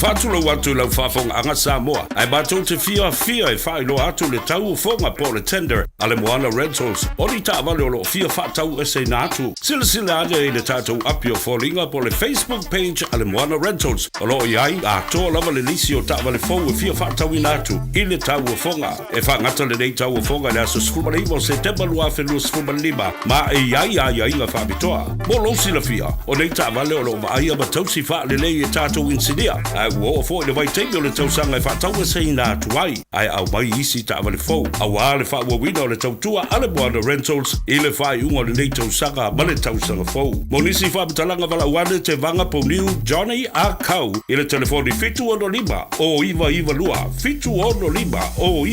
faatulou atu i lau faafogaaga Samoa, ae matou te fiafia e faailoa atu le tauofoga po o le tender a le Moana Rentals o ni taavale o lo o fia faataueseina atu. Silasila ane i le tatou api o foliga po o le Facebook page a le Moana Rentals o lo o i ai atoa lava le lisi o taavale fou e fia faatauina atu i le tauofoga. E faagata lenei tauofoga i le aso 19 o Setema 2025 ma e i ai aiaiga faapitoa. Mo lou silafia, o nei taavale o lo o vaaia ma tausi faalelei e tatou inisinia, ae ua oo foi le vaitaimi o le tausaga e faataueseina atu ai, ae aumai isi taavale fou aua le faaauauina o le tautua a le Moana Rentals i le faaiuga o lenei tausaga ma le tausaga fou. Mo nisi faamatalaga valaau ane Tevaga Pouniu Johnny Ah Kau i le telefoni 765 0992 765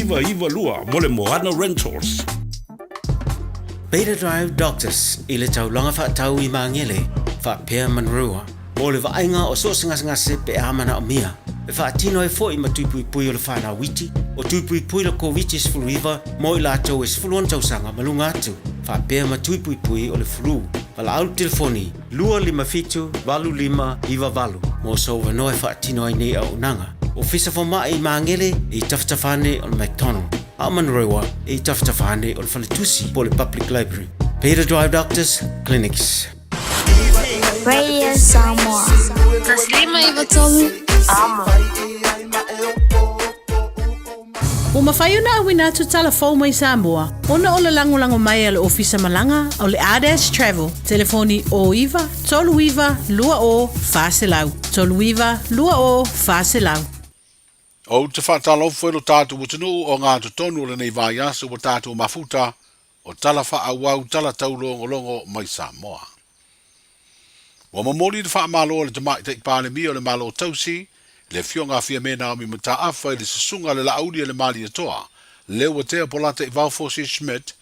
0992 mo le Moana Rentals. Beta Drive Doctors i le taulaga faatau i Magele faapea Manurewa mo le vaaiga o so o se gasegase pe a manaomia. E faatino ai foi ma tuipuipui o le fanau iti, o tuipuipui le Koviti-19 mo i latou e 16 tausaga ma luga atu, faapea ma tuipuipui o le flu. Valaau le telefoni 257 8598 mo sou avanoa e faatino ai nei auaunaga. Ofisa Fomai i Magele i tafatafa ane o le McDonald, a o Manurewa i tafatafa ane o le Faletusi po o le Public Library. Beta Drive Doctors Clinics. Radio Samoa. 193 Amo. Ua mafai ona auina atu tala fou mai Samoa ona o le lagolago mai a le Ofisa Malaga o le Ardash Travel, telefoni 09 39 20 400, 39 20 400. Ou te faatalofa i lo tatou atunuu o ngā totonu o lenei vaiaso ua tatou mafuta o tala faaauau tala taulogologo mai Samoa. Ua momoli le faamalo a le Tamaitai Palemia o le Malo Tausi, le Afioga a Fiame Naomi Mataafa i le susuga a le Laauli a le Malietoa, Leuatea Polataivao Fosi Schmidt,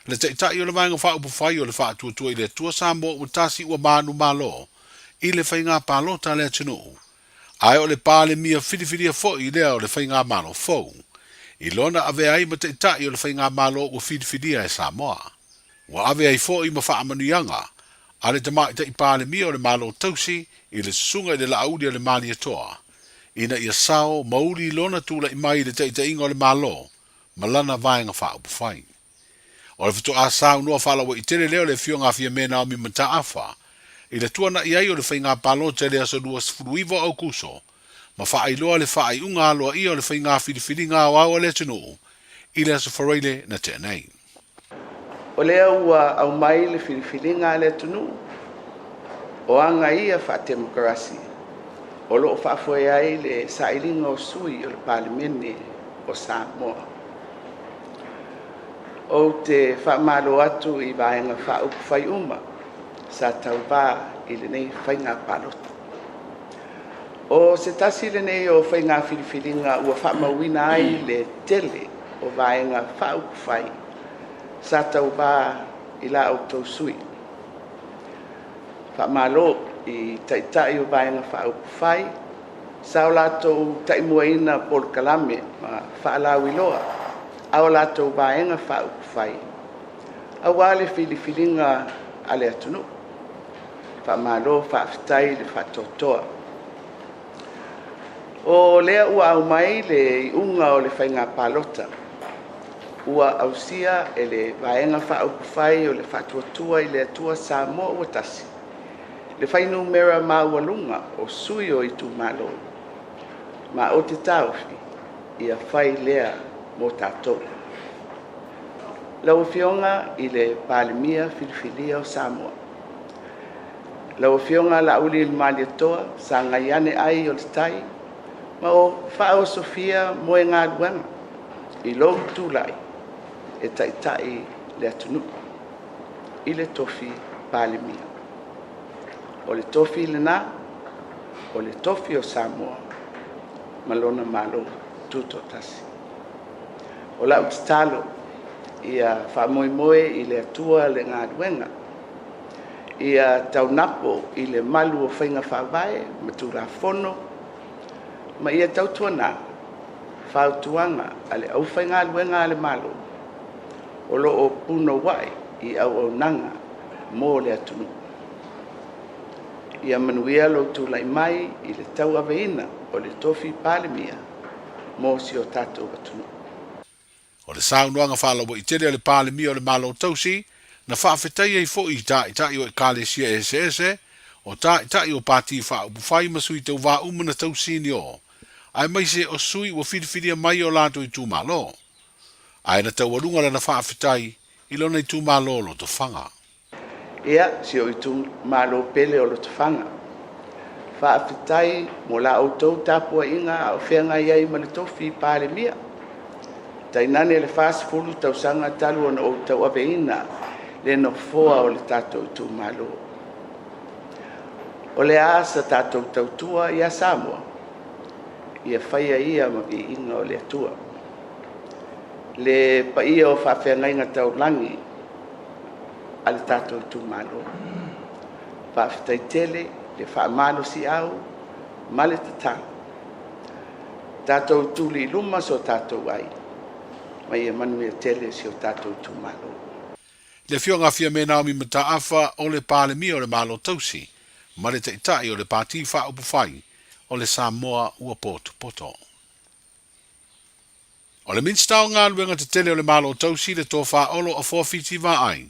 le Taitai o le Vaega Faaupufai o le Faatuatua i le Atua Samoa ua tasi ua manumalo i le faiga palota a le atunuu, ae o le Palemia filifilia foi lea o le faigamalo fou, i lona avea ai ma Taitai o le faigamalo ua filifilia e Samoa. Ua ave ai foi ma faamanuiaga a le Tamaitai Palemia o le Malo Tausi i le susuga i le Laauli a le Malietoa, ina ia sao ma uli lona tulai mai i le taitaiga o le Malo ma lana Vaega Faaupufai. O le faatoa saunoa faalauaitele lea o le Afioga a Fiame Naomi Mataafa i le tuanai ai o le faiga palota i le aso 29 o Aokuso ma faailoa le faaiuga aloaia o le faiga filifiliga aoao a le atunuu i le aso Faraile na tea nei. O lea ua aumai le filifiliga a le atunuu, o aga ia faatemokarasi o lo o faafoe ai le sailiga o sui o le Palemene o Samoa. Ou te faamalo atu i Vaega Faaupufai uma sa tauvā i lenei faiga palota. O se tasi lenei o faiga filifiliga ua faamauina ai le tele o Vaega Faaupufai sa tauvā i la outou sui. Faamalo i Taitai o Vaega Faaupufai sa o latou taimuaina polokalame ma faalauiloa a o latou Vaega Faaupufai aua le filifiliga a le atunuu. Faamalo faafetai le faatoatoa. O lea ua aumai le iuga o le faiga palota ua ausia e le Vaega Faaupufai o le Faatuatua i le Atua Samoa ua tasi le fuainumera maualuga o sui o itumalo, ma ou te taofi ia fai lea mo tatou. Lau Afioga i le Palemia filifilia o Samoa, lau Afioga Laauli Malietoa sagai ane ai o le tai, ma o faaosofia moegaluaga i lou tulai e taitai le atunuu i le tofi Palemia. O le tofi lena, o le tofi o Samoa ma lona Malo Tutoatasi. O lau tatalo ia faamoemoe i le Atua le galuega, ia taunapo i le malu o faiga faavae ma Tulafono, ma ia tautuana fautuaga a le aufaigaluega a le Malo o lo o punouai i auaunaga mo le atunuu. Ia manuia lou tulai mai i le tauaveina o o le tofi Palemia mo si o tatou atunuu. O le saunoaga faalauaitele a le Palemia o le Malo Tausi na faafetai ai foi i Taitai o Ekalesia eseese, o Taitai o Pati Faaupufai ma sui tauvā uma na tausini o, aemaise o sui ua filifilia mai e o latou itumalo. Ae na taualuga lana faafetai i lona itumalo o Lotofaga. Ia, si ou itumalo pele o Lotofaga, faafetai mo la outou tapuaiga a o feagai ai ma le tofi Palemia, tainane le 40 tausaga talu ona ou tauaveina le nofoa o le tatou itumalo. O le a sa tatou tautua ia Samoa, ia faia ia ma viiga o le Atua. Le paia o faafeagaiga taulagi a le tatou itumalo, faafetai tele le faamalosiau ma le tatalo. Tatou tuli i luma so tatou ai, ma ia manuia tele si o tatou itumalo. Le Afioga Fiame Naomi Mataafa o le Palemia o le Malo Tausi ma le Taitai o le Pati Faaupufai o le Samoa ua potopoto. O le Minisita o Galuega Tetele o le Malo Tausi le Tofa Olo Afoa Fiti Vaai,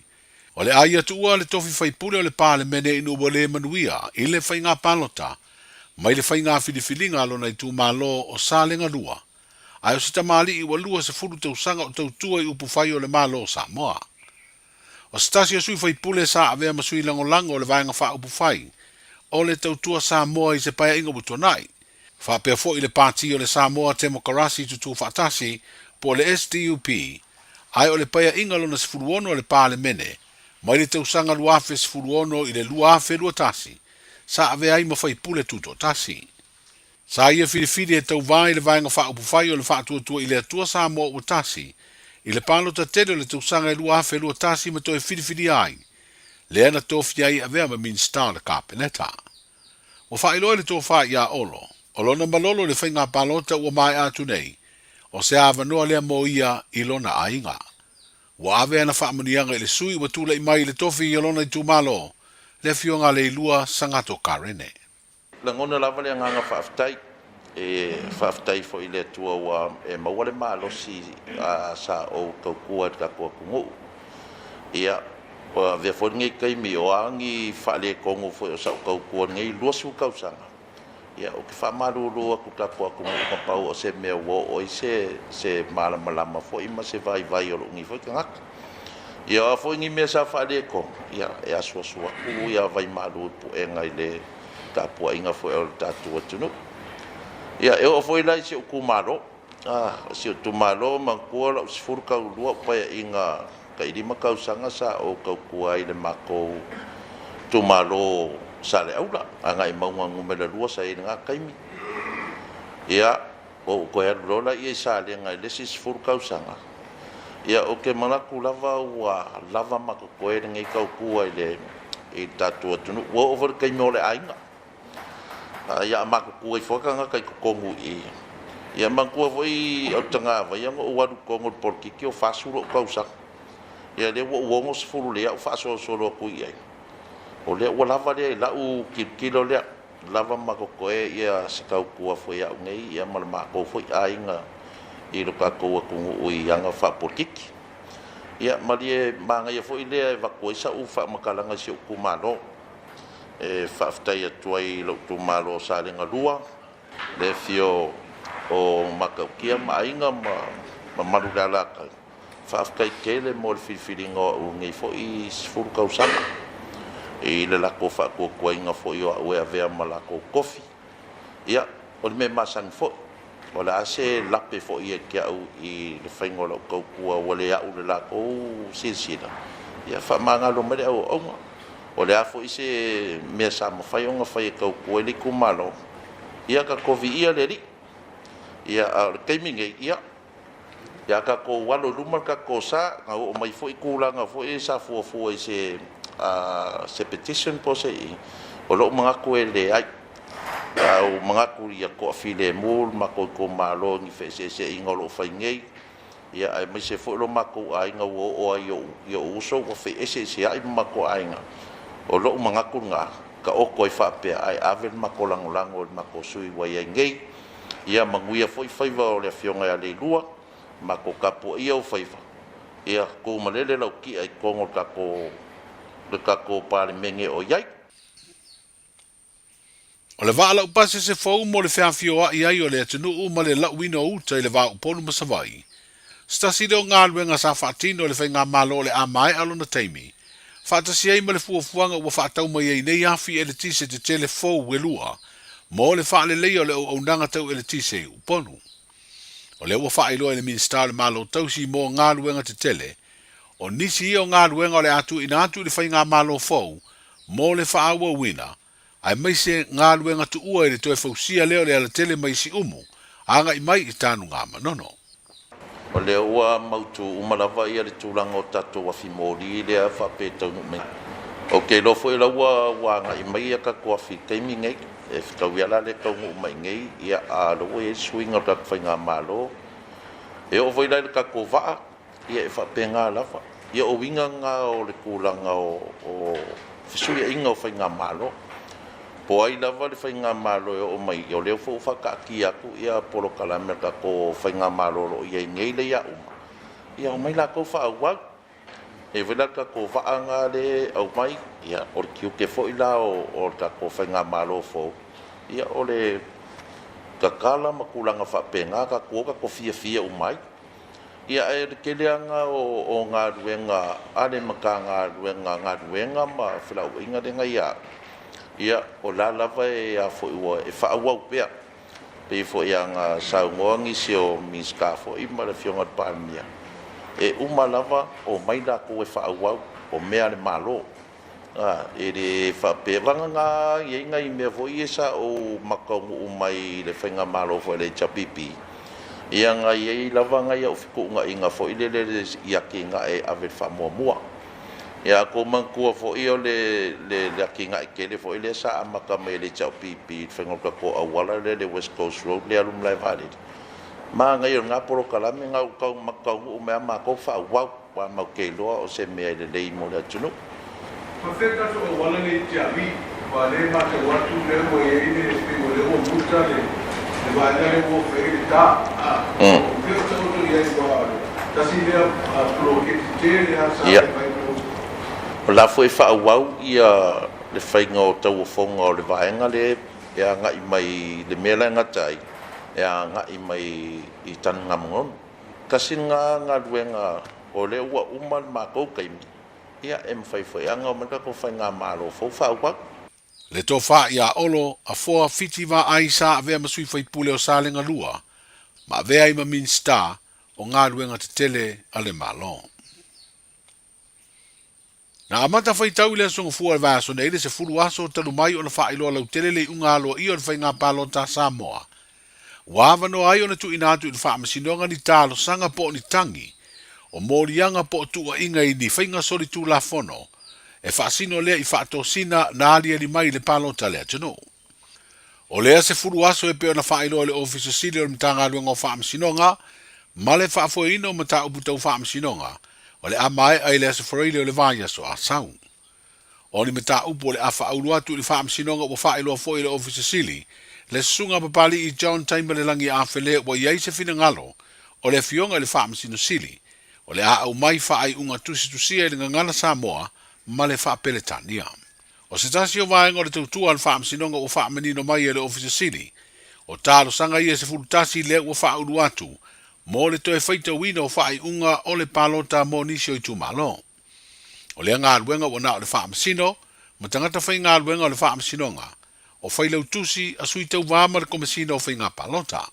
o le a ia tuua le tofi faipule o le Palemene ina ua le manuia i le faiga palota mai le faiga filifiliga a lona itumalo o Salega 2, ae o se tamalii ua 20 tausaga o tautua i upufai o le Malo o Samoa. O se tasi o sui faipule sa avea ma sui lagolago o le Vaega Faaupufai o le Tautua Samoa i se paeaiga ua tuanai, faapea foi le Pati o le Samoa Temokarasi Tutū Faatasi po o le SDUP, ae o le paeaiga lona 16 o le Palemene mai le tausaga 2016 i le 2021 sa avea ai ma faipule tutoatasi. Sa ia filifili e tauvā i le Vaega Faaupufai o le Faatuatua i le Atua Samoa ua Tasi i le palota tele o le tausaga e 2021 ma toe filifilia ai, lea na tofia ai e avea ma Minisita o le Kapeneta. Ua faailoa i le tofa ia Olo, o lona malolo i le faiga palota ua maea atu nei, o se avanoa lea mo ia i lona aiga. Ua ave ana faamanuiaga i le sui ua tulai mai i le tofi i lona itumalo, le Afioga a Leilua Sagato Karene. Lagona lava le agaga faafetai. E faafetai foi i le Atua ua e maua le malosi sa ou tautua i le tatou atunuu. Ia, ua avea foi lenei taimi o a ni faaletonu foi o sau tautua i lenei 20 tausaga, ia ou te faamalulu atu i le tatou atunuu na pau o se mea ua oo ai se malamalama foi ma se vaivai o lou nei foi tagata. Ia o a foi ni mea sa faaletonu, ia e asuasu atu ia vaimalu i puega i le tapuaiga foi a lo tatou atunuu. Ia, e oo foi la i si ou itumalo. O si ou itumalo, manatua lau 12 au paeaiga tai 5 tausaga sa ou tautua ai i le matou itumalo Saleaula, Gagaemauga Nu.2 sa i ai i lena taimi. Ia, ou toe alu loa lea i Salega i le isi 10 tausaga. Ia, ou te manatu lava ua lava ma totoe lenei tautua i le tatou atunuu. Ua oo foi i le taimi o le aiga. Ia a matutua ifo lava tagata i totonu i i. Ia manatua foi o le tagavai na ou alu i totonu o le polokiki o 40 ou tausaga. Ia lea ua ou 60 lea ou faasolosolo atu i ai. O lea ua lava lea i lau tilotilo lea. Lava ma totoe ia se tautua foi a au nei ia ma le matou foi aiga i lo tatou atunuu i aga faapolitiki. Ia malie manaia foi lea e avatu ai sau faamatalaga i si ou itumalo. E faafetai atu ai i lou itumalo o Salega 2, le afio o Matautia ma Aiga ma mamalu i le alataua. Faafetai tele mo le filifiliga o au i lenei foi 10 tausaga i le latou faatuatuaina foi o au e avea ma latou tofi. Ia, o le mea masani foi, o le a se lape foi ia te au i le faiga o lau tautua ua le au i le latou silasila, ia faamagalo mai le auauauga. O le a foi se mea sa mafai ona fai e tautua ai le itumalo, ia tatou viia le Alii. Ia, a o le taimi nei, ia, ia tatou alo i luma le tatou sa, na oo mai foi tulaga foi sa fuafua i se petition po o se i, o lou manatu e leai. A ou manatu ia toafilemu le matou itumalo i ni feeseeseaiga o lo o fai nei, ia aemaise foi lo matou aiga ua oo ai i ou uso ua feeseeseai ma matou aiga. O lou manatu lena, taoto ai faapea ae ave le matou lagolago i le matou sui ua i ai nei. Ia manuia foi faiva o le Afioga ia Leilua, matou tapuaia ou faiva, ia tu malele lau ti'a i totonu o le tatou le tatou Palemene o i ai. O le vaa laupasi se fou mo le feafioa'i ai o le atunuu ma le lauina o uta i le va o Upolu ma Savaii. Se tasi lea o galuega sa faatino e le Faigamalo o le a maea lona taimi, faatasi ai ma le fuafuaga ua faatau mai ai nei afi eletise tetele fou e lua mo le faaleleia o le auaunaga tau eletise i Upolu. O lea ua faailoa e le Minisita o le Malo Tausi mo Galuega Tetele, o nisi ia o galuega o le a tuuina atu i le Faigamalo fou mo le faaauauina, aemaise galuega tuua i le toe fausia lea o le alatele mai Siumu agai mai i Tanugamanono. O lea ua mautu uma lava ia le tulaga o tatou afi moli lea faapea e taunuu mai. Ou te iloa foi o la ua ua agai mai ia tatou afi i le taimi nei. E fetaui lava la le taunuu mai nei, ia a o lea ua i ai le suiga o le tatou faigamalo. E oo foi la i le tatou vaa, ia e faapena lava. Ia o uiga na o le tulaga o fesuiaiga o faigamalo. Po o ai lava le faigamalo e oo mai, ia o lea foi ua faataatia atu ia polokalame a le tatou faigamalo o lo o i ai nei lea ia uma, ia omai latou faaauau. E i ai foi la le tatou vaa na lea e aumai, ia o le tiute foi la o le tatou faigamalo fou, ia o le tatala ma tulaga faapena, tatou o tatou fiafia uma ai. Ia ae o le tele lava lena o galuega a le Matagaluega Galuega ma Felauaiga lea na ia au, ia o la lava e a foi ua e faaauau pea. Pei foi ona saunoa nisi o Minisita foi ma le Afioga i le Palemia, e uma lava omai latou e faaauau, o mea a le Malo. A, e le faapea, vagana e i ai nai mea foi ia sa ou mataunuu mai i le faigamalo foi a le HRPP, ia na i ai lava nai au fetuunaiga foi lele i atinae e ave i le faamuamua. Ia a outou manatua foi o le le atinae tele foi lea sa amata mai e le HRPP i le faiga o le tatou auala lea le West Coast Road lea e alu i Malaevaalele, manaia o lena polokalame na ou tau mataunuu mai lava matou faaauau. Ua matou te iloa o se mea e lelei mo le atunuu. Faafetai tatou auala nei i Tiavi, aua o lea e matau atu o lea ua i ai le, pei o lea ua muta le le vaega lea ua oo i ai le ta. O fea o taoto i ai aua o le tasi lea poloketi tele lava sa fai mai mo. O la foi e faaauau ia le faiga o tauofoga o le vaega lea e agai mai le mea la e gata ai, e agai mai i Tanugamanono. Tasi lena galuega o lea ua uma le matou taimi, ia e mafai foi lava ona omai le tatou faigamalo fou faaauau. Le tofa ia Olo, Afoa, Fiti Vaai sa avea ma sui faipule o Salega 2, ma avea ai ma Minisita o Galuega Tetele a le Malo. Na amata faitau i le Aso Gafua o le vaiaso nei le 10 aso talu mai ona faailoa lautele le iuga aloaia o le faiga palota a Samoa. Ua avanoa ai ona tuuina atu i le Faamasinoga ni talosaga po o ni tagi, o moliaga po o tuuaiga i ni faiga solitulafono e faasino lea i faatosina na aliali mai i le palota a le atunuu. O lea 10 aso e pei ona faailoa e le Ofisa Sili o le Matagaluega o Faamasinoga ma le Faafoeina o Mataupu Tau Faamasinoga, o le a maea i le Aso Faraile o le vaiaso a sau. O ni mataupu o le a faaulu atu i le Faamasinoga ua faailoa foi e le Ofisa Sili, le Susuga Papali'i John Taimalelagi Afele ua i ai se finagalo o le Afioga i le Faamasino Sili, o le a aumai faaiuga tusitusia i le Gagana Samoa ma le Faapeletania. O se tasi o vaega o le tautua a le Faamasinoga ua faamanino mai e le Ofisa Sili o talosaga ia e 11 lea ua faaulu atu mo le toe faitauina o faaiuga o le palota mo nisi o itumalo. O lea galuega ua na o le Faamasino ma tagata faigaluega o le Faamasinoga, o Failautusi a Sui Tauva ma le Komesina o Faiga Palota.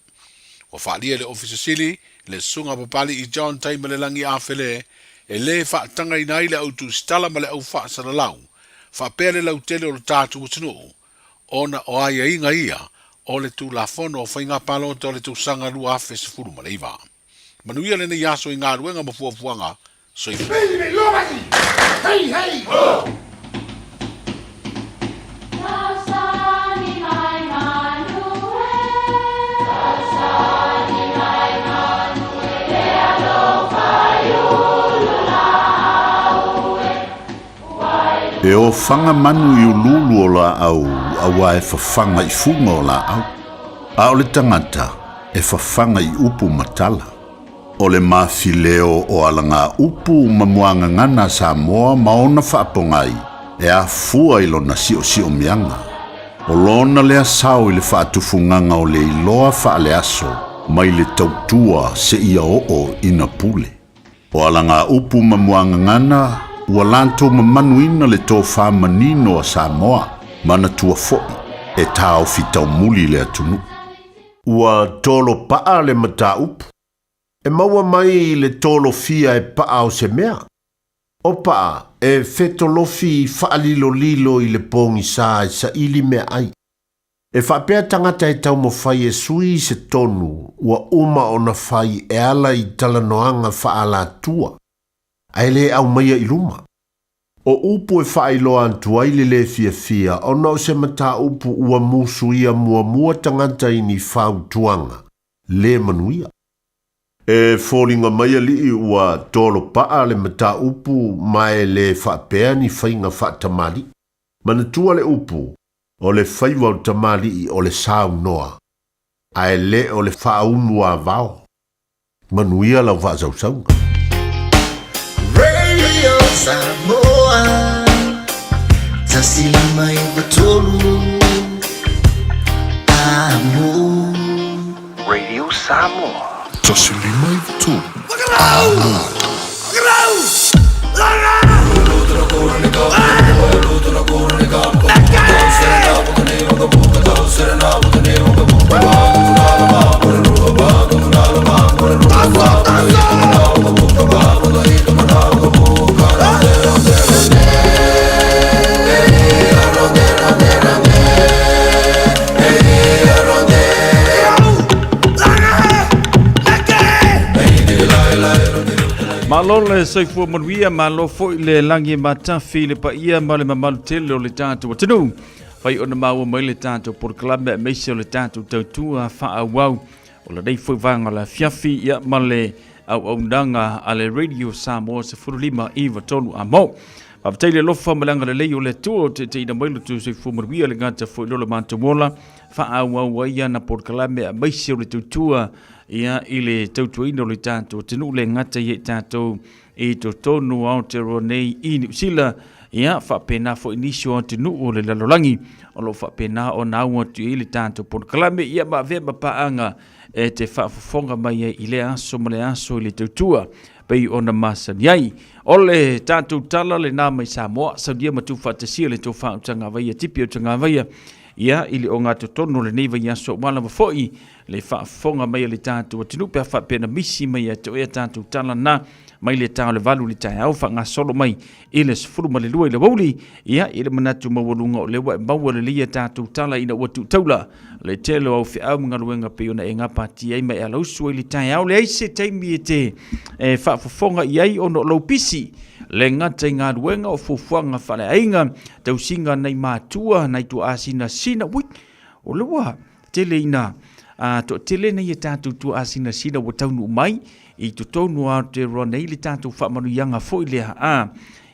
Ua faaalia e le Ofisa Sili le Susuga Papali'i John Taimalelagi Afele e le faatagaina ai le au tusitala ma le au faasalalau faapea le lautele o lo tatou atunuu ona o aiaiga ia o le Tulafono o Faiga Palota o le tausaga 2019. Manuia lenei aso i galuega ma fuafuaga. Soifua. E ofaga manu i uluulu o laau, auā e fafaga i fuga o laau. A o le tagata. e fafaga i upu ma tala. O le mafileo o alagaupu ma muagagana a Samoa ma ona faapogai e afua i lona siosiomiaga. O lona lea sao i le faatufugaga o le iloa faaleaso mai le tautua seia oo ina pule. O alagaupu ma muagagana ua latou mamanuina le tofa manino a Samoa, manatua foi e taofi taumuli le atunuu. Ua tolo pa'a le mataupu. E maua mai le tolofia e pa'a o se mea. O pa'a e fetolofi fa'alilolilo i le pogisa e sa'ili meaai. E faapea tagata e taumafai e sui se tonu ua uma ona fai e ala i talanoaga fa'aalatua, ae lē aumaia i luma. O upu e faailoa atu ai le lē fiafia ona o se mataupu ua musuia muamua tagata i ni fautuaga lē manuia. E foliga mai alii ua tolo pa'a le mataupu ma e lē faapea ni faiga fa'atamalii. Manatua le upu, o le faiva o tamalii o le saunoa, ae lē o le faaunu avao. Manuia lau faasausauga. Radio Samoa 159 Amo. Radio Samoa. 153 Amo. Malo le soifua manuia, malo foi le lagi matafi le paia ma le mamalu tele o le tatou atunuu. Fai ona maua mai le tatou polokalame aemaise o le tatou tautua faaauau o lenei foi vaega o le afiafi ia ma le auaunaga a le Radio Samoa 15 93 Amo. Faafetai le alofa ma le agalelei o le Atua o taitaiina mai lo outou soifua manuia le gata foi lo le matou ola faaauau ai ana polokalame aemaise o le tautua ia i le tautuaina o le tatou atunuu le gata ia i tatou i totonu o Aotearoa nei i Niu Sila, ia faapena foi nisi o atunuu o le lalolagi o lo o faapena ona au atu i ai le tatou polokalame, ia ma avea ma paaga e te faafofoga mai ai i lea aso ma le aso i le tautua pei ona masani ai. O le tatou tala lena mai Samoa, saunia ma tuufaatasia le tou faautagavaia tipi o tagavaia, ia i le ogatotonu o lenei vaiaso aua lava foi le faafofoga mai a le tatou atunuu pe a faapea na misi mai ia te oe a tatou tala na mai le ta o le 8 i le taeao faagasolo mai i le 12 i le aoauli. Ia, i le manatu maualuga o lea ua e maua lelei a tatou tala ina ua tuutaula le tele o au feau ma galuega pei ona e gapatia ai ma e alausu ai le taeao. Leai se taimi e te e faafofoga i ai ona o lou pisi le gata i galuega o fuafuaga faaleaiga, tausiga nai matua, nai tuaasinasina. Ui, o lea ua tele ina toatele nei e tatou tuaasinasina ua taunuu mai i totonu o Aotearoa nei le tatou faamanuiaga foi lea. A,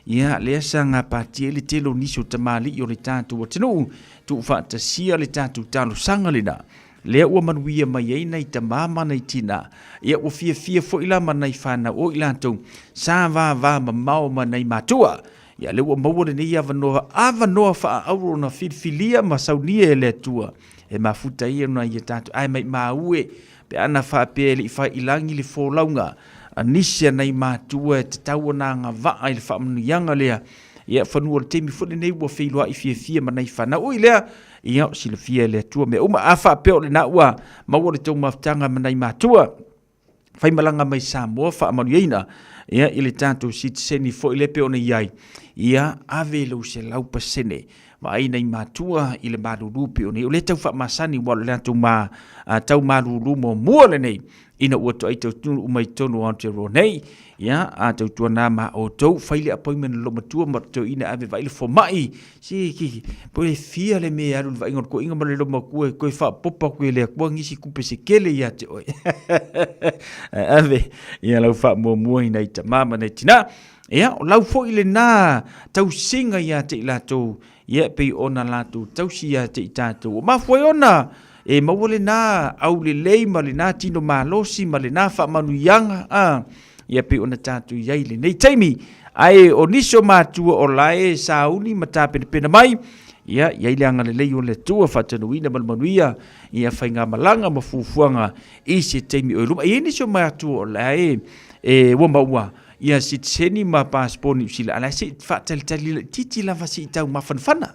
ia, lea sa gapatia ai le tele o nisi o tamalii o le tatou atunuu, tuufaatasia le tatou talosaga lena. Lea ua manuia mai ai nai tama ma nai tina. Ia, ua fiafia foi la ma nai fanau o i latou sa vava mamao ma nai matua. Ia, lea ua maua lenei avanoa, avanoa faaauro na filifilia ma saunia e le Atua e mafuta ai ona ia tatou. Ae maimau e, pe ana faapea e le i faiilagi le folauga a nisi a nai matua e tatau ona agavaa i le faamanuiaga lea, ia, fanua o le taimi foi lenei ua feiloai fiafia ma nai fanau. Ui lea, ia, o silafia e le Atua mea uma. A faapea o lena ua maua le tou mafutaga ma nai matua, faimalaga mai Samoa faamanuiaina ia i le tatou sitiseni foi lea pei ona i ai, ia ave lou 100% vaai nai matua i le malulu pei ona i ai. O lea tau faamasani ua o le latou ma tau malulu muamua lenei ina ua toai tautunu uma i totonu o Aotearoa nei. Ia, a tautuana ma outou, fai le appointment a loomatua ma toeaina ave vaai le fomai. Si ki, po e fia le mea e alu i le vaaiga o le toeaina ma le loomatua e toe faapopo atu e le Atua nisi tupe se tele ia te oe. Ae ave ia lau faamuamua i nai tama ma nai tina. Ia, o lau foi lena tausiga ia te i latou, ia pei ona latou tausi ia te i tatou. Ua mafua ai ona. E maua lena aulelei ma lena tino malosi ma lena faamanuiaga, a, ia pei ona tatou i ai i lenei taimi. Ae o nisi o matua o la e sauni ma tapenapena mai, ia, i ai le agalelei o le Atua faatanuina ma le manuia ia faigamalaga ma fuafuaga i se taimi o i luma. E i ai nisi o matua o la e, e ua maua ia sitiseni ma passport Niu Sila, a la e se i faatalitali laitiiti lava se i tau mafanafana.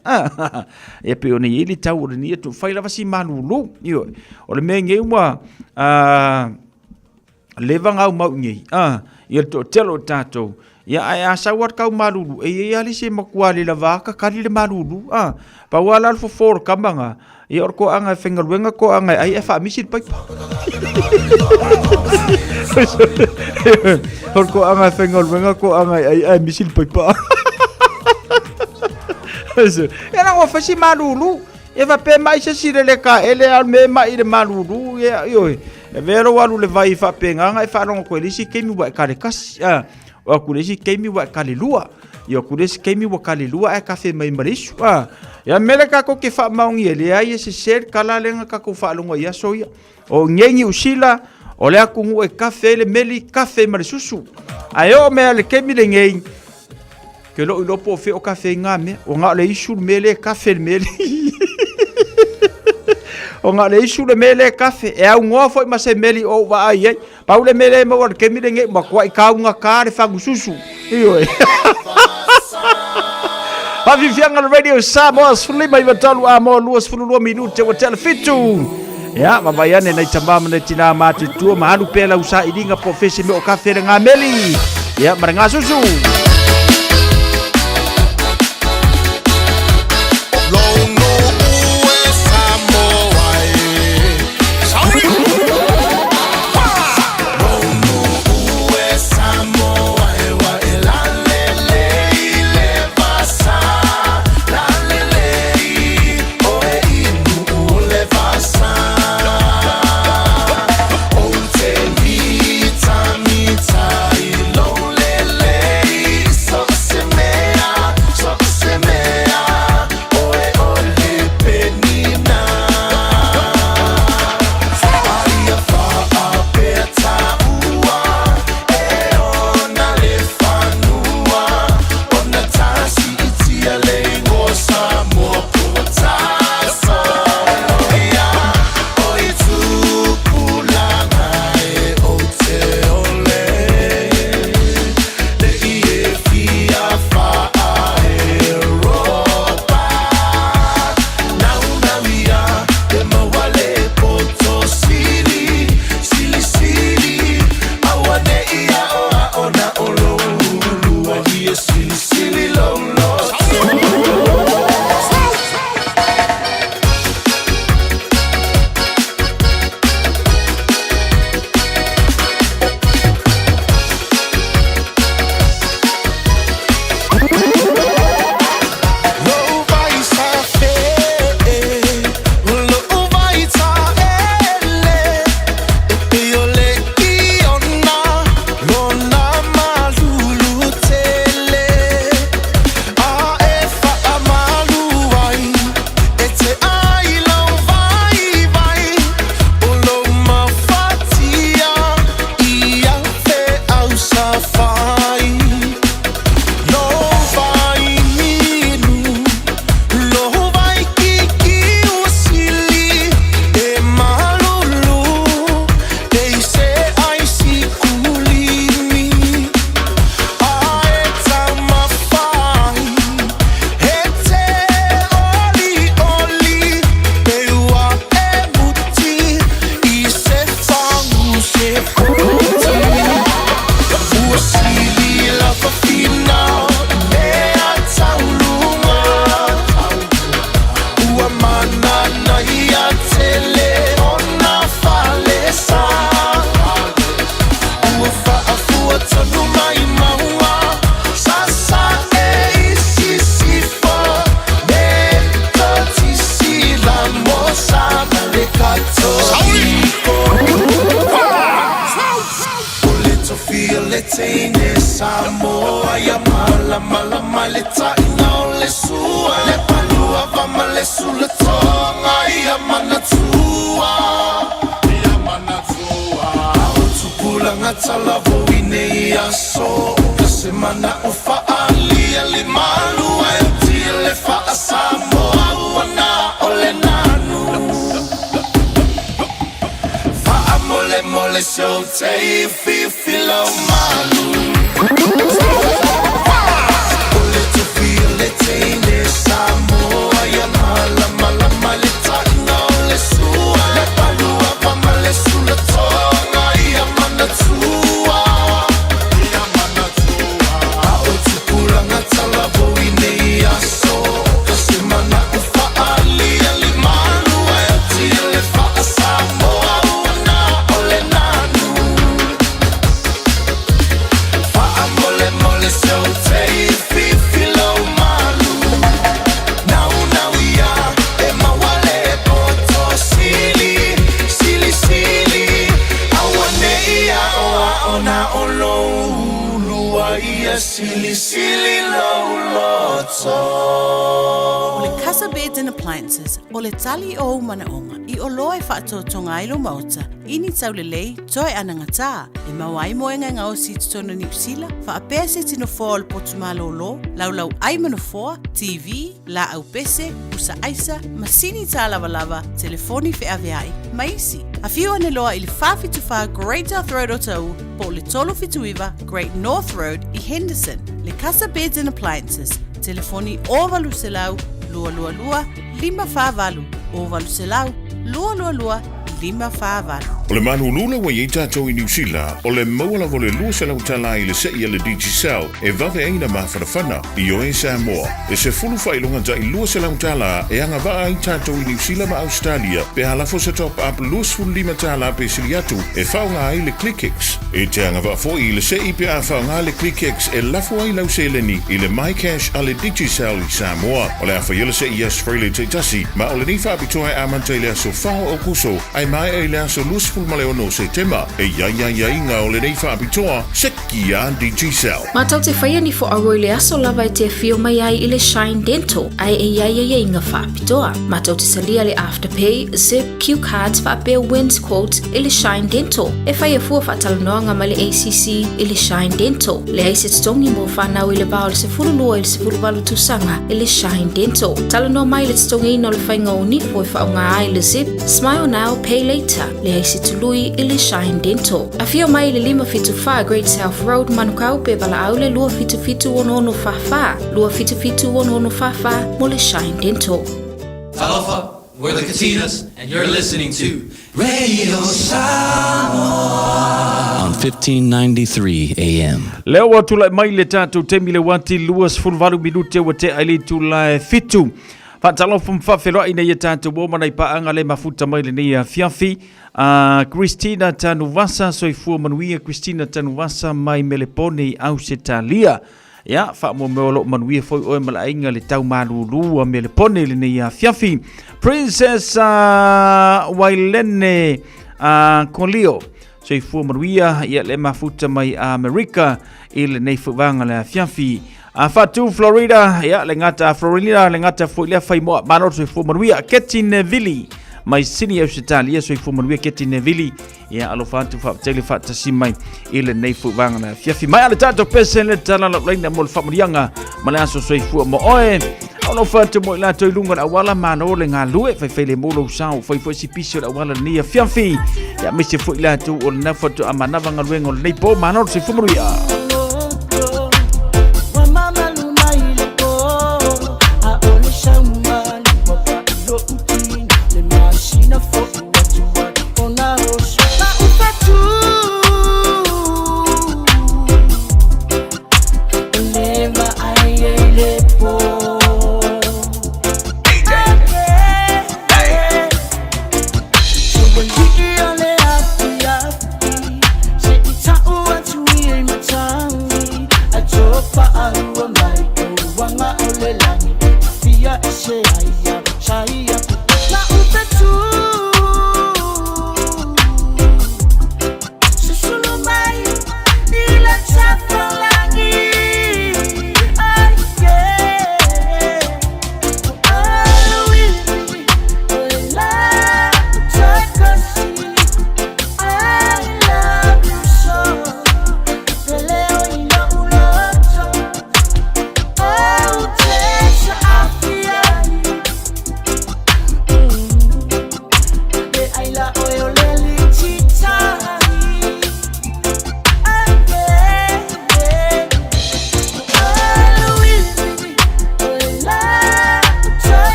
Ia pei ona i ai le tau o lenei atunuu, fai lava si malulu. Ioe. O le mea nei ua leva ona aumau i nei, ia le toatele o tatou, ia ae a sau lava le tau malulu, e i ai lava le isi e matua le lava tatali le malulu. Pau lava la le fofo o le tama lena, Ia o le toaga e faigaluega toaga e ai ae faamisi le paipa. O le toaga e faigaluega toaga e ai ae misi le paipa. Ia la ua fai si malulu. Ia faapea mai se isi le ka ele a me mai le malulu ia ioe. E vea lou alu le vai faapena e faalogo koe le isi taimi ua e kale kasi. Ah, o aku le isi taimi ua e kale lua. Ia aku le isi taimi ua kale lua ae kafe mai ma le isu. Ah, ia mele kākou ke faamaoni e leai e sese le kala lea na kākou faalogo ai i aso ia. O nei Niu Sila, o le atunuu e kafe ai le meli, kafe ma le susu. Ae oo mea le taimi lenei, ke lou iloa po o fea o kafe ai ngā mea. O na o le isu le mea lea e kafe le meli. O na o le isu le mea lea e kafe. E aunoa foi ma se meli o ou vaai ai. Pau le mea lea e maua i le taimi lenei, matuai taugata le fagususu. Ioe. Faafiafiaga le Radio Samoa 53 a mo 22 minute ua tea le fitu. Ia, vaavaai ane nai tama ma nai tinā matutua ma alu pea lau sailiga po o fea se mea o kafe le gameli. Ia, ma le gasusu. talavou i nei aso Ka se manaʻo faaliali malu ai o tia le faasamoa ua na o le nanu Faamolemole se ou te fifi lau malu O le tofi o le teine Samoa ia malamalama le taʻina o le sua Le paluava ma le sulatoga ia manatua A o tupulaga talavou i nei aso Ka se manaʻo faaliali malu ai o tia le faasamoa ua na o le nanu Faamolemole se ou te fifi lau malu Naunau ia e maua le poto sili Sili sili Auaneʻi aʻoaʻo na o lou ulu ai ia silisili lou loto. O le Casa Beds and Appliances, o le tali o ou manaʻoga i oloa e faatoatoga ai lou maota i ni taulelei toe anagatā e maua ai moega e gaosi i totonu o Niu Sila, faapea se iti nofoa o le potu malōlō, laulau ʻai ma nofoa, TV, laau pese, pusa aisa, masini tālavalava, telefoni feaveai, ma isi. Afio ane loa i le 474 Great South Road o Taʻu po o le 379 Great North Road i Henderson. Le Casa Beds and Appliances, telefoni 0800 222 548, 0800 222 548. O le malulu ua i ai tatou i Niu Sila, o le maua lava o le 200 tala i le seʻi a le Digicel e vave ai na mafanafana. Ioe Samoa, e sefulu faailoga taʻi 200 tala e agavaa ai tatou i Niu Sila ma Ausetalia pe a lafo se top up 25 tala pe sili atu e faaaoga ai le ClickX. E te agavaa foi i le seʻi pe a faaaoga le ClickX e lafo ai lau seleni i le MyCash a le Digicel i Samoa. O le a faia le seʻi i aso Friday taitasi, ma o lenei faapitoa e amata i le aso 4 o Aokuso ae maea i le aso 26 o Setema. E i ai aiaiga o lenei faapitoa, seki a Digicel. Matou te faia ni foʻauo i le aso lava e te afio mai ai i le Shine Dental ae e i ai aiaiga faapitoa. Matou te talia le Afterpay, Zip, Q Cards faapea Wins Quote i le Shine Dental. E faia fua faatalanoaga ma le ACC i le Shine Dental. Leai se totogi mo whanau i le va o le 12 i le 18 tausaga i le Shine Dental. Talanoa mai le totogiina o le faiga o nifo e faaaoga ai le Zip, Smile Now, Pay Later. Leai se tului i le Shine Dental. Afio mai i le 574 Great South Road, Manukau pe valaau le 277 6644, 277 6644 mo le Shine Dental. Talofa, we're the Katinas, and you're listening to Radio Samoa on 1593 AM. Lea ua tulai mai le tatou taimi le uati 28 minute ua tea i le itula e fitu. Faatalofa ma faafeiloai ina ia tatou o ma nai paaga le mafuta mai lenei afiafi. Christina Tanuvasa, soifua manuia Christina Tanuvasa mai Melepone i Ausetalia. Ia, faamoemoe o loo manuia foi oe ma le aiga le tau malūlū a Melepone i lenei afiafi. Princess Wailene Kolio, soifua manuia ia le mafuta mai Amerika i lenei fuvaga le afiafi. A Fatu Florida, ia le gata Florida, le gata foi lea faimoa, malo soifua manuia. Keti Neville mai Sydney Ausetalia, soifua manuia Keti Neville. Ia alofa atu faafetai le faatasi mai i lenei fuvaga le afiafi. Mai a le tatou pese le tala laulaina mo le faamanuiaga ma le aso soifua mo oe. Alofa atu mo i latou i luga o le auala, malo le galue, faifai le mo lou sao, fai foi si pisi o le auala lenei afiafi. Ia aemaise foi i latou o lena faatoa manava galuega o lenei po, malo le soifua manuia. Ua mamalu mai le po, ʻaʻole saumalu ua paʻi loʻu kino, le masina foʻi ua tuai ona oso. Maʻu fatu, o le vaai e i le po. Se ua liʻi o le afiafi, se i taʻu atu ia i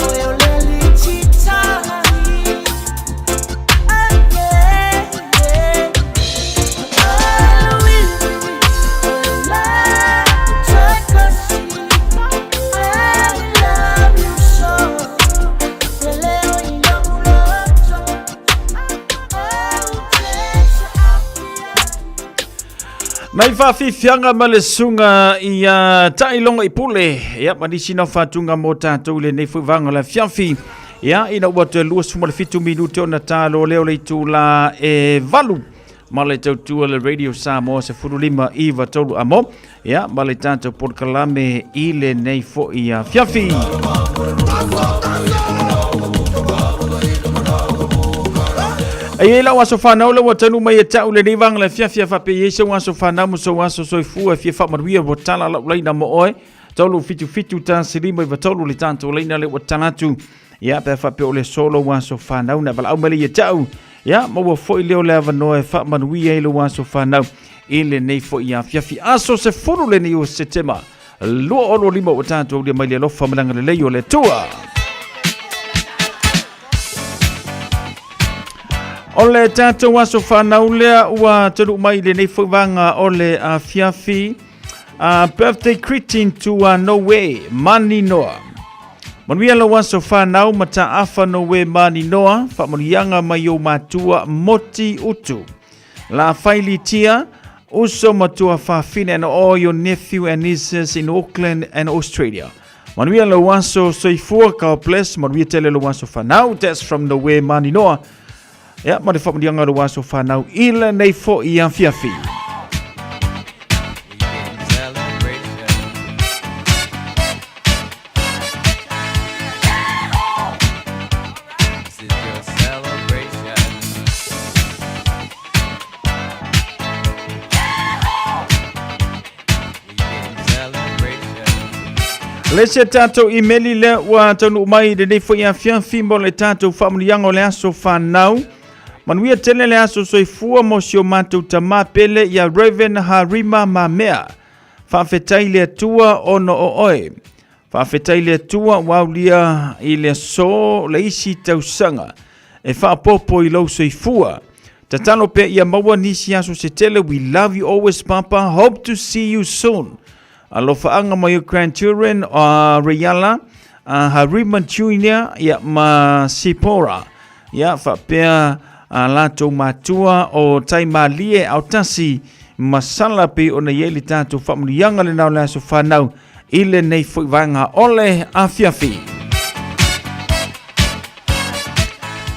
oe o le lititai. Mai faafiafiaga ma le susuga ia Tailonga i Pule, ia ma nisi na faatuga mo tatou i lenei foi vaega o le afiafi. Ia, ina ua toe 27 minute ona talo lea o le itula e 8 ma le tautua le Radio Samoa 15 iva tolu amo, ia ma le tatou polokalame i lenei foi afiafi. E i ai lau aso whanau le ua tanu mai e tau le nei vanga le fiafia whape i ei aso whanau mo sou aso soifua e fia whaamanuia ua tala lau laina mo oe. 3 7 7 1 5 9 3 le tatou laina le ua tala atu. Ia pe whape o le solo aso whanau na walaau mai le ia tau. Ia ma ua foi leo le avanoa e whaamanuia i le aso whanau i lenei foi afiafi. Aso se fulu lenei o Setema. 25 ua tatou aulia mai le alofa ma le agalelei o le Atua. O le tatou aso whanau lea ua taunuu mai i lenei foi vaega o le afiafi. Birthday greeting to Noe Maninoa. Manuia lau aso whanau mataafa Noe Maninoa, faamanuiaga mai ou matua moti utu. La Failitia, uso matua fafine and all your nephew and nieces in Auckland and Australia. Manuia lau aso soifua, God bless. Manuia tele lau aso whanau. That's from Noe Maninoa. Ia, ma le faamanuiaga o lau aso whanau i lenei foi afiafi. Le se tatou imeli lea ua taunuu mai i lenei foi afiafi mo le tatou faamanuiaga o le aso whanau. Manuia tele le aso soifua mo si o matou tamā pele ia Raven Harima Mamea. Faafetai le Atua ona o oe. Faafetai le Atua ua aulia i le aso le isi tausaga e faaopoopo i lou soifua. Tatalo pea ia maua nisi aso se tele. We love you always Papa. Hope to see you soon. Alofaaga mai your grandchildren Rayala, Harima Junior ia ma Sipora. Ia faapea a latou matua o Taimalie Aotasi ma Sala pei ona i ai le tatou faamanuiaga lena o le aso whanau i lenei foi vaega o le afiafi.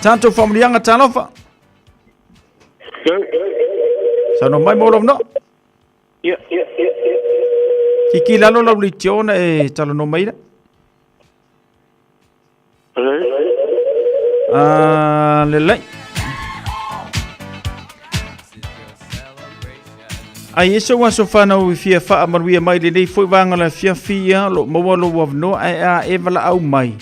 Tatou faamanuiaga talofa. Saunoa mai mo lou no. Ia. Kiki lalo lau leitio ona e talanoa mai la. Ah, lelei. Ai e sou aso whanau i fia whaamanuia mai lenei foi vaega o le afiafi ia, lo maua lou avanoa ae a e valaau mai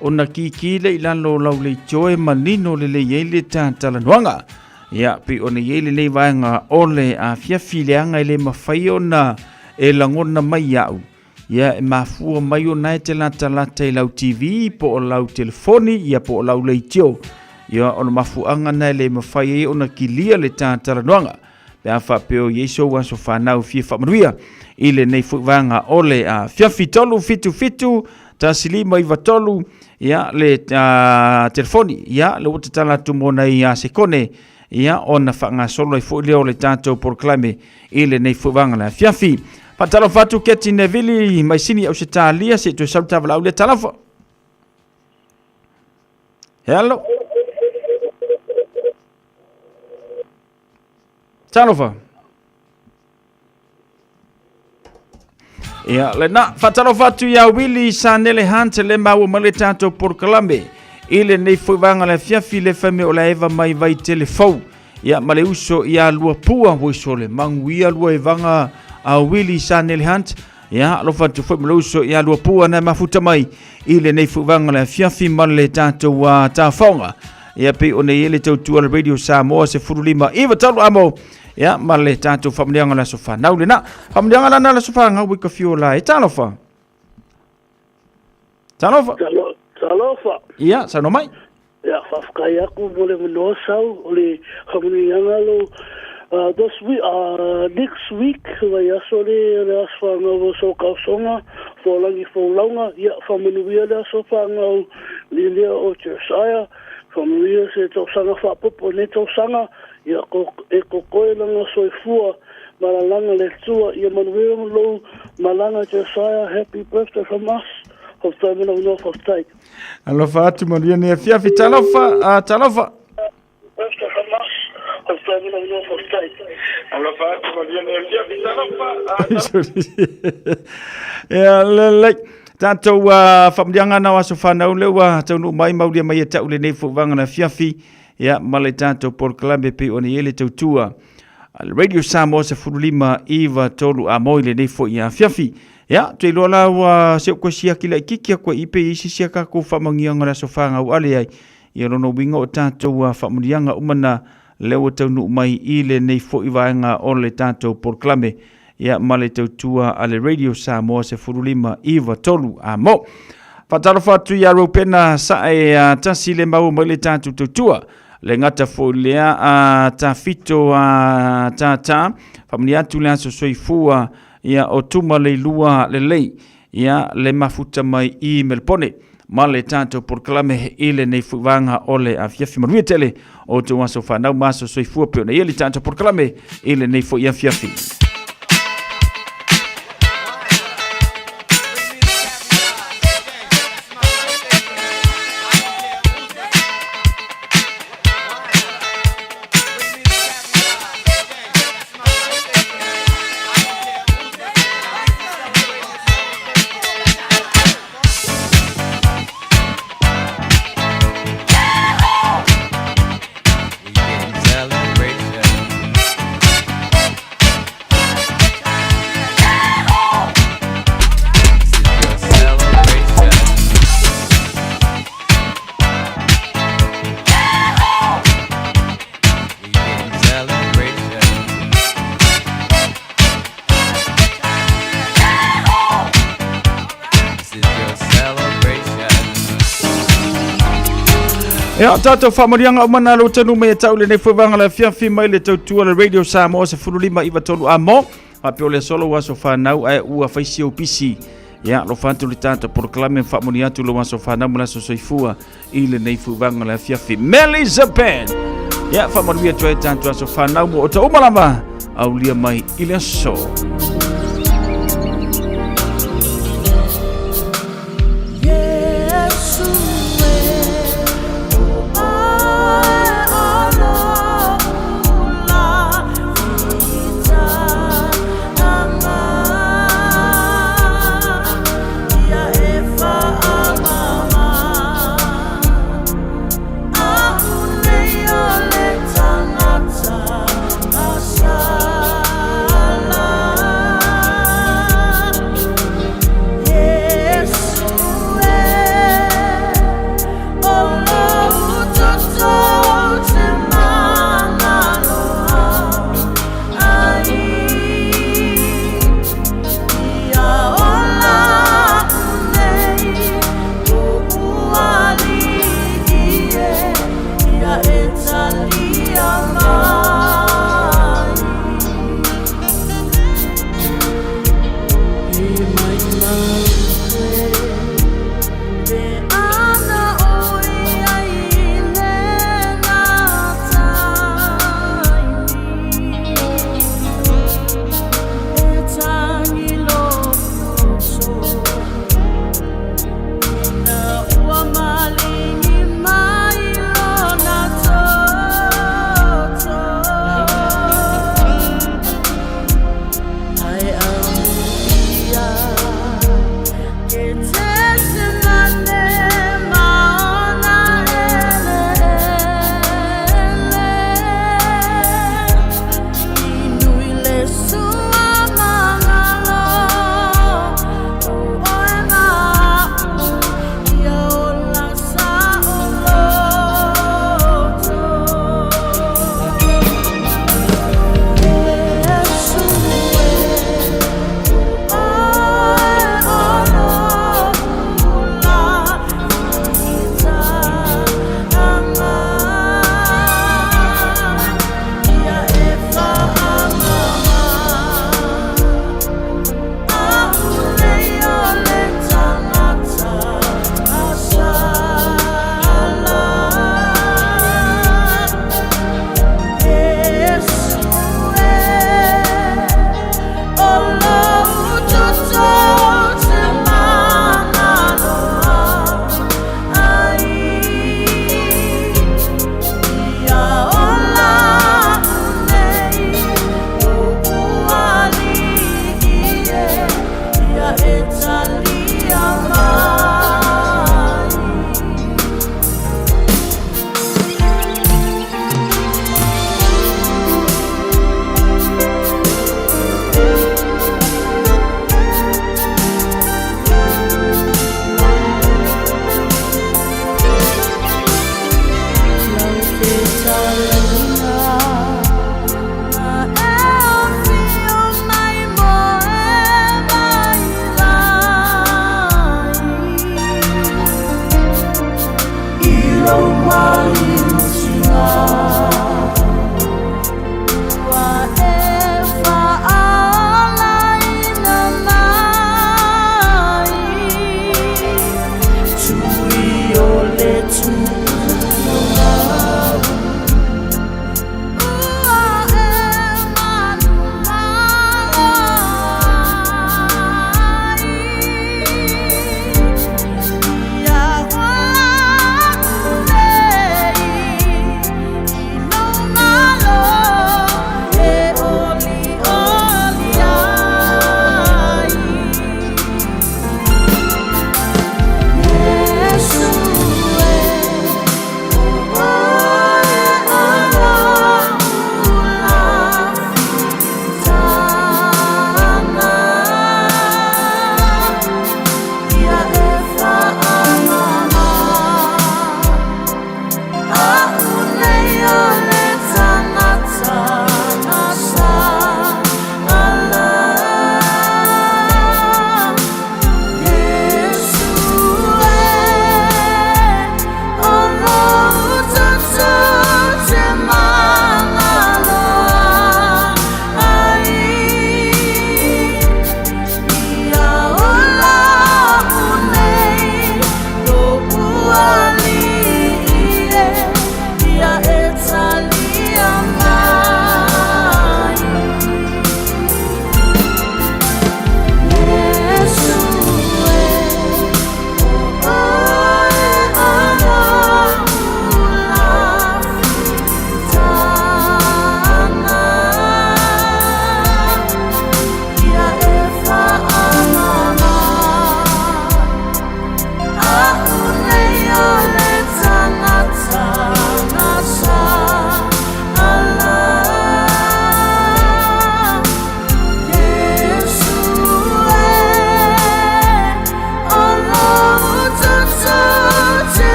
ona kiki le i lalo o lau leitio e manino lelei ai le tatalanoaga. Ia, pei ona i ai lenei vaega o le afiafi leaga e le mafai ona e lagona mai iaʻu. Ia, e mafua mai ona e te latalata i lau TV po o lau telefoni, ia po o lau leitio. Ia, o le mafuaaga na e le mafai ai ona kilia le tatalanoaga. Pe a faapea o i ai sou aso fanau fia faamanuia i lenei foi vaega o le afiafi. 377 1593, ia, le telefoni, ia, le ua tatala atu mo nai sekone, ia, ona faagasolo ai foi lea o le tatou polokalame i lenei foi vaega o le afiafi. Faatalofa atu Keti Nevili mai Sini Ausetalia, se i toe sau le tavalaau lea talofa. Hello. Talofa. Ia, lena, faatalofa atu ia Willy Sanele Hunt, le maua mai le tatou polokalame i lenei foi vaega o le afiafi le fai mai o le eva mai vai tele fou. Ia, ma le uso ia lua pua, ua iso le manuia lua evaga a Willy Sanele Hunt. Ia, alofa atu foi ma le uso ia lua pua na mafuta mai i lenei foi vaega o le afiafi ma le tatou tafaoga. Ia, pei ona i ai le tautua le Radio Samoa 15 iva tolu amo. Ia, ma le tatou faamanuiaga o le aso fanau lena. Faamanuiaga lana le aso fanau i ka fio la e. Talofa. Talofa. Talofa. Ia, saunoa mai. Ia, faafetai atu mo le avanoa sau o le faamanuiaga lo this week, next week, vaiaso le le aso fanau o Sokaosoga, Fualagi Foulauga, ia faamanuia le aso fanau lelea o Josiah, faamanuia se tausaga faapopo i lenei tausaga, ia e kokoe lana soifua malalaga le Atua, ia manuia lou malaga Josiah, happy birthday from us. Faafetai mo le avanoa, faafetai. Alofa atu manuia nei afiafi. Talofa, talofa. Ia lelei. Tatou faamanuiaga na o aso fanau lea ua taunuu mai maulia mai e tau lenei foi vaega o le afiafi. Ia ma le tatou polokalame pei ona i ai le tautua a le Radio Samoa 15 9 3 a moi lenei foi afiafi. Ia, te iloa la ua se o siaki laitiiti atu ai i pe i se isi a tatou faamanuiaga o le aso fanau ale ai. Ia lona uiga o tatou faamanuiaga uma na lea ua taunuu mai i lenei foi vaega o le tatou polokalame. Ia ma le tautua a le Radio Samoa 15 9 3 a mo. Faatalofa atu ia Ropena Sae a tasi le maua mai le tatou tautua. Le gata foi lea a tafito a tātā. Faamanuia atu le aso soifua ia o tuma le lua lelei ia le mafuta mai i Melpone ma le tatou polokalame i lenei foi vaega o le afiafi. Manuia tele o outou aso fanau ma aso soifua pei ona i ai le tatou polokalame i lenei foi afiafi. Ia, tātou whamarianga o mana lo tanu me tau le nei fuevanga le fiafi mai le tautua le Radio Samoa 15 iwa tolu a mo. A peo le solo aso whanau ai ua whaisi au pisi. Ia, lo whantu le tātou polokalame whamuni atu lo aso whanau mo le aso soifua. I lenei fuvaga le afiafi Meli Zapan. Ia, faamanuia atu ai tatou aso fanau mo outou uma lava, aulia mai i le aso.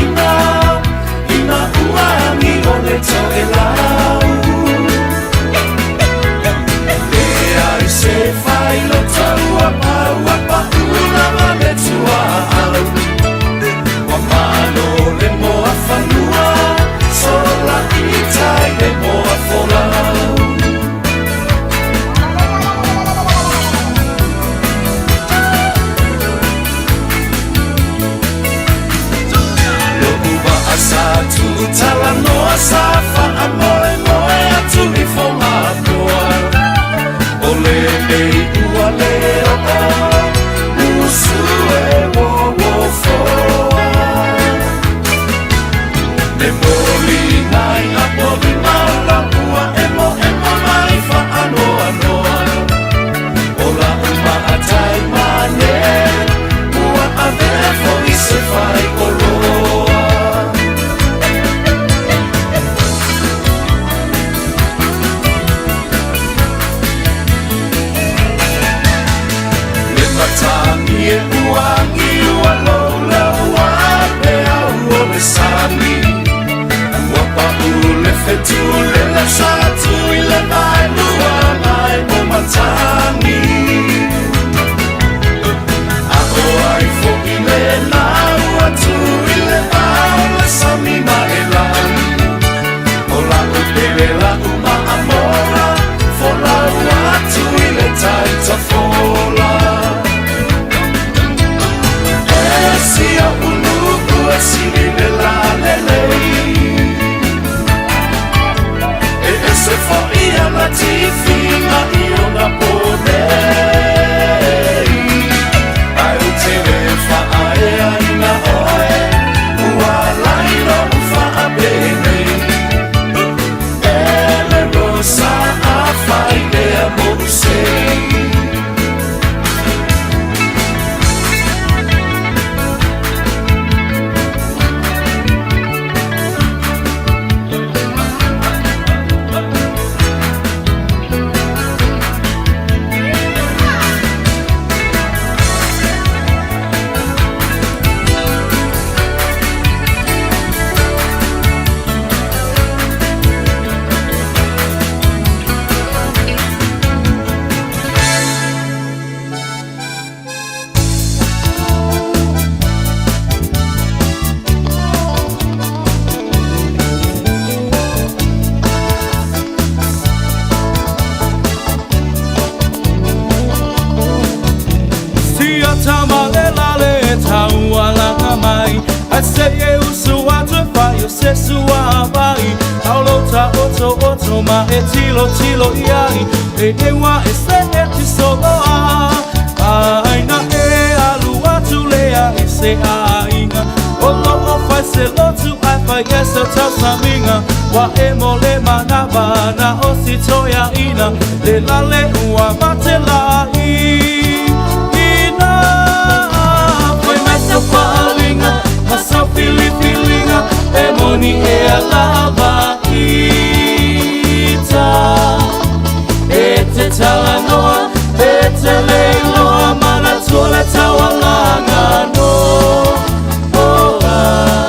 ina Ina ua angi o le toʻelau Leai se failota ua pau Ua paʻu lava le tuaau Ua malo le moa fanua Sola i tai le moa folau Lo'u vaa sa tuutalanoa sa faamoemoe atu i Fogatoa O lenei ua le oo usu e uouofoa Le moliga i apolima o lau ua emoemo mai faanoanoa O la'u maatai mane ua avea fo'i se faioloa Le matagi e ua agi ua loulau a peau o le sami Ua pa'u le fetu le lasa atu i le vaelua mai o matagi A o ai fo'i lena ua tu i le vao le sami ma e lagi O la'u pele la'u maamola Folau atu i le tai tafola E sia ulu'u e sili le lalelei E ese fo'i ana tifiga i ona ponei Ae ou te le faaeaina oe Ua alai lo'u faapenei E le rosa afai lea mou sei Sia tama le lale e taualaga mai Ae se e usu atu e fai o se suavai Aulo ta oto oto ma e tilo tilo iai E ewa e se e ti soloa Aina e alu atu lea i se aiga O loo fai se lotu ai fai e se tausamiga Ua e mo le manava na o si toeaina Le lale ua mate ina Fai mai sau faaaliga ma sau filifiliga E moni ea lava ita E te talanoa e te leiloa Manatua le taualaga no oh, ah.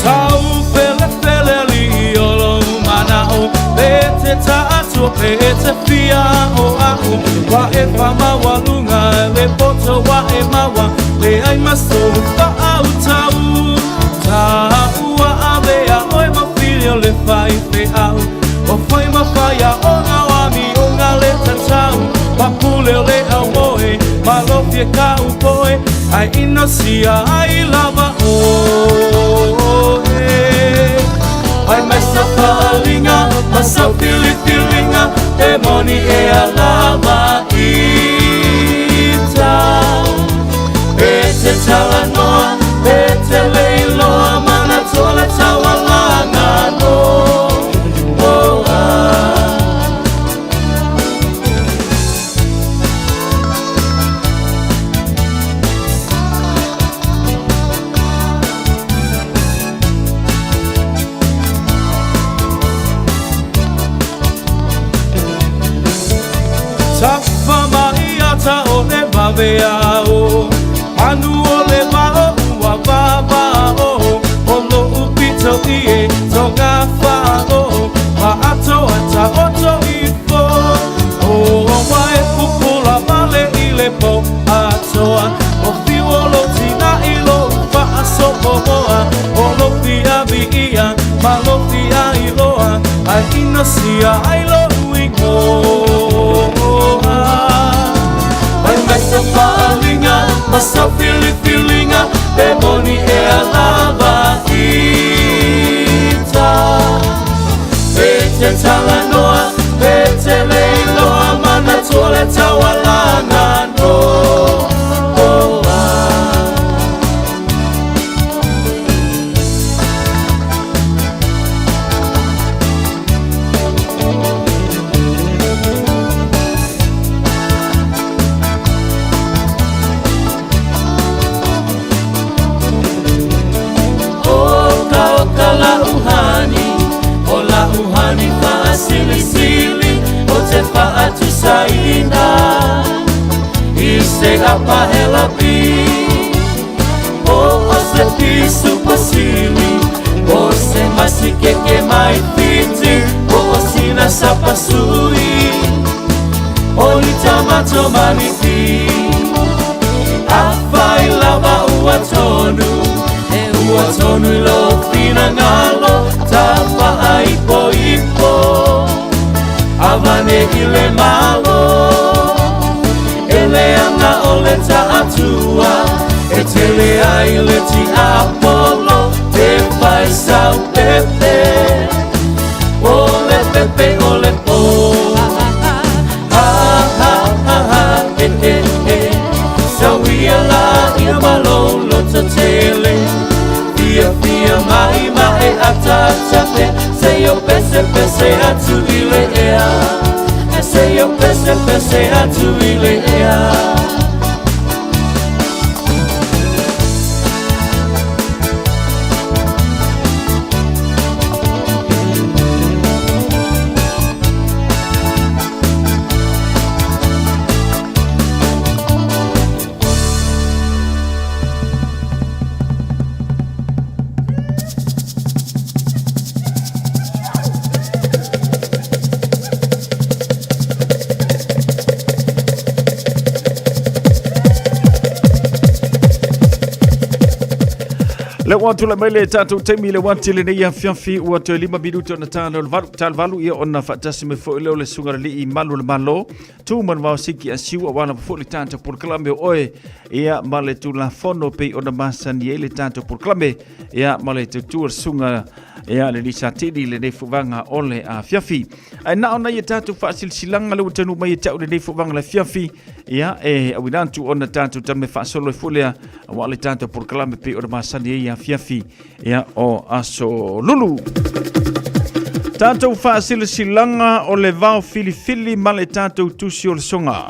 Tau felefele alii o lou manao E te taatua pe e te fia o a'u Ua e faamaualuga le poto ua e maua Leai ma sou faautau Taua avea oe ma fili o le faifeau O fai ma faiaoga o amioga le tatau Papule o le aumoe malofie ka'u poe Ae inosia ai lava oe Ai mai sau faaaliga ma sau filifiliga E moni ea lava ita E te talanoa e te leiloa Manatua le taualaga no oh, ah. ao Manu o le vao ua vavao O lo'u pito i e toga fa'o Ma atoa ta'oto ifo O wae pupula male i le po atoa O fiu o lou tina'i lou fa'asopomoa O lou fiavi'ia ma lou fiailoa Ae inosia ai lo'u igoa Fai mai sa fa'aliga ma sau filifiliga Pe moni ea lava ita E te talanoa pe te le iloa Manatua le taualaga noa Oka oka la'u hani O la'u hani fa'asilisili O te fa'atusaina I se apahelapi O o se pisu pasili O se masikeke mai fiti O o sina sapasui O ni tamato maniti Afai lava ua tonu E ua tonu i lou finagalo Tafa'aipoipo Avane i le malo E leaga o le ta'atua E tele ai le tiapolo E fai sau pepe O le pepe o le po Ha ha ha ha he he he Sauia la'ia ma lou lototele Fiafia mai ma e ataata pea Seia o pesepese atu i le ea Seia o pesepese atu i le ea Le ua tulai mai le tatou taimi le uati lenei afiafi ua toe 5 minuti ona tala o le valu tala valu ia ona faatasi mai foi lea o le susuga i le alii malu o le Malo Tu manuvao siki a siu aua lava foi le tatou polokalame o oe ia ma le Tulafono pei ona masani ai le tatou polokalame ia ma le tautua le susuga ia le Lisa Tini lenei fuvaga o le afiafi. Ae na ona ia tatou faasilasilaga le ua taunuu mai ia te au lenei fuvaga le afiafi ia e auina atu ona tatou talme faasolo ai foi lea aua le tatou polokalame pei ona masani ai afiafi ia o aso lulu. Tatou faasilasilaga o le vao filifili ma le tatou tusi o le soga.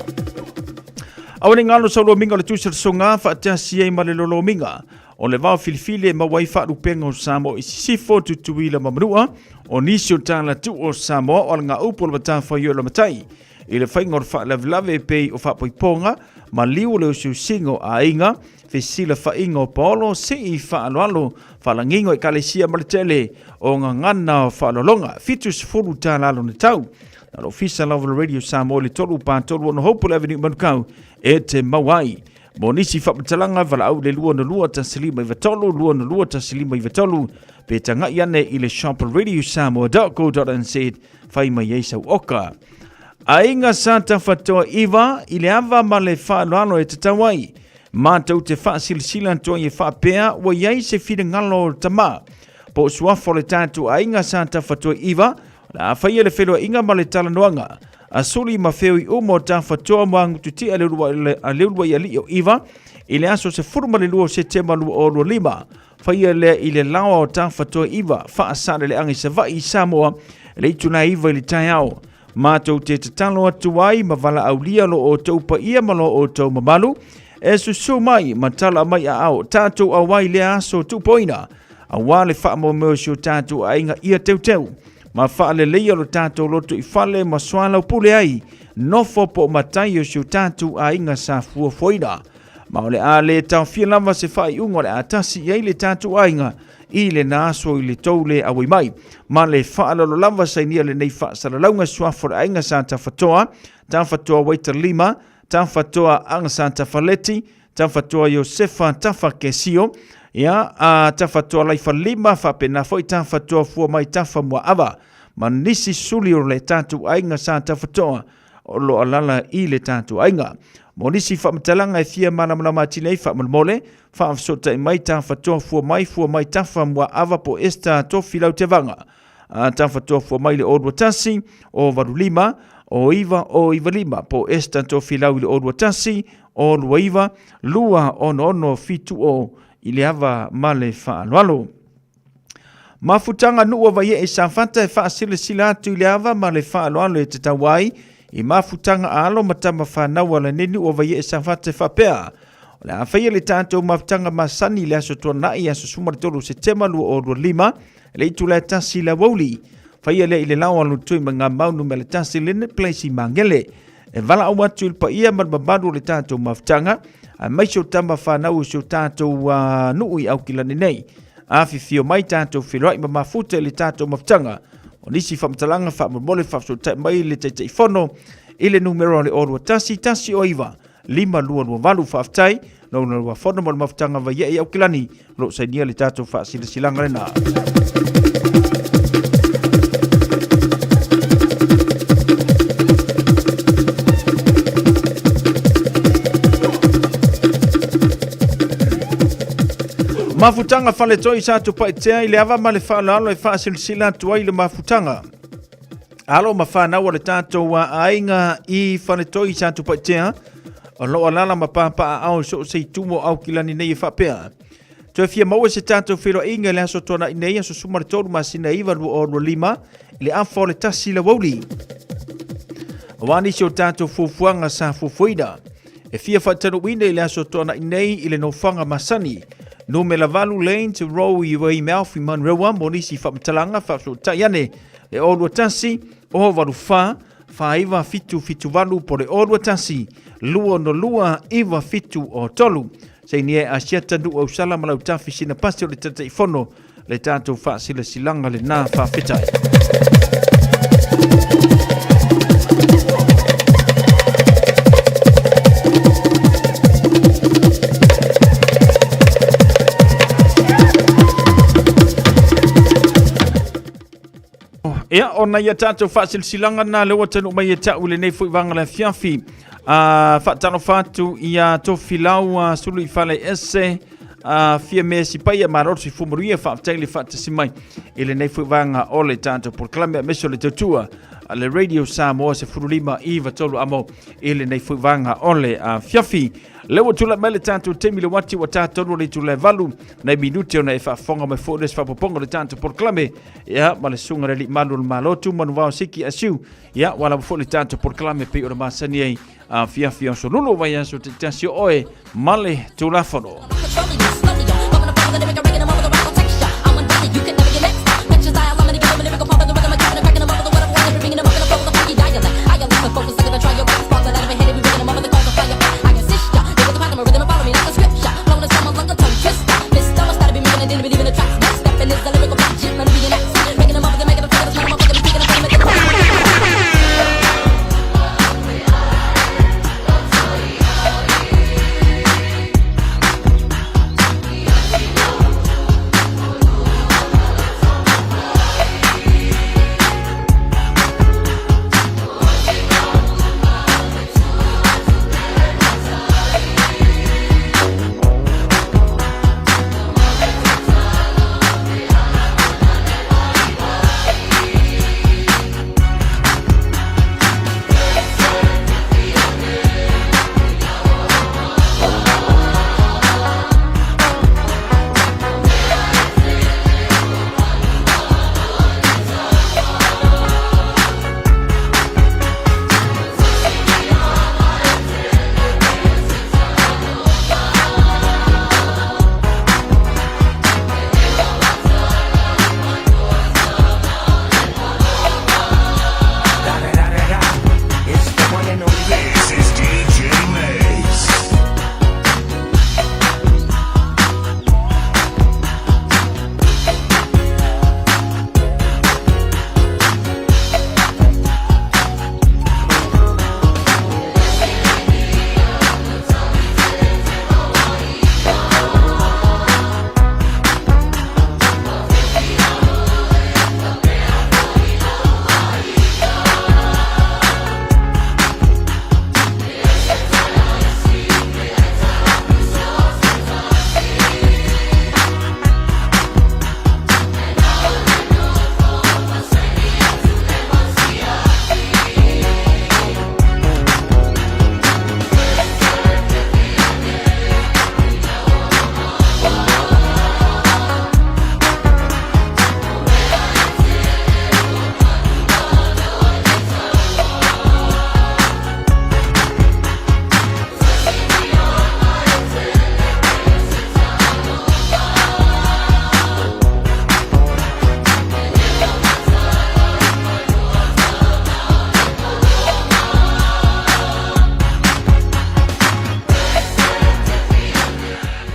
Aua ne i galo saulomiga o le tusi o le soga faatasi ai ma le lolomiga o le vao filifili e maua ai faalupega o Samoa i Sisifo, Tutuila ma Manua, o nisi o talatuu o Samoa o alagaupu o le matafaioi o le matai i le faiga o le faalavelave e pei o faapoipoga ma liu o le usiusiga o aiga, fesilafaiga o paolo, sii faaaloalo, faalagiga o ekalesia ma le tele o gagana o faaaloaloga. 70 tala lona tau. Na le Ofisa lava o le Radio Samoa i le 3 pa 3 6 Hopewell Avenue i Manukau e te maua ai. Mo nisi faamatalaga, valaau i le 262 1593 262 1593 pe tagai ane i le shop radiosamoa.co.nz fai mai ai sau oka. Aiga sa tafatoa iva i le ava ma le faaaloalo e tatau ai. Matou te faasilasila atu ai e faapea ua i ai se finagalo o le tama. Po o suafa o le tatou aiga sa tafatoa iva, o le a faia le feloaiga ma le talanoaga. A suli ma feoi uma o tafatoa mo agututia a le uluai alii o iva i le aso 12 o Setema 2025. Faia lea i le laoa o Tafatoa Iva, faasaleleaga i Savaii i Samoa, i le itula 9 i le taeao. Matou te tatalo atu ai ma valaaulia lo outou paia ma lo outou mamalu, e susu mai ma tala mai aao tatou auai lea aso tuupoina, aua le faamoemoe o si o tatou aiga ia teuteu ma faaleleia lo tatou loto i fale ma soalaupule ai nofo po o matai o si o tatou aiga sa fuafuaina. Ma o le a le taofia lava se faaiuga o le a tasi i ai le tatou aiga i lena aso i le tou le auai mai. Ma le faaaloalo lava sainia lenei faasalalauga suafa o le aiga sa Tafatoa, Tafatoa Waitalima, Tafatoa Agasa Tafaleti, Tafatoa Iosefa Tafa Kesio, ia, a Tafatoa Laifalima, faapena foi Tafatoa Fuamai Tafa Muaava, ma nisi suli o le tatou aiga sa Tafatoa o lo o alala i le tatou aiga. Mo nisi faamatalaga e fia malamalama atili ai faamolemole, faafesootai mai Tafatoa Fuamai Fuamai Tafa Muaava po Esther Tofilau Tevaga. A Tafatoa Fuamai i le 021 085 0995 po Esther Tofilau i le 021 029 266 70 i le ava ma le faaaloalo. Mafutaga nuu a Vaiee Safata e faasilasila atu i le ava ma le faaaloalo e tatau ai i mafutaga a alo ma tama fanau a lenei nuu a Vaiee Safata e faapea, O le a faia le tatou mafutaga masani i le aso Tuanai, aso 13 Setema 2025, i le itula e 1 i le aoauli. Faia lea i le lao alu tui ma ngā mau numera 1 Linnet Place i Magele. E valaau atu i le paia ma le mamalu o le tatou mafutaga, aemaise o tama fanau o si o tatou nuu i Aukilani nei. Afifio mai tatou feiloai ma mafuta i le tatou mafutaga. O nisi faamatalaga faamolemole faafesootai mai le Taitaifono i le numera o le 021 109 5228. Faafetai lou lauafono mo le mafutaga vaiee i Aukilani o lo o sainia le tatou faasilasilaga lena. Mafutaga faletoi sa tupaitea i le ava ma le faaaloalo e faasilasila atu ai le mafutaga. Alo ma fanau a le tatou aiga i faletoi sa tupaitea o lo o alala ma papaaao i so o se itu o Aukilani nei e faapea. Toe fia maua se tatou feiloaiga i le aso Tuanai nei, aso 13 masina 9 2025, i le afa o le 1 i le aoauli. Aua nisi o tatou fuafuaga sa fuafuaina. E fia faatanuuina i le aso Tuanai nei i le nofoaga masani, numera 8 Lane to Row i Weymouth i Manurewa mo nisi faamatalaga faafesootai ane le 021 084 4978 po le 021 262 9703. Sainia e Asiata Nuu Ausala ma Lautafi Sina Pasi o le Taitaifono le tatou faasilasilaga lena faafetai. Ia, ona ia tatou faasilasilaga na lea ua taunuu mai e ta'u i lenei foi vaega o le afiafi. Faatalofa atu ia Tofilau Sulu i Fale Ese, fia me sipaia malo le soifua manuia, faafetai le faatasi mai i lenei foi vaega o le tatou polokalame aemaise o le tautua a le Radio Samoa 15 93 amo i lenei foi vaega o le afiafi. Lea ua tulai mai le tatou taimi le uati ua ta 3 o le itula e 8 nai minute ona e faafofoga mai foi le faapopoga o le tatou polokalame ia ma le susuga le alii malu o le Malo Tu Manuvao Siki Asiu ia ua lava foi le tatou polokalame pei ona masani ai afiafi aso lulu vaiaso taitasi o oe ma le Tulafono.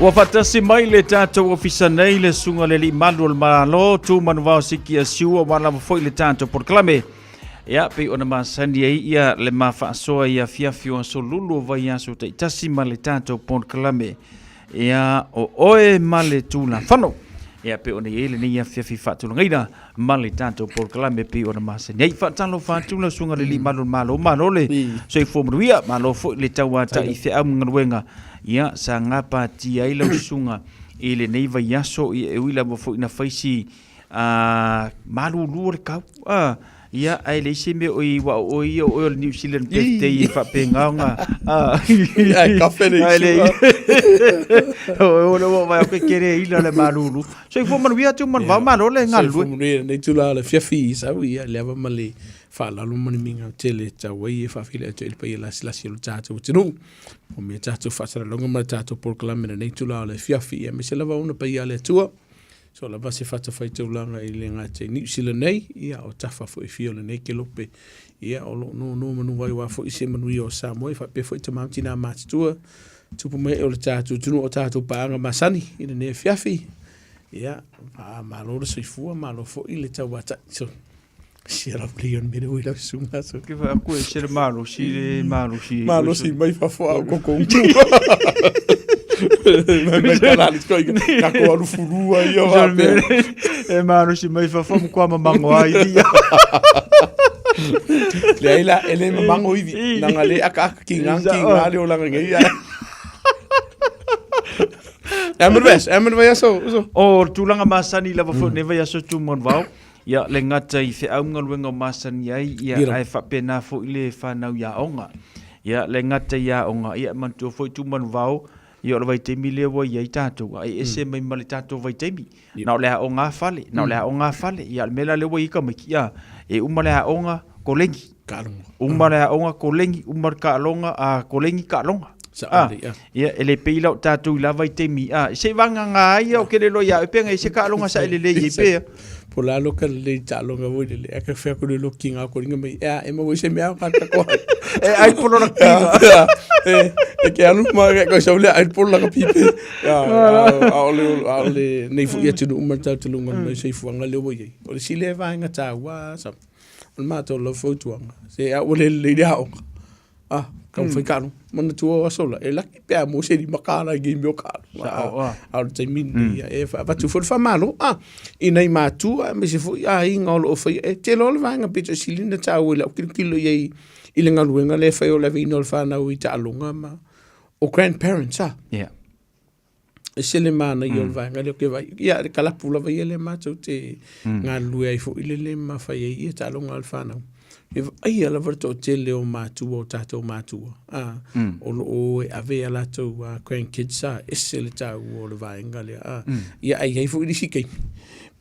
Ua faatasi mai le tatou ofisa nei le susuga le alii malu o le Malo, Tu Manuvao Siki Asiu, aua lava foi le tatou polokalame. Ia, pei ona masani ai ia le ma faasoa i afiafi o aso lulu o vaiaso taitasi ma le tatou polokalame. Ia, o oe ma le Tulafono. Ia, pei ona i ai lenei afiafi faatulagaina ma le tatou polokalame pei ona masani ai. Faatalofa atu lau susuga i le Alii Malu o le Malo, malo le soifua manuia, malo foi le tauatai i feau ma galuega, ia, sa gapatia ai lau susuga i lenei vaiaso, ia, e ui lava foi ina fai si malulu o le kau, ia, ae leai se mea o i aua o oe ia o oe o le New Zealand birthday e faapena ona Ae kafe le Ae leai. O le ua vaai atu e tele ila le malulu. Soifua manuia atu ma le vao malo le galulue. Soifua manuia lenei itula o le afiafi i sau ia le ava ma le faaaloalo ma le migao tele e tatau ai e faafeiloai atu ai i le paia lasilasi o le tatou atunuu. O mea tatou faasalalauga ma le tatou polokalame i lenei itula o le afiafi ia aemaise lava ona paia a le Atua. So lava se fatafaitaulaga i le gata i Niu Sila nei, ia o tafa foi e fia o lenei kelope, ia o lo o nonomanu ai aua foi se manuia o Samoa, e faapea foi tama ma tina matutua, tupu ma ee o le tatou atunuu o tatou paaga masani i lenei afiafi. Ia, malo le soifua, malo foi le tauatai. So, sia lau lei o le mea lea ua i lau susuga. So. Ke wha koe se le malosi le malosi. Malosi mai fafo a koko utu. Mai mai kalali ko ka ko alu furua ia wa pe. E malosi mai fafo mo kwa mamango ai ia. Le ai la ele mamango ivi. Nanga le aka aka ki ngang ki nga le olanga ngai ia. Amon ves, amon vai aso. O tulaga masani lava foi nei vai aso tu mon vao. Ia, le gata i feau ma galuega o masani ai, ia, ae faapena foi le fanau i aoga. Ia, le gata i aoga, ia, e manatua foi Tumanuvao, ia, o le vaitaimi lea ua i ai tatou, a e ese mai ma le tatou vaitaimi. Na o le aoga lava fale, na o le aoga lava fale. Ia, o le mea la lea ua i ai tamaiti, ia, e uma le aoga, kolegi. Uma le aoga, kolegi, uma le taaloga, a, kolegi, taaloga. Ah, ia, e le pei la o tatou i la vaitaimi, a, se i vagana ai ia o ke le loa ia oe, pe ngai se taaloga sa e lelei ai pea. Po la lo ka lelei taaloga foi lele, a ka fea ko le lo kinga ko ringa mai, ea, e maua i se mea o ka ka koa. E ai polo la kinga. E, e ke alu ma ke ko sau le ai polo la ka pipe. A, a o le, a o le, nei fu ia tunu uma tau tulunga mai soifuaga le ua i ai. O le sile vaenga tāua, sa, o le mātou lau fautuaga, se a ua le lelei le aoga. Ah, kau whai karu. Mana tua o aso la. E laki pe a mo se lima kāla i game o karu. Sao, ah. A o le taimi nei, e whatu fo le whamalo. Ah, i nei mātua, me se fo i a inga o lo o whai. E te loa le vaenga pito sili na tāu e lau kilo kilo i ei i le ngaluenga le whai o le aveina o le whanau i taaloga ma o grandparents, ah. Yeah. E sele manaia o le vaega lea ou te vaai. Ia, le kalapu lava ia lea matou te galulue ai foi le le ma fai ai ia taaloga a le fanau. E vaaia lava le toatele o matua, o tatou matua, a, o lo o e ave a latou grandkids, a, ese le taua o le vaega lea, a. Ia, ae i ai foi le isi taimi,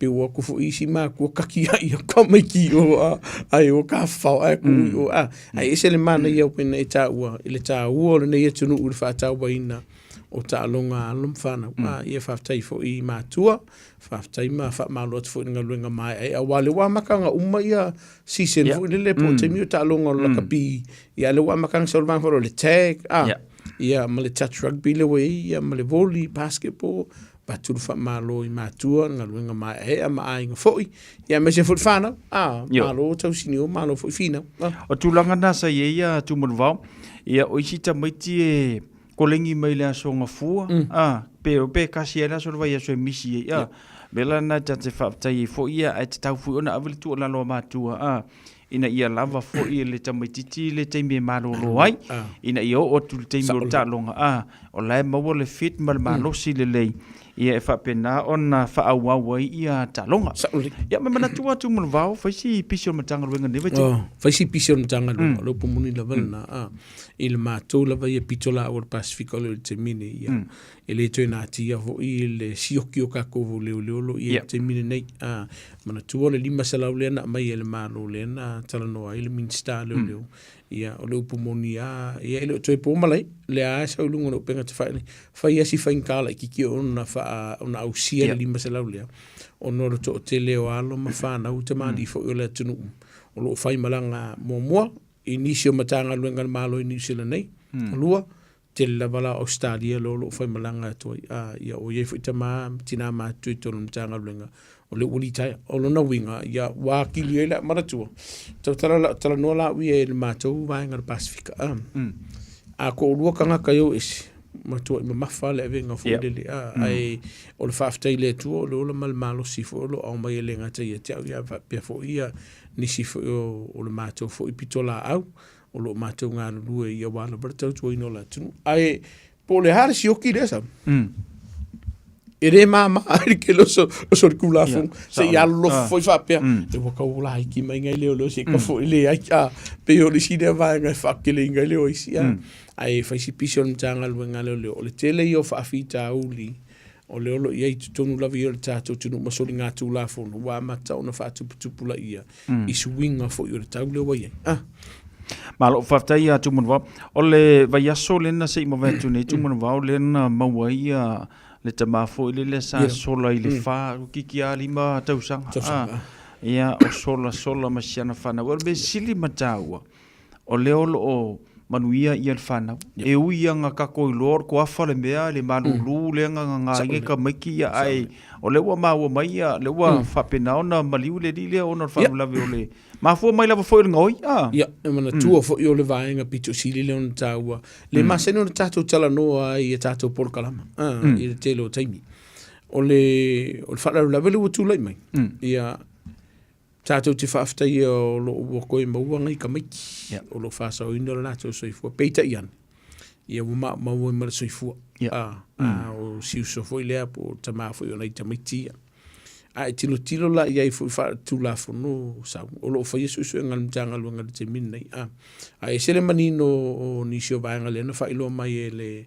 pe ua atu foi isi matua kaki ai ia tamaiti i o, a, ae o tafafao ae tuu i o, a. Ae ese le manaia o pena e taua, i le taua o lenei atunuu i le faatauaina o taaloga a alo ma fanau. A, ia faafetai foi i matua, faafetai ma faamalo atu foi i le galuega maeaea, aua o lea ua amata ona uma ia season foi lele po o taimi o taaloga o le lakapi, ia lea ua amata ona sau le vaega foi lea o le tag, a, ia ma le touch rugby lea ua i ai, ia ma le volley, basketball, avatu le faamalo i matua, le galuega maeaea ma aiga foi, ia aemaise foi le fanau, a, malo tausinio, malo foi finau. O tulaga na sa i ai ia Tumanuvao, ia o isi tamaiti e Kolegi mai le aso gafua, a, pe, pe kasi ai le aso o le vaiaso e misi ai, a. Mea la lena ta te faafetai ai foi ia, ae tatau foi ona ave le tuualalo a matua, a, ina ia lava foi le tamaitiiti le taimi e malolo ai, ina ia oo atu i le taimi o le taaloga, a, o la e maua le fit ma le malosi lelei, ia e faapena ona faaauau ai ia taaloga. Ia ma manatua atu mo le vao, fai si pisi o le Matagaluega i lenei vaitaimi. Oh, fai si pisi o le Matagaluega, o le upu moni lava lena, a. I le matou lava ia pitolaau o le Pasefika o le taimi lenei, ia, e le toe natia foi le sioki o kakou leoleo o lo o i ai i le taimi lenei. A, manatua le 500 lea na aumai e le Malo lea na talanoa ai le Minisita o Leoleo, ia, o le upu moni lava, ia e le o toe po malae, o lea lava e sau i luga o le upega tafailagi, fai lava si faigata laitiiti ona faa, ona ausia le 500 lea, ona o le toatele o alo ma fanau, tamalii foi o le atunuu o lo o faimalaga muamua i nisi o Matagaluega a le Malo i Niu Sila nei. Lua, Tele lava la o Ausetalia lea o lo o faimalaga atu ai, a, ia ua i ai foi tama ma tina matutua i totonu o le Matagaluega o lea ua litaea. O lona uiga, ia ua atili ai le manatua, tautala la, talanoa la au ia i le matou vaega o le Pasefika, a, a toalua tagata e o ese, matuai mamafa le avega foi lele, a, ae o le faafetai i le Atua o le ola ma le malosi foi o lo o aumai e le gata ia te au, ia faapea foi ia nisi foi o le matou foi pitolaau o lo o matou galulue ia aua lava le tautuaina o le atunuu. Ae po o le a le sioki lea sau, e le mama ai le tele o solitulafono se i alolofa foi faapea, e ua tau laiti mai nai leoleo se i ka foi le ai, a, pei o le isi lea vaega e faateleina ai le o isi, a. Ae fai si pisi o le Matagaluega a Leoleo, o le tele ia o faafitauli o lea o lo o i ai i totonu lava ia o le tatou atunuu ma soligatulafono ua amata ona faatuputupulaia i suiga foi o le tau lea ua i ai. Ah. Malo, faafetai ia Tumanuvao. O le vaiaso lena se i mavae atu nei Tumanuvao lea na maua ai ia le tama foi lele sa sola i le fa, kiki a lima tausaga. Tausaga. Ah, ia, o sola sola ma siana whanau. O le mea sili ma tāua, o lea o lo o manuia ia le whanau. E ui ia nga kako i loa, o le koafa le mea, le malulu lea nga nga nga inge ka maiki ia ai. O lea ua maua mai ia, lea ua faapena ona maliu le alii lea ona o le faalavelave o le mafua mai lava foi o le gaoi. Ah. Ia, e manatua foi o le vaega pito sili lea ona taua. Le masani ona tatou talanoa ai i a tatou polokalama, ah, i le tele o taimi. O le, o le faalavelave lea ua tulai mai, ia, tatou te faafetaia o lo o ua toe maua nai tamaiti o lo o faasaoina lo latou soifua. Peitai ane, ia ua maumau ai ma le soifua. A, o si uso foi lea po o tama foi o nai tamaiti ia. A e tilotilo la i ai foi faaletulafono sau, o lo o faia suesuega a le Matagaluega i le taimi lenei. A, a ese le manino o nisi o vaega lea na faailoa mai e le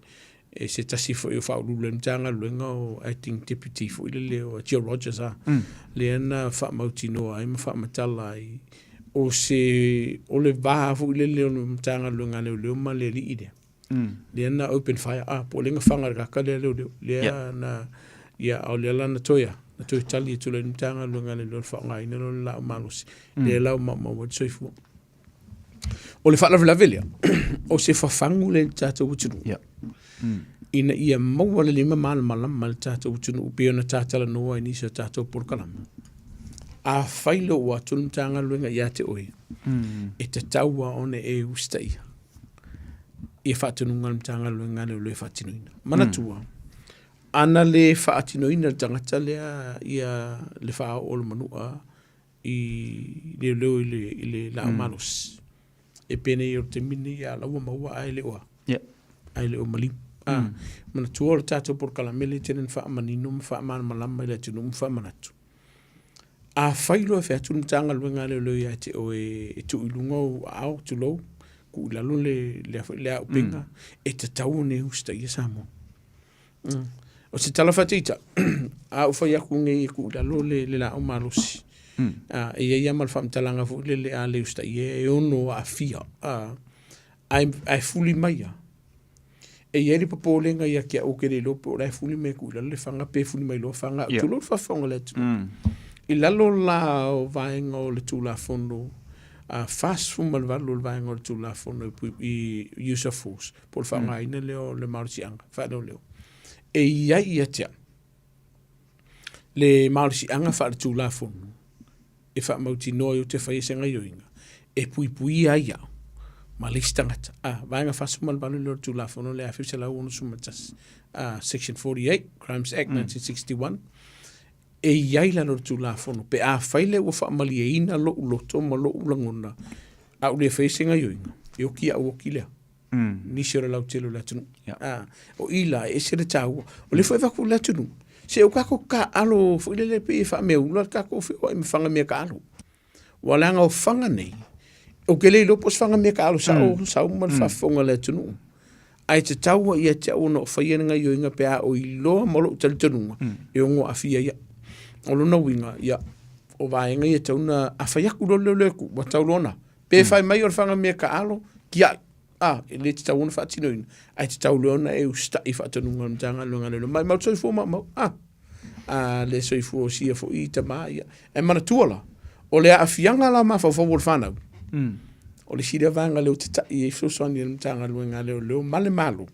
e se tasi foi o faauluulu o le Matagaluega o Acting Deputy foi lele o Jill Rogers a, lea na faamautinoa ai ma faamatala ai o se o le va foi lele o le Matagaluega a Leoleo ma le alii lea. Lea na open fire a po o lea na fanga i le kaka lea a leoleo lea na ia a o lea la na toe a na toe tali atu loa i le Matagaluega a Leoleo le faaaogaina loa o le laau malosi lea la ua maumau ai le soifua. O le faalavelave lea, o se fafagu lea i le tatou atunuu. Yeah. Ina ia maua lelei ma malamalama le tatou atunuu pei ona tatalanoa i nisi o tatou polokalama. Afai loa ua atu le Matagaluega ia te oe, e tatau lava ona e usitaia ia faatonuga a le Matagaluega a Leoleo e faatinoina. Manatua, ana le faatinoina e le tagata lea ia le faaoo o le manua i leoleo i le, i le laau malosi. E penei o le taimi lenei a la ua maua ae le o a. Ae le o maliu. A, manatua o le tatou polokalame lea e tele ina faamanino ma faamalamalama i le atunuu ma faamanatu. Afai loa e fai atu le Matagaluega a Leoleo ia te oe e tuu i luga ou aao, tulou, tuu i lalo le, le, le auupega, e tatau ona e usitaia Samoa. O se tala faataita, a ou fai atu nei e tuu i lalo le, le laau malosi, e i ai lava ma le faamatalaga foi lele a le usitaia e ono aafia, ae, ae fuli mai lava. E i ai le popolega ia te au ou te le iloa po o la e fuli mai e tuu i lalo le fana pe fuli mai loa fana, tulou le faafofoga a le atunuu. I lalo la o vaega o le Tulafono 48 o le vaega o le Tulafono i use of force, po o le faaaogaina lea o le malosiaga faaleoleo. E i ai ia te au le malosiaga faaletulafono e faamautinoa ai ou te faia se gaoioiga e puipuia ai au ma le isi tagata. A, vaega 48 lea o le Tulafono lea 1961, a, Section 48, Crimes Act 1961, e i ai lalo o le Tulafono pe afai lea ua faamalieina lou loto ma lou lagona a ou le faia se gaoioiga, e oti au oti lea. Nisi o le lautele o le atunuu. A, o i la, e ese le taua. O lea foi e avatu i le atunuu, se o tatou taaalo foi lele pei e faameaula le tatou feoai ma fana mea taaalo. Ua leaga o fana nei, ou te le iloa po o se fana mea taaalo sao, sau ma le faafofoga a le atunuu. Ae tatau ia te au ona ou faia le gaoioiga pe a ou iloa ma lou talitonuga e ono aafia ai au. O lona uiga, ia, o vaega ia e tatau ona, a fai atu loa le leoleo e tu, ua tatau loa ona Pe fai mai o le fana mea taaalo, tiai. A, e le tatau ona faatinoina, ae tatau loa ona e usitai i faatonuga a le Matagaluega a Leoleo. Maumau le soifua maumau. A, a le soifua o sia foi tama ia. Ae manatua la, o le aafiaga la mafaufau o le fanau, o le isi lea vaega lea ua tatai ai fesoasoani a le Matagaluega a Leoleo ma le Malo.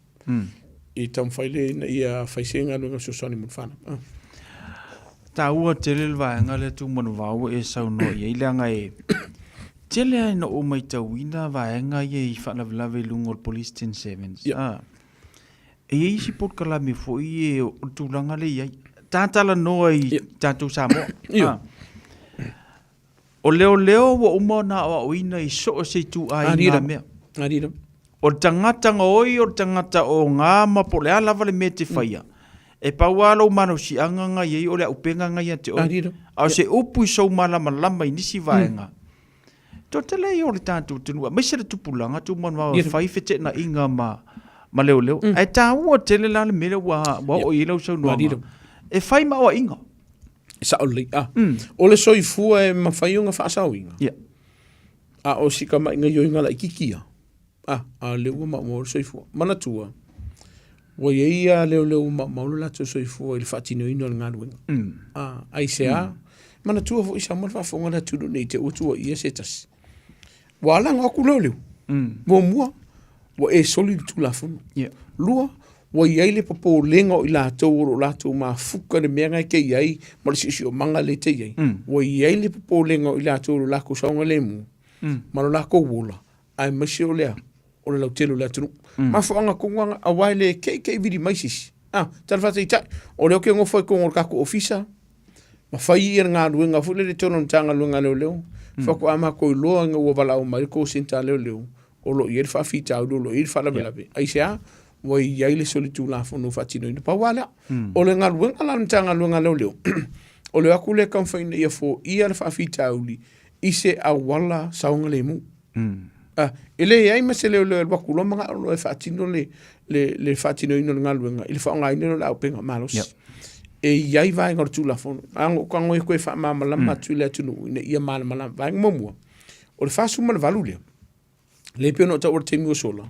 I taumafai lea ina ia fai se galuega fesoasoani mo le fanau. Ah. Taua tele le vaega lea Tumanuvao ua e saunoa i ai leaga e tele lava ina ou matauina vaega ia i faalavelave i luga o le Police Ten Sevens. Yeah. Ah. E i ai isi polokalame foi e o le tulaga lea e i ai. Ta talanoa i Yeah. tatou Samoa. Io. Ah. O leoleo ua uma ona aoaoina i so o se ituaiga mea. O le tagata gaoi, o le tagata oga ma po o le a lava le mea e te faia, e pau lava lou malosiaga na i ai o le auupega na ia te oe. A o se upu i sou malamalama i nisi vaega, toatele ia o le tatou atunuu, aemaise le tupulaga tumau e fai feteenaiga ma ma leoleo. Ae taua tele la le mea lea ua oo i ai lau saunoaga, e fai ma aoaiga. E sao lelei. Ah. O le soifua e mafai ona faasaoina. Yeah. A o si tamaiga ioiga laitiiti ia, a, a o lea ua maumau ai le soifua. Manatua, ua i ai lava leoleo ua maumau lo latou soifua i le faatinoina o le galuega. A, aisea? Manatua foi Samoa le faafofoga a le atunuu nei te ua tuuaia se tasi. Ua alaga atu leoleo. Muamua, ua e soli le Tulafono. Yeah. Lua, ua i ai le popolega o i latou o lo o latou mafuta i le mea na e te i ai ma le siosiomaga lea e te i ai. Ua i ai le popolega o i latou o lo latou saogalemu ma lo latou ola, aemaise o le a? O le lautele o le atunuu. Mafuaaga tonu lava na, aua e le keikei vili mai se isi. Ah, tala faataitai, o lea ou te nofo ai i totonu o le tatou ofisa, ma fai ia le galuega foi lele i totonu o le Matagaluega a Leoleo, faatoa matou iloa ina ua valaau mai le call centre a Leoleo, o lo o i ai le faafitauli, o lo o i ai le faalavelave. Aisea? Ua i ai le solitulafono ua faatinoina. Pau lava lea. O le galuega la a le Matagaluega a Leoleo, o le o atu lea e taumafai ina ia foia le faafitauli i se auala saogalemu. Ah, e leai ma se leoleo e alu atu loa manao loa e faatino le, le, le faatinoina o le galuega i le faaaogaina o le auupega malosi. Yep. E i ai vaega o le Tulafono. A na ou tago ai koe faamalamalama atu i le atunuu ina ia malamalama. Vaega muamua, o le 48 lea, lea e pei ona ou taua i le taimi ua sola,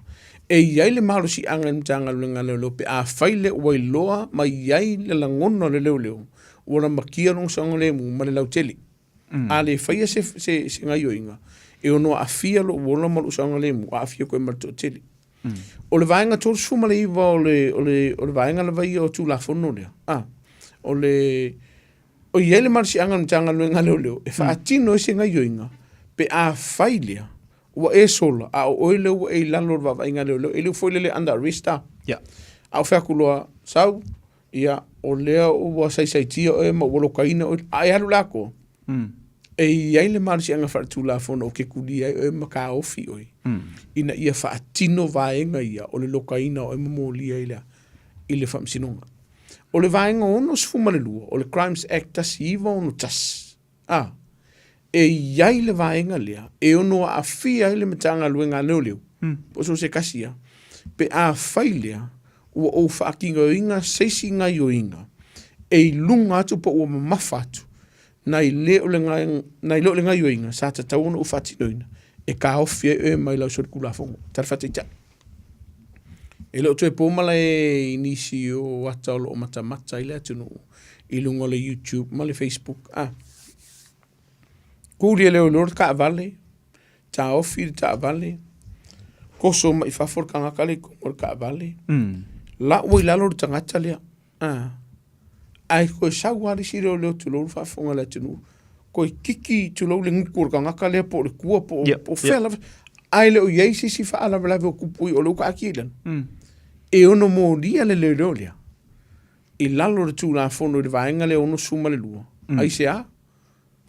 e i ai le malosiaga i le Matagaluega a Leoleo pe afai lea ua iloa ma i ai le lagona o le leoleo ua lamatia lona saogalemu ma le lautele. A le faia se, se, se gaioiga, e ono aafia lou ola ma lou saogalemu, aafia koe ma le toatele. O le vaega 39 o le, o le, o le vaega lava ia o Tulafono lea, a, o le, o i ai le malosiaga o le Matagaluega a Leoleo e faatino ai se gaioiga pe afai lea ua e sola a o oe lea ua e i lalo o le vaavaaiga a leoleo, e le o foi lele under arrest a. Yeah. A o fai atu loa, sau, ia, o lea ua saisaitia oe ma ua lokaina oe, a e alu la atoa, e i ai le malosiaga faaletulafono ou te kulia ai oe ma taofi oe, ina ia faatino vaega ia o le lokaina o oe ma molia i le, i le faamasinoga. O le vaega 62 o le Crimes Act 1961, a, e i ai le vaega lea e ono aafia ai le Matagaluega a Leoleo, po o so o se tasi lava, pe afai lea ua ou faatinoina se isi gaioiga e i luga atu po ua mamafa atu nai le o le, nai lo le gaioiga sa tatau ona ou faatinoina e taofi ai oe mai lau solitulafono. Tala faataitai. E le o toe po malae i nisi o ata o lo o matamata ai le atunuu i luga o le YouTube ma le Facebook. Ah. Kuli e leoleo le taavale, taofi le taavale, toso mai fafo le tagata lea i totonu o le taavale, lau ai lalo le tagata lea. Ah. Ae toe sau lava le isi leoleo tulou le faafofoga a le atunuu, toe kiki tulou le gutu o le tagata lea po o le tua po o, po o fea lava. Ae le o i ai se isi faalavelave o tupu i o lea ua taatia i lalo. E ono molia le leoleo lea i lalo o le Tulafono i le vaega lea 62, aisea?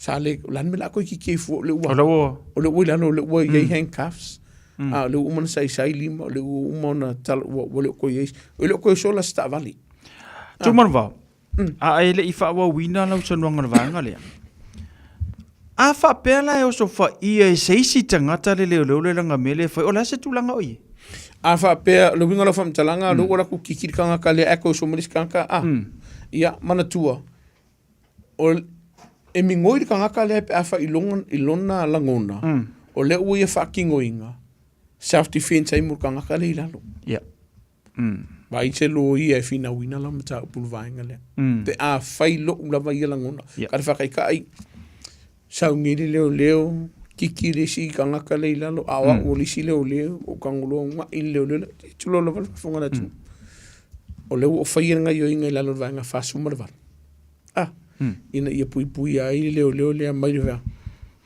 Sa le, o le a le mea o le a toe kiki ai fua, o lea ua, O lea ua- o lea ua i lalo, o lea ua i ai handcuffs, a o lea ua uma ona saisai lima, o lea ua uma ona tala, ua, ua le o toe i ai, e le o toe sola se taavale. Tumanuvao, a e le i faaauauina lau saunoaga i le vaega lea, a faapea la e osofaia e se isi tagata le leoleo le lagamea lea e fai, o le a se tulaga o i ai? A faapea, o le uiga o lau faamatalaga, o lea ua alu atu kiki le tagata lea ae toe oso mai le isi tagata, a, ia, manatua, o, e migoi le tagata lea pe a fai i lona, i lona lagona, o lea ua ia faatinoina self defense ai mo le tagata lea i lalo. Yeah. Vaai se loia e finauina lau mataupu i le vaega lea. Pe a fai lou lava ia lagona. Yeah. Ka le faataitai, sauni le leoleo, Kiki le isi tagata lea i lalo, a o au o le isi leoleo, ua ou tago loa una'i le leoleo lea, tulou lava le faafofoga a le atunuu. O lea ua ou faia le gaioiga i lalo o le vaega 48. Ah, ina ia puipuia ai le leoleo lea mai le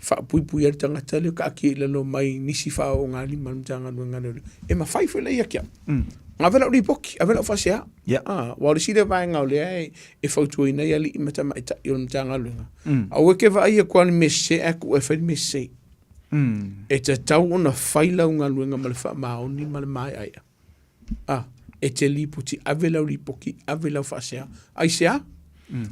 faapuipuia ai le tagata lea taatia i lalo mai nisi faaoogalima a le Matagaluega a Leoleo. E mafai foi la ia te au. Ave lau lipoti, ave lau faasea. Ah, aua o le isi lea vaega o lea e fautuaina ai alii ma tamaitai o le Matagaluega. Aua e te vaai atu lava i le mea sese ae tuu e fai le mea sese. E tatau ona fai lau galuega ma le faamaoni ma le maeaea. Ah, e te lipoti, ave lau lipoti, ave lau faasea. Aisea?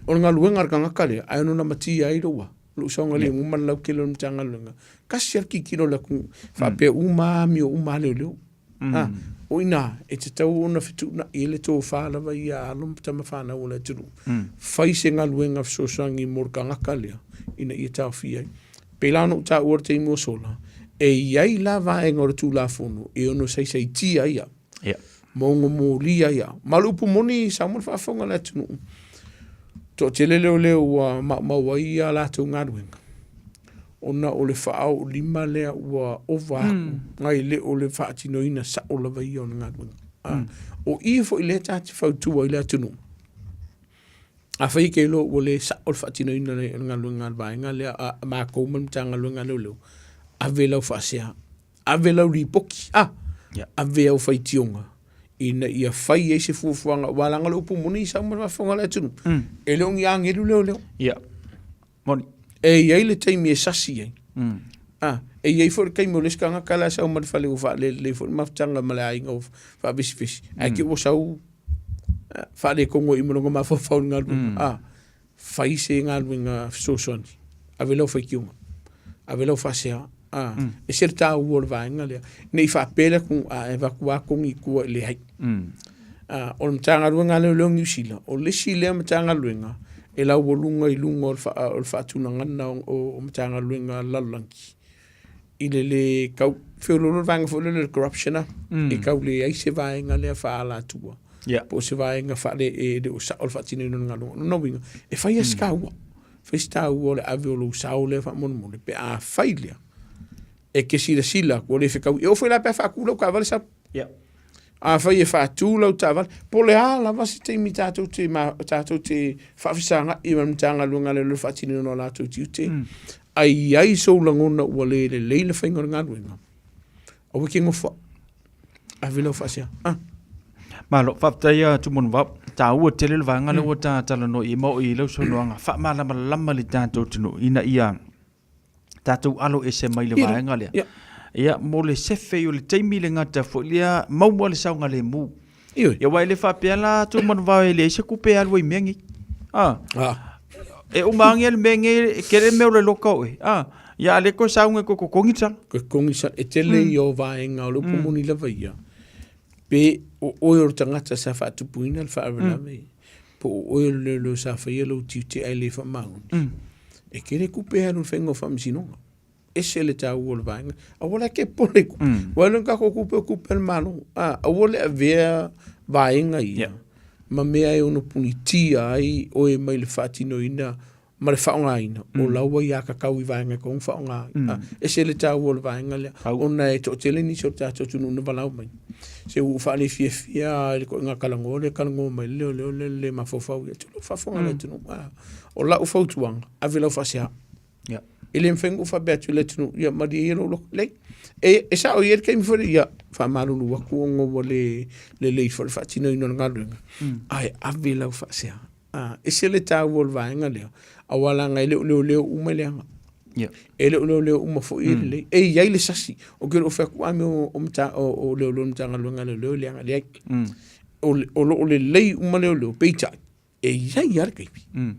O le galuega a le tagata lea, ae ono lamatia ai lou a, lou saogalemu ma le lautele o le Matagaluega. Tasi lava le tilotilo a le atunuu, faapea uma amio uma a leoleo. Ah, o i ina, e tatau ona fetuunai ai le tofa lava ia a alo ma tama fanau o le atunuu. Fai se galuega fesoasoani mo le tagata lea, ina ia taofia ai. Pei la ona ou taua i le taimi ua sola, e i ai la vaega o le Tulafono e ono saisaitia ai au, ma ono molia ai au. Ma o le upu moni i Samoa le faafofoga a le atunuu, toatele leoleo ua maumau ai a latou galuega, ona o le faaoolima lea ua ova atu nai le o le faatinoina sao lava ia o le galuega. O i foi lea ta te fautua ai le atunuu, Afai e te iloa ua le sao le faatinoina o le galuega a le vaega lea a matou ma le Matagaluega a Leoleo, ave lau faasea, ave lau lipoti, a, ave au faitioga ina ia fai ai se fuafuaga, aua leaga o le upu moni sau ma le faafofoga a le atunuu, e le o ni agelu leoleo. Ia, moni. E i ai le taimi e sasi ai. A, e i ai foi le taimi o le isi tagata la e sau mai le fale ua faalelelei foi le mafutaga ma le aiga ua faavesivesi, ae te i ua sau faaletonu ai ma lona mafaufau i le galuega, a, fai se galuega fesoasoani, ave lau faitioga, ave lau faasea, a, ese le taua o le vaega lea, ne i faapea le atunuu, a e avatu lava togi i tua, e leai. A, o le Matagaluega a Leoleo o Niu Sila, o le isi lea Matagaluega e laualuga i luga o le faatulagaga o Matagaluega a le lalolagi i le lē tau feoloolo le vaega foi lele o le corruption a, e tau leai se vaega lea faaalatua po o se vaega faale e le o sao le faatinoina o le galuega. O lona uiga, e fai lava si taua, fai si taua o le ave o lou sao lea faamolemole pe a fai lea e te silasila atu ua le fetaui. E oo foi la pe a faatu lau taavale sau. Afai e faatu lau taavale, po o le a lava se taimi tatou te, tatou te faafesagai ma le Matagaluega a Leoleo i le faatinoina o latou tiute, ae i ai sou lagona ua le lelei le faiga o le galuega, aua e te nofoai, ave lau faasea. Ah. Malo, faafetai a Tumanuvao. Taua tele le vaega lea ua ta talanoa i ai ma oo i ai lau saunoaga faamalamalama le tatou atunuu ina ia tatou alo ese mai le vaega lea. Ia, ia mo le sefe o le taimi le gata foi lea maua le saogalemu. Ia, aua e le faapea la Tumanuvao e leai se tupe e alu ai i mea nei. Ah. Ah. E uma ange le mea nei, e kele mea o le loka oe. Ah. Ia a le koe sauga e koe totogi tala. Koe totogi tala. E tele ia o vaega o le upu moni lava ia. Pe o oe o le tagata sa faatupuina le faalavelave. Po o oe o le leoleo sa faia lou tiute ae le faamaoni. E tele tupe e alu i le faiga o faamasinoga. Ese le taua o le vaega. Aua la e te popole i tupe. Aua e le o ni tatou tupe o tupe a le Malo. Aua le avea vaega ia ma mea e ono punitia ai oe mai le faatinoina ma le faaaogaina o lau aiatatau i vaega e tatau ona faaaoga ai. Ese le taua o le vaega lea, ona e toatele nisi o le tatou atunuu na valaau mai, se ua ou faalefiafia lava i le ituaiga talanoa lea e talanoa mai ai le leoleo lea le mafaufau i atunuu, faafofoga le atunuu. O lau fautuaga, ave lau faasea. E le mafai ona ou faapea atu i le atunuu, ia malie ia lou loto. Leai. E sao e i ai le taimi foi lea, ia faamalulu atu ona ua le lelei foi le faatinoina o le galuega, ae ave lau faasea. A, ese le taua o le vaega lea, aua leaga e le o leoleo uma i le aga. E le o leoleo uma foi e lelei. E i ai le sasi, ou te le o fai atu a mea o, mata, o, o leoleo o le Matagaluega a Leoleo e leaga, leai. O, o lo o lelei uma leoleo, peitai, e i ai lava le taimi.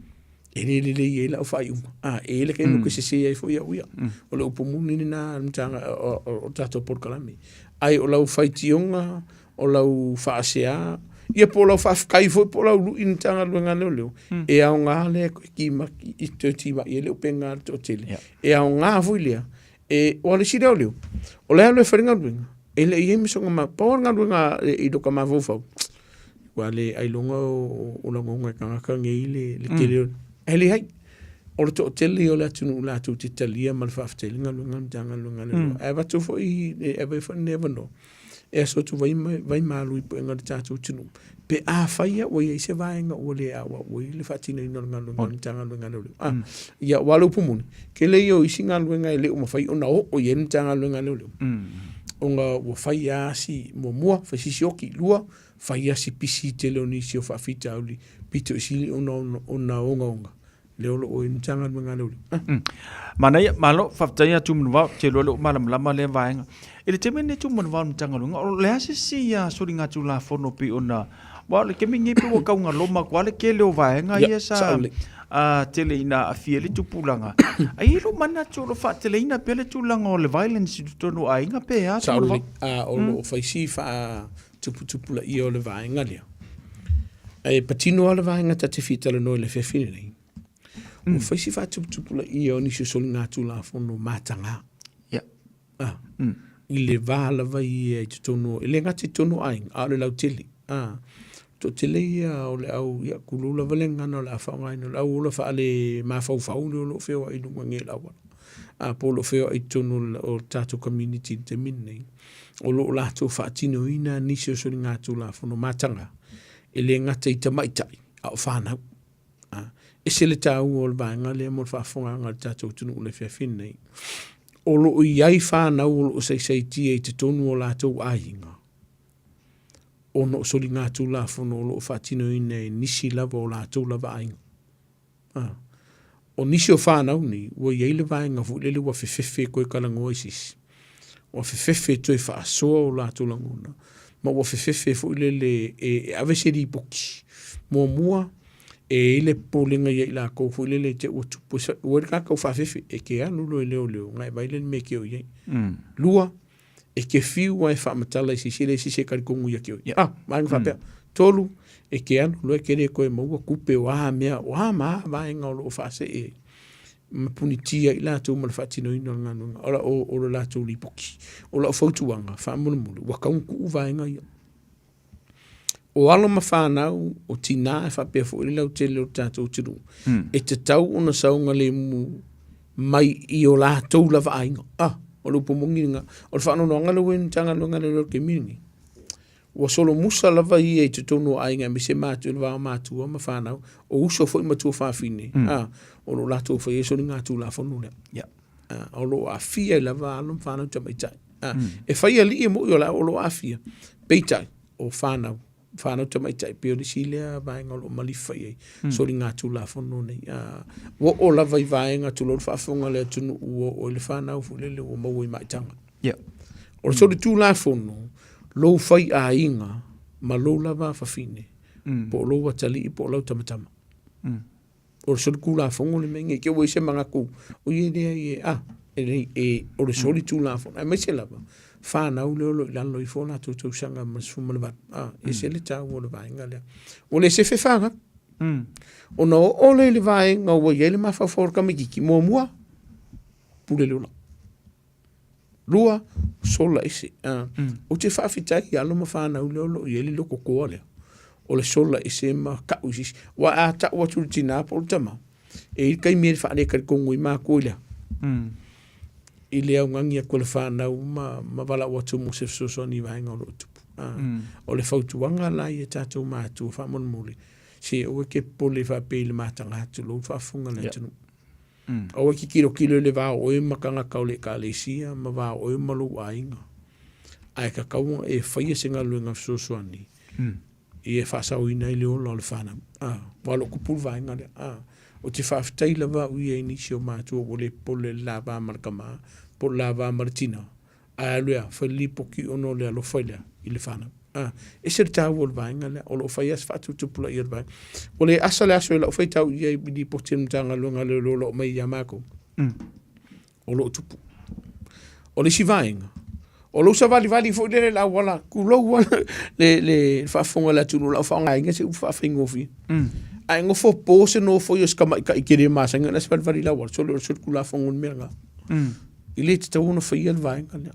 E le lelei ai lau faaiuga. A, e i ai le taimi ou te sese ai foi au ia. O le upu moni lena a le Matagaluega, o le tatou polokalame. Ae o lau faitioga, o lau faasea, ia po o lau faafetai foi po o lau lui i le Matagaluega a Leoleo, e aoga lea e timai, e toe timai ai le upega a le toatele. E aoga foi lea, e, aua o le isi leoleo, o le alu e fai le galuega, e le i i ai ma sona ma, pau lava le galuega i lota mafaufau, aua le ailoga o lagona e tagata nei le tele o, ae leai. O le toatele ia o le atunuu latou te talia ma le faafetai le galuega a le Matagaluega a Leoleo. Ae avatu foi, e ave ai foi lenei avanoa e aso atu vai vai malu i puega o le tatou atunuu pe afai lava ua i ai se vaega ua le auau ai le faatinoina o le galuega a le Matagaluega a Leoleo. Ah, ia aua o le upu moni, tele ia o isi galuega e le o mafai ona oo i ai le Matagaluega a Leoleo. Ona ua fai lava si, muamua, fai si sioki, lua, fai lava si pisi tele o nisi o faafitauli pito i sili ona ona ogaoga lea o lo o i le Matagaluega a Leoleo. Ah. Manaia, malo, faafetai atu Manuvao, te iloa le o malamalama lea vaega. I le taimi lenei Tumanuvao o le Matagaluega, o le a se isi soligatulafono pei ona, aua o le taimi lenei pei ua taugaloma atu lava le tele o vaega ia sa tele ina aafia ai le tupulaga. Ae i ai lou manatu o lo o faateleina pea le tulaga o le violence i totonu o aiga pe a Sao lelei. O lo o fai si faatuputupulaia o le vaega lea. E patino lava le vaega ta te fia talanoa i le afiafi lenei. Ua fai si faatuputupulaia o nisi o soligatulafono mataga. Ah, i le va lava ia i totonu, e le gata i totonu o aiga, a o le lautele. Ah, toatele ia o le au, ia, kulou lava le gagana o le a faaaogaina, o le au ola faale mafaufau lea o lo o feoai i luga nei o le auala. A po o lo o feoai i totonu o le tatou community i le taimi lenei, o lo o latou faatinoina nisi o soligatulafono mataga, e le gata i tamaitai, a o fanau. A, ese le taua o le vaega lea mo le faafofogaaga a le tatou atunuu i le afiafi lenei. O lo o i ai fanau o lo o saisaitia i totonu o latou aiga ona o soligatulafono o lo o faatinoina e nisi lava o latou lava aiga. A, o nisi o fanau nei, ua i ai le vaega foi lele ua fefefe e toe talanoa i se isi. Ua fefefe e toe faasoa o latou lagona, ma ua fefefe foi lele e ave se lipoti. Muamua, e i ai le popolega ia i latou foi lele i te i ua tupu, ua i le tagata ua faafefe, e te alu loa i leoleo ona e vaai lea i le mea e te o i ai. Lua, e te fiu lava e faamatala i se isi, e leai se isi e talitonu ia te oe. Ah, vaega faapea. Tolu, e te alu loa e te le toe maua tupe o a mea, o a ma a vaega o lo o faasee ai ma punitia ai latou ma le faatinoina o le galuega, o, o, o le latou lipoti. O lau fautuaga, faamolemole, ua tatau ona tuu vaega ia. O alo ma fanau, o tinā e faapea foi le lautele o le tatou atunuu, e tatau ona saogalemu mai i o latou lava aiga. Ah, o le upu moni lena. O le faanoanoaga lea ua i le Matagaluega a Leoleo i le taimi lenei, ua solomusa lava ia i totonu o aiga aemaise matua i le va o matua ma fanau, o uso foi ma tuafafine, ah, o lo o latou faia soligatulafono lea. Yeah. Ah, o lo o aafia ai lava alo ma fanau tamaitai. Ah, E fai alii e mo'i o la o lo o aafia, peitai, o fanau, fanau tamaitai, pei o le isi lea vaega o lo o malifa i ai, mm. soligatulafono nei. Ah, ua oo lava i vaega tulou le faafofoga a le atunuu ua oo i le fanau foi lele ua maua i maitaga. Yeah. O le solitulafono, lou faiaiga ma lou lava afafine, po o lou atalii po o lau tamatama. O le solitulafono le mea nei, te ua i se manatu, o ia lea e, a, e lei, e, o le solitulafono, aemaise lava, fanau lea o lo o i lalo ifo o latou tausaga ma le 18, a, e ese le taua o le vaega lea. Ua le sefe fanau. Ona oo lea i le vaega ua i ai le mafaufau o le tamaitiiti, muamua, pule le ola. Lua, sola ese. Ou te faafetai i alo ma fanau lea o lo o i ai le lototoa lea, o le sola ese ma tau i se isi. Aua a tau atu i le tina po o le tama, e i ai le taimi e faaletalitonu ai matua i le a? I le augani atu a le fanau ma, ma valaau atu mo se fesoasoani i vaega o lo o tupu. O le fautuaga la ia i tatou matua faamolemole, se aua e te popole faapea i le mataga atu lou faafofoga a le atunuu. Aua e te tilotilo i le va o oe ma tagata o le ekalesia ma va o oe ma lou aiga, ae tatau ona e faia se galuega fesoasoani ia e faasaoina ai le ola o le fanau. A, ua lou tupu le vaega lea. A, ou te faafetai lava au ia i nisi o matua ua le popole i le la va ma le tama po o le la va ma le tina, Ae alu ea, fai le lipoti ona o le alofa i le a? I le fanau. A, ese le taua o le vaega lea, o lo o fai lava si faatuputupulaia o le vaega. Ua le asa le aso i lau faitau i ai i lipoti a le Matagaluega a Leoleo o lo o aumai ia matou, o lo o tupu. O le isi vaega, o lou savalivali foi lele i le auala, tulou lava le, le faafofoga a le atunuu, o lau faaaogaina se upu faafaigofie. Ae nofo po se nofoia o se tamaitai tele masani ona e savalivali i le auala, sole o le solitulafono le mea lena. E le tatau ona faia le vaega lea.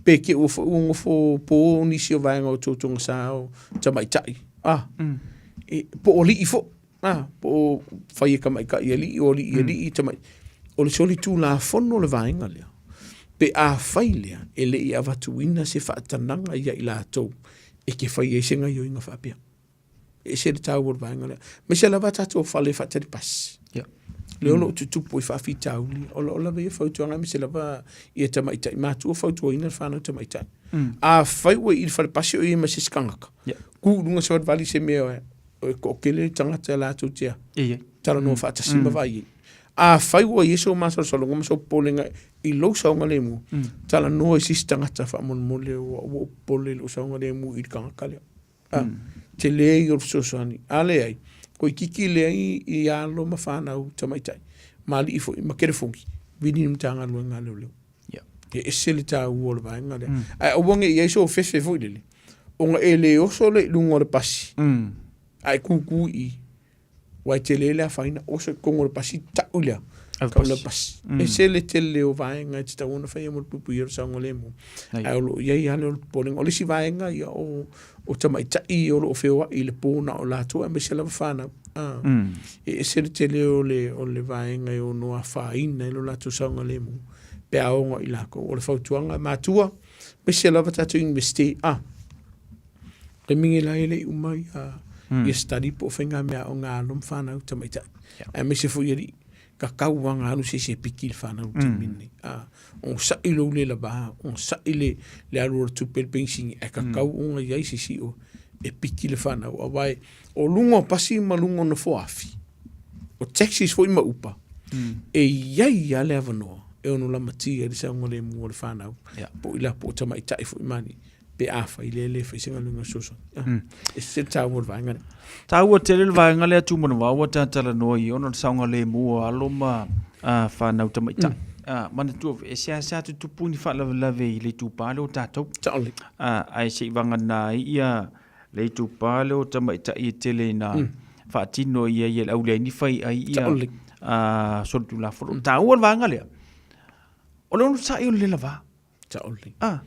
Pe te ua foi ua nofo po nisi o vaega o toutoga sa o tamaitai. Ah, e, po o alii foi. Ah, po o fai e tamaitai alii o alii alii tamai. O le solitulafono le vaega lea. Pe afai lea e le i avatuina se faatanaga ia i latou e te fai ai se gaioiga faapea. E ese le taua o le vaega lea. Aemaise lava tatou fale faatali pasi. Yeah. Lea o lo o tutupu ai faafitauli. O lo o lava ia fautuaga aemaise lava ia tamaitai matua fautuaina le fanau tamaitai. Afai ua i le fale pasi o i ai ma se isi tagata, Yeah. ku i luga savalivali se mea e toatele tagata latou te talanoa faatasi ma vaai ai. Afai ua i ai sou masalosaloga ma sou popolega i lou saogalemu, talanoa i se isi tagata faamolemole ua ou popole i lou saogalemu i le tagata lea. A, tele ia o le fesoasoani. A leai, toeitiiti leai i alo ma fanau tamaitai, ma alii foi ma telefoni, vili le Matagaluega a Leoleo. E ese le taua o le vaega lea. Ae aua ne i i ai sou fefe foi lele, ona e le oso lea i luga o le pasi, ae tutu i i, aua e tele le afaina, oso i totonu o le pasi, tau lea, tau le pasi. Ese le tele o vaega e tatau ona faia mo le puipuia o le saogalemu. Ae o lo o i ai lava le popolega. O le isi vaega ia o, o tamaitai o lo o feoai i le po na o latou aemaise lava fanau. E ese le tele o le, o le vaega e ono afaina ai lo latou saogalemu pe a oga i lakou. O le fautuaga matua, aemaise lava tatou University, a, taimi nei la e le i uma ia, ia study po o faigameaaoga a alo ma fanau tamaitai. Aemaise foi alii, tatau lava ona alu se isi e piki le fanau i le taimi lenei. A, onosai lou le lava, onosai le, le alu o le tupe i le penisini, ae tatau ona i ai se isi o e piki le fanau. Aua e, o luga o pasi ma luga o nofoafi, o taxis foi ma Uber, e i ai lava le avanoa e ono lamatia ai le saogalemu o le fanau, po o i la po o tamaitai foi ma alii, pe afai lea e le fai se galuega fesoasoani. E ese le taua o le vaega lea. Taua tele le vaega lea Tumanuvao ua ta talanoa i ona o le saogalemu o alo ma fanau tamaitai. Manatua foi, e seasea tutupu ni faalavelave i le itupa lea o tatou. Ae se i vagana ai ia le itupa lea o tamaitai e tele ina faatino i ai e le au leai ni fai ai ia solitulafono. Taua le vaega lea. O le onosai o le lelava. Taoli. Ah.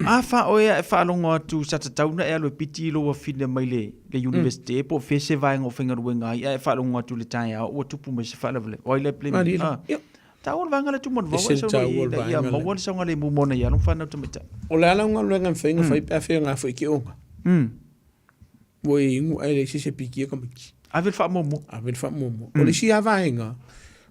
A fa oe e faalogo atu sa tatau na e alu e piti i lou afine mai le, le university po o fea se vaega o faigaluega ai, ae faalogo atu i le taeao ua tupu mai se faalavelave. O ai le blame? Malie. Ah. Ia. Taua le vaega lea Tumanuvao Ese e le sau taua i o le ina ia vaega lea. maua le saogalemu mo nai alo ma fanau tamaitai. O le a lau galuega e mafai ona fai pe a feaga foi ke oga? Ua e inu ae leai se isi e pikia tamaiti. Ave le faamuamua. Ave le faamuamua. O le isi lava vaega,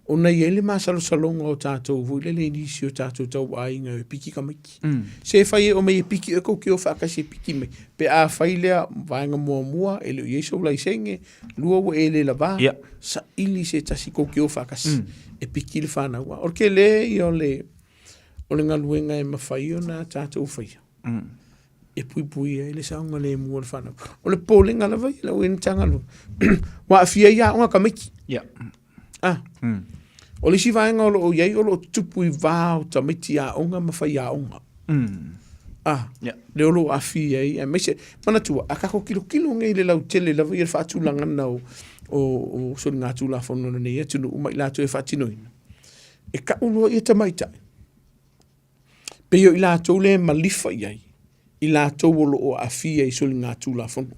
ona e i ai le masalosaloga o tatou foi lele i nisi o tatou tauaiga e piki tamaiti. Se fai e omai e piki oe kou te o faatasi e piki mai. Pe a fai lea vaega muamua e le o i ai sou laisene, lua ua e le lava, saili se tasi kou te o faatasi e piki le fanau. O le tele ia o le o le galuega e mafai ona tatou faia. E puipuia ai le saogalemu o le fanau. O le popolega lava ia lau Matagaluega, ua aafia ai aoga tamaiti. Ah. O le isi vaega o lo o i ai, o lo o tutupu i va o tamaiti aoga ma faiaoga. Ah. Lea o lo o aafia ai, aemaise, manatua, a tatou tilotilo nei i le lautele lava ia le faatulagaga o, o, o soligatulafono o lenei atunuu ma i latou e faatinoina, e tau loa ia tamaitai, Pei o i latou lea e malifa i ai, i latou o lo o aafia i soligatulafono.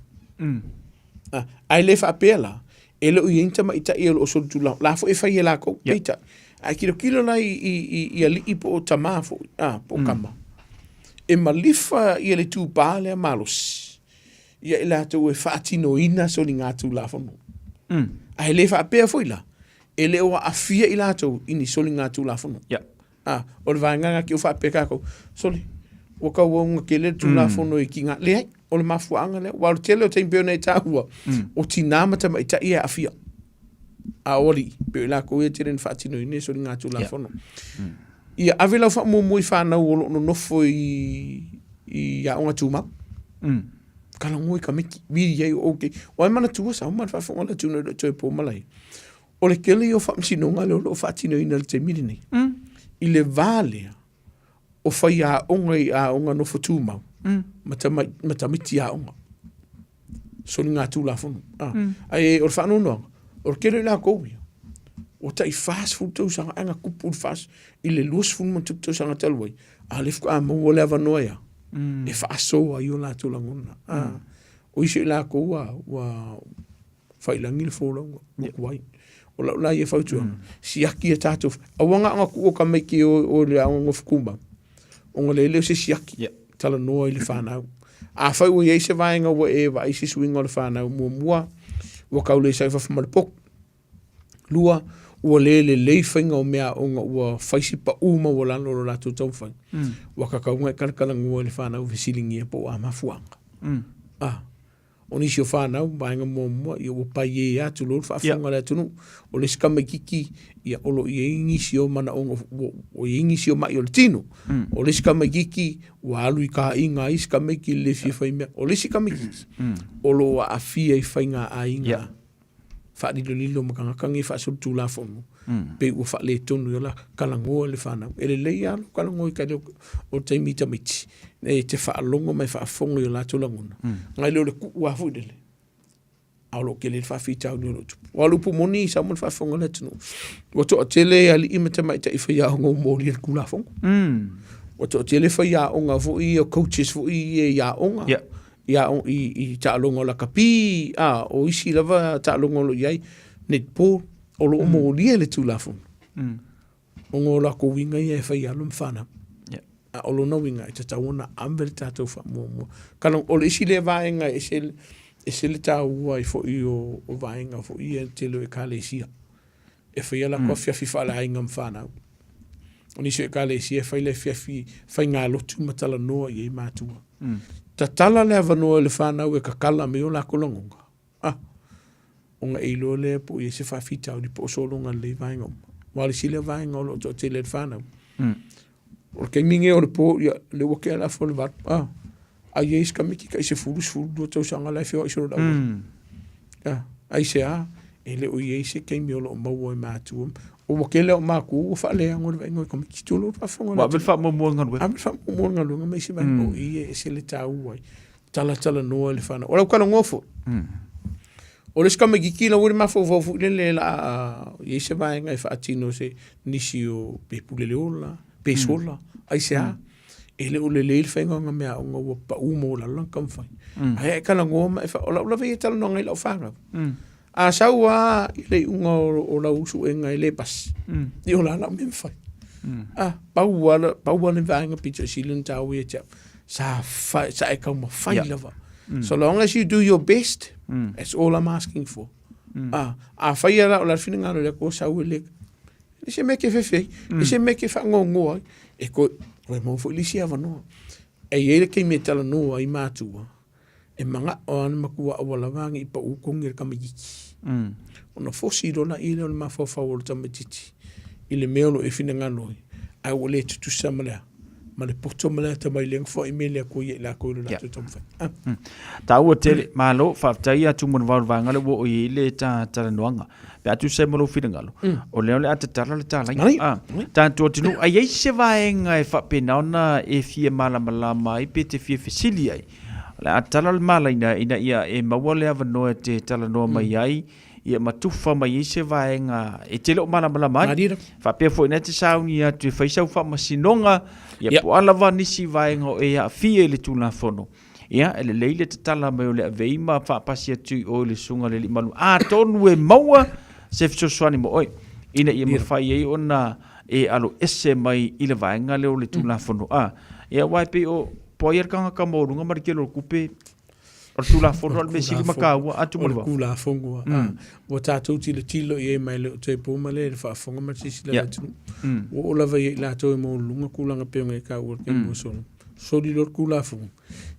Ah, ae le faapea la, e le o i ai ni tamaitai o lo o solitulafono, la foi e fai e lakou, yeah. peitai. Ae tilotilo la i, i, i, i alii po o tamā foi, ah, po o tama, e malifa ia le itupa lea malosi, ia i latou e faatinoina soligatulafono. Ae le faapea foi la, e le o aafia i latou i ni soligatulafono. Yeah. A, o le vaega lena ke ua faapea tatou, sole, ua tauau tele le Tulafono i tina. Leai, o le mafuaaga lea. Aua o le tele o taimi pei ona e taua, o tina ma tamaitai e aafia. A o alii, pei o i latou ia e tele ina faatinoina ia soligatulafono. Ia ave lau faamuamua i fanau o lo o nonofo i, i aoga tumau. Talanoa i tamaiti, vili ai o outou. O ai manatua sa uma le faafofoga a le atunuu e le o toe po malae. O le tele ia o faamasinoga lea o lo o faatinoina i le taimi lenei. I le va lea o faiaoga i aoga nofo tumau ma, tama, ma tamaiti aoga. Soligatulafono. Ah. Ae o le faanoanoaga, o le tele o i latou ia, ua tai 40 tausaga ae na tupu le 40, i le 20 ma tupu tausaga talu ai, a o lea faatoa maua le avanoa ea, e faasoa ai o latou lagona. Ah. O isi o i latou ua, ua. Faiilagi le folauga, ua tuai. O lau la ia fautuaga, siaki a tatou, aua na ona tuu o tamaiti e o i le aoga nofo tumau, ona leai lea o se siaki, talanoa i le fanau. Afai ua i ai se vaega ua e vaai i se suiga o le fanau, muamua, ua tau le sau i fafo ma le potu. Lua, ua le lelei faiga o meaaoga ua fai si pau maualalo o lo latou taumafaiga. Ua tatau ona e talatalanoa i le fanau fesiligia po o a mafuaaga. A, o nisi o fanau, vaega muamua, ia ua paie atu loa le faafofoga a le atunuu. O le isi tamaitiiti, ia o lo o i ai nisi o manaoga, ua i ai nisi o mai o le tino. O le isi tamaitiiti, ua alu i taaiga a isi tamaiti i le le fia fai mea. O le isi tamaitiiti, o lo o aafia i faiga aiga. Faalilolilo ma tagata nei faasolitulafono, pei ua faaletonu i ola talanoa i le fanau. E lelei lava lou talanoa i tali o le taimi i tamaiti, e te faalogo ma e faafofoga i o latou lagona, nai lo le tuu lava foi lele, a o lo o tele le faafitauli o lo o tupu. Aua o le upu moni, sau ma le faafofoga a le atunuu, ua toatele alii ma tamaitai faiaoga ua molia i le Tulafono. Ua toatele faiaoga foi ia, coaches foi ia i aoga, i, i, i taaloga o lakapi, a, o isi lava taaloga o lo o i ai, netball, o lo o molia le Tulafono. Ona o latou uiga ia e fai alo ma fanau. A o lona uiga, e tatau ona ave le tatou faamuamua. Kala, o le isi lea vaega e ese, ese le taua ai foi o, o vaega foi ia tele o ekalesia. E faia latou afiafi faaleaiga ma fanau. O nisi o ekalesia e fai le afiafi faigalotu ma talanoa i ai matua. Tatala le avanoa i le fanau e kakala mai o lakou lagona, ah, ona e iloa lea po o i ai se faafitauli po o sologa lelei vaega uma. Aua o le isi lea vaega o lo o toatele ai le fanau. O le taimi lenei o le po, ia, lea ua tea le afa o le 8, ah, a i ai isi tamaiti tai 10, 12 tausaga la e feoai solo i le auala. Ah, aisea? E le o i ai se taimi o lo o maua e matua. Ua tele o matua ua faaleago i le vaaiga o tamaiti. Tulou le faafofoga a le Ua ave le faamuamua i le galuega. Ave le faamuamua i le galuega ma isi vaega. O i e ese le taua ai. Talatalanoa i le fanau. O lau talanoa foi, o le isi tamaitiiti la ua i le mafaufau foi lele la a i ai se vaega e faatino se nisi o pe pule le ola, pe sola, aisea? E le o lelei le faiga o ana meaaoga ua pau maualalo lana taumafai. Ae a e talanoa ma e fa... o lau lava ia talanoaga i lau fanau. A sau lava i le iuga o lau suega e le pasi, ia o le a lau mea e mafai. A, pau lava, pau lava le vaega pito sili ona taua ia te au, sa fai, sa e taumafai lava. So long as you do your best, that's all I'm asking for. A, afai lava la o le a le finagalo o le Atua sau e le, le se mea e te fefe ai, le se mea e te faanoanoa ai, e toe, toe maua foi le isi avanoa. E i ai le taimi e talanoa ai matua, e manao lava le matua aua lava ne i pau togi le tamaitiiti. Ona fosi loa lea o le mafaufau o le tamaitiiti i le mea o lo o e finagalo ai, ae ua le tutusa ma le a? Ma le poto ma le atamai lea na foai mai e le Atua ia i latou i lo latou taumafai. Taua tele, malo, faafetai ia Tumanuvao i le vaega lea ua oo i ai le ta talanoaga. Pe a tusa ai ma lou finagalo, o lea o le a tatala le talaina. Ah, tatou atunuu, a i ai se vaega e faapena ona e fia malamalama ai pe te fia fesili ai, o le a tatala le malaina ina ia e maua le avanoa e te talanoa mai ai, ia ma tufa mai ai se vaega e te le o malamalama ai. Faapea foi ina e te sauni atu e fai sau faamasinoga, ia po o a lava nisi vaega o e aafia i le Tulafono. Ia, e lelei le tatala mai o le avei ma faapasi atu i o i le susuga i le Alii Malu, atonu e maua se fesoasoani mo oe, ina ia mafai ai ona e alo ese mai i le vaega lea o le Tulafono. A, ia, aua e pei o, po o ai le tagata maualuga ma le tele o le tupe, o le Tulafono o le mea sili ma taua atu ma le vao. O le Tulafono, a, ua tatou tilotilo i ai ma e le o toe po ma le faafofoga ma le silasila a le atunuu. Ua oo lava ia i latou e maualuluga tulaga pei ona e taua i le taimi ua sola. Soli loa le Tulafono,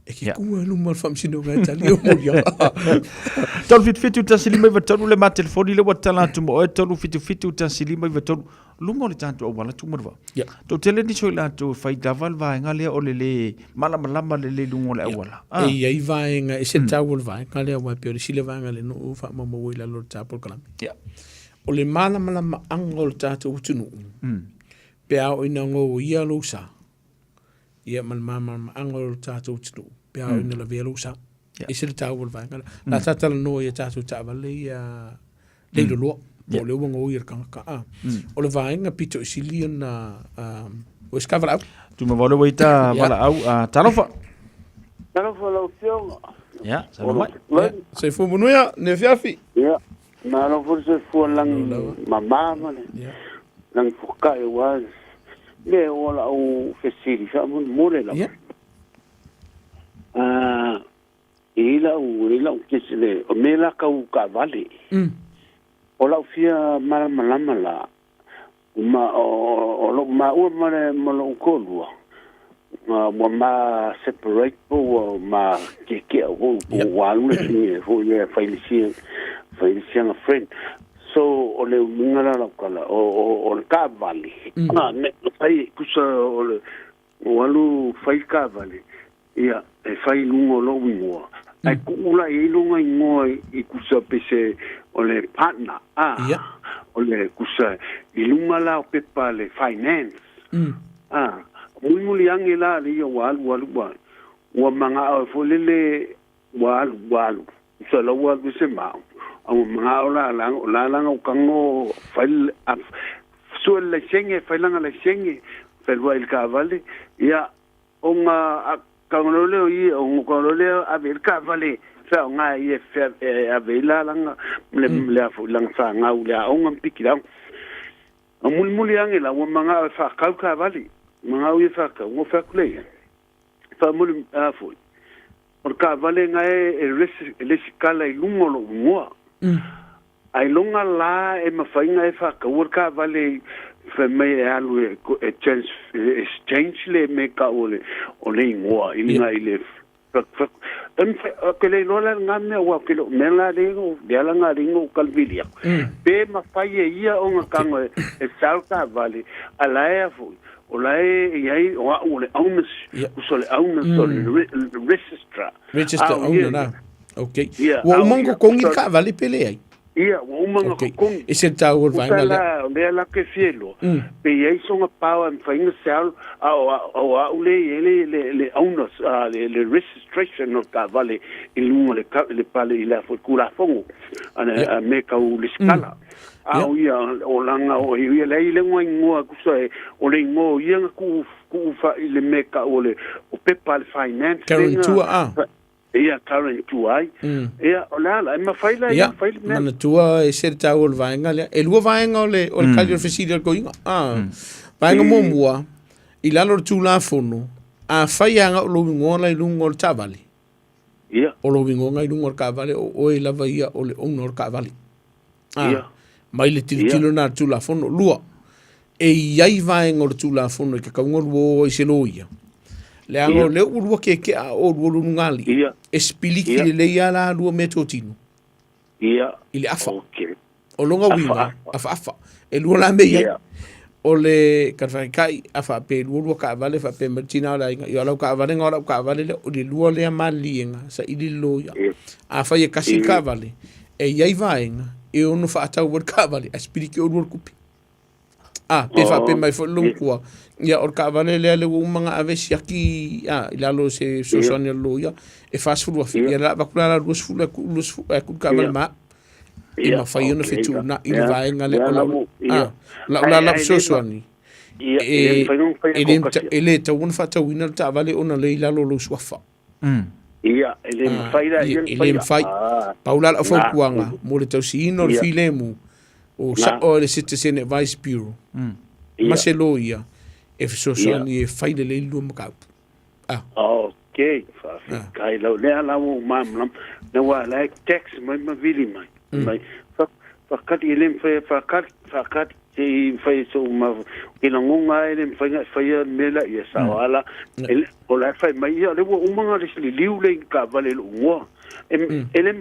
e te tu ai i luma o le Faamasinoga e tali ou moliaga. 377 1 5 9 3 le ma telefoni lea ua tatala atu mo oe 377 1 5 9 3 luga o le tatou auala Tumanuvao. Yeah. Toatele nisi o i latou e fai lava le vaega lea o le lē malamalama lelei i luga o le auala. Ah. E i ai vaega, e ese le taua o le vaega lea, aua e pei o le isi lea vaega lea na ou faamaumauina i lalo o le ta polokalame. Yeah. O le malamalamaaga o le tatou atunuu, pe a oo ina goia lou sa, ia ma le malamalamaaga o le tatou atunuu, pe a oo ina lavea lou sa. E ese le taua o le vaega lea. La ta talanoa i a tatou taavale ia leiloloa, po o lea ua goia le tagata. A. O le vaega pito i sili ona o se valaau. Tumanuvao lea ua i ta valaau. Talofa. Talofa lau Afioga. Ia, saunoa mai. Ia, soifua manuia, le afiafi. Ia, malo foi le soifua lagi mama ma le lagi fukai aua le o lau fesili faamolemole lava. Ah, e i lau, e i lau kesi le, o mea la kau taavale. O lau fia malamalama la, ma o lou maua ma le ma lou toalua, ua ma separate po ua ma tietia foi po ua alu le sini foi lea fai le sia fai le siaga friend. So o le uiga la o lau tala, o le taavale, me fai tusa o le ua alu fai le taavale, Ia, e fai i luga o lou igoa, ae tuu la i ai lona igoa i kusa pei se o le partner, a, o le kusa i luga la o pepa a le finance, a, mulimuli ane la le ia ua alu alu ua, ua manao foi lele ua alu ua alu, kusa la ua alu ese ma au, a ua manao la la la la na tago fai le, a, sue le laisene, fai lana laisene, feluai i le taavale, ia, Ona a tago lea o ia, ona tago lea ave i le taavale faaaoga e ia e ave ai la lana le le a foi lana fanau i le aoga ma piki i le aoga. A mulimuli ane la ua manao e faatau taavale, manao ia e faatau, ona fai atu lea i ai, faamuli a foi, o le taavale na e e resitala i luga o lou igoa. Ailoga la e mafai ona e faataua le taavale fai mai e alu e exchange le mea e tau o le igoa i luga i le Ou te le iloa la lena mea aua ou te le o mea la lea lea la na ou talivili atu. Pe mafai e ia ona tago e sell taavale a la e a foi o la e i ai o au o le owners uso le owners o le registrar. Register owner la. Okay. Ua uma ona totogi le taavale pe leai? Ia, ua uma ona totogi. E se taua o le vaega lea. Uta la, o lea la ke fia iloa, pe i ai sona power e mafai ona sell, a o au lea e i ai le, le, le owner, le, le registration o le taavale i luga o le, le pale i le a foi Tulafono a mea tau resitala. A o ia, o lana, o ia lea e i luga igoa, tusa e, o le igoa o ia na tuu, tuu faa i le mea tau o le, o pepa a le finance. Karen Tua, a. Ia, current tuai. Ia, o le a la, e mafai la ia fai le mea. Manatua e se le taua o le vaega lea. E lua vaega o le, o le kali o le fesili a le toeaina. Ah. Vaega muamua, i lalo o le Tulafono, afai e aga'u lou igoa la i luga o le taavale, Ia. o lou igoa i luga o le taavale, o oe lava ia o le owner o le taavale. Ah. Ia. Mai le tilotilo lena a le Tulafono. Lua, e i ai vaega o le Tulafono e tatau ona lua o ai se loia. Leaga o lea ua lua keke'a a o lua lunugalii. Ia. E sipiliki Ia. lelei lava la lua meatotino Ia. i le afa. Okay. O lona Afa, uiga, afa. afaafa. E lua la mea i ai. Ia. O le kalifakai a faapea e lua lua taavale faapea mai le tina o le aiga, ia o lau taavale na o lau taavale lea, o le lua lea maliliega, saili le loia. Ia. Afai e kasi le Ia. taavale, e i ai vaega e ono faatau ai le taavale ae sipiliki oulua le tupe. A, pe faapea mai foi le lomukua, ia o le taavale lea lea ua uma ona ave siaki a, i lalo o se fesoasoani a le loia, e $40,000, ia la avatu la la 20 ae tuu 20 ae tuu le taavale ma au. E mafai ona fetuunai le vaega lea. O lau, a, lau la lau fesoasoani, e, e le, e le tatau ona faatauina le taavale ona lea i lalo o lou suafa. Ia, e le mafai la ia E le mafai. Pau la lau fautuaga mo le tausiina o le filemu, o sa'o e le Citizen Advice Bureau ma se loia e fesoasoani e fai lelei le lua mataupu. Ah. Okay, faafetai lau lea la ua ou malamalama. Na ua la e text mai ma vili mai. Mai, faakali e le mafai e faakali, faakali. Se i fai so ma ke lagona e le mafai ona e faia le mea la ia sao ala e o la e fai mai ia le ua uma na le liliu le taavale i lou igoa e e le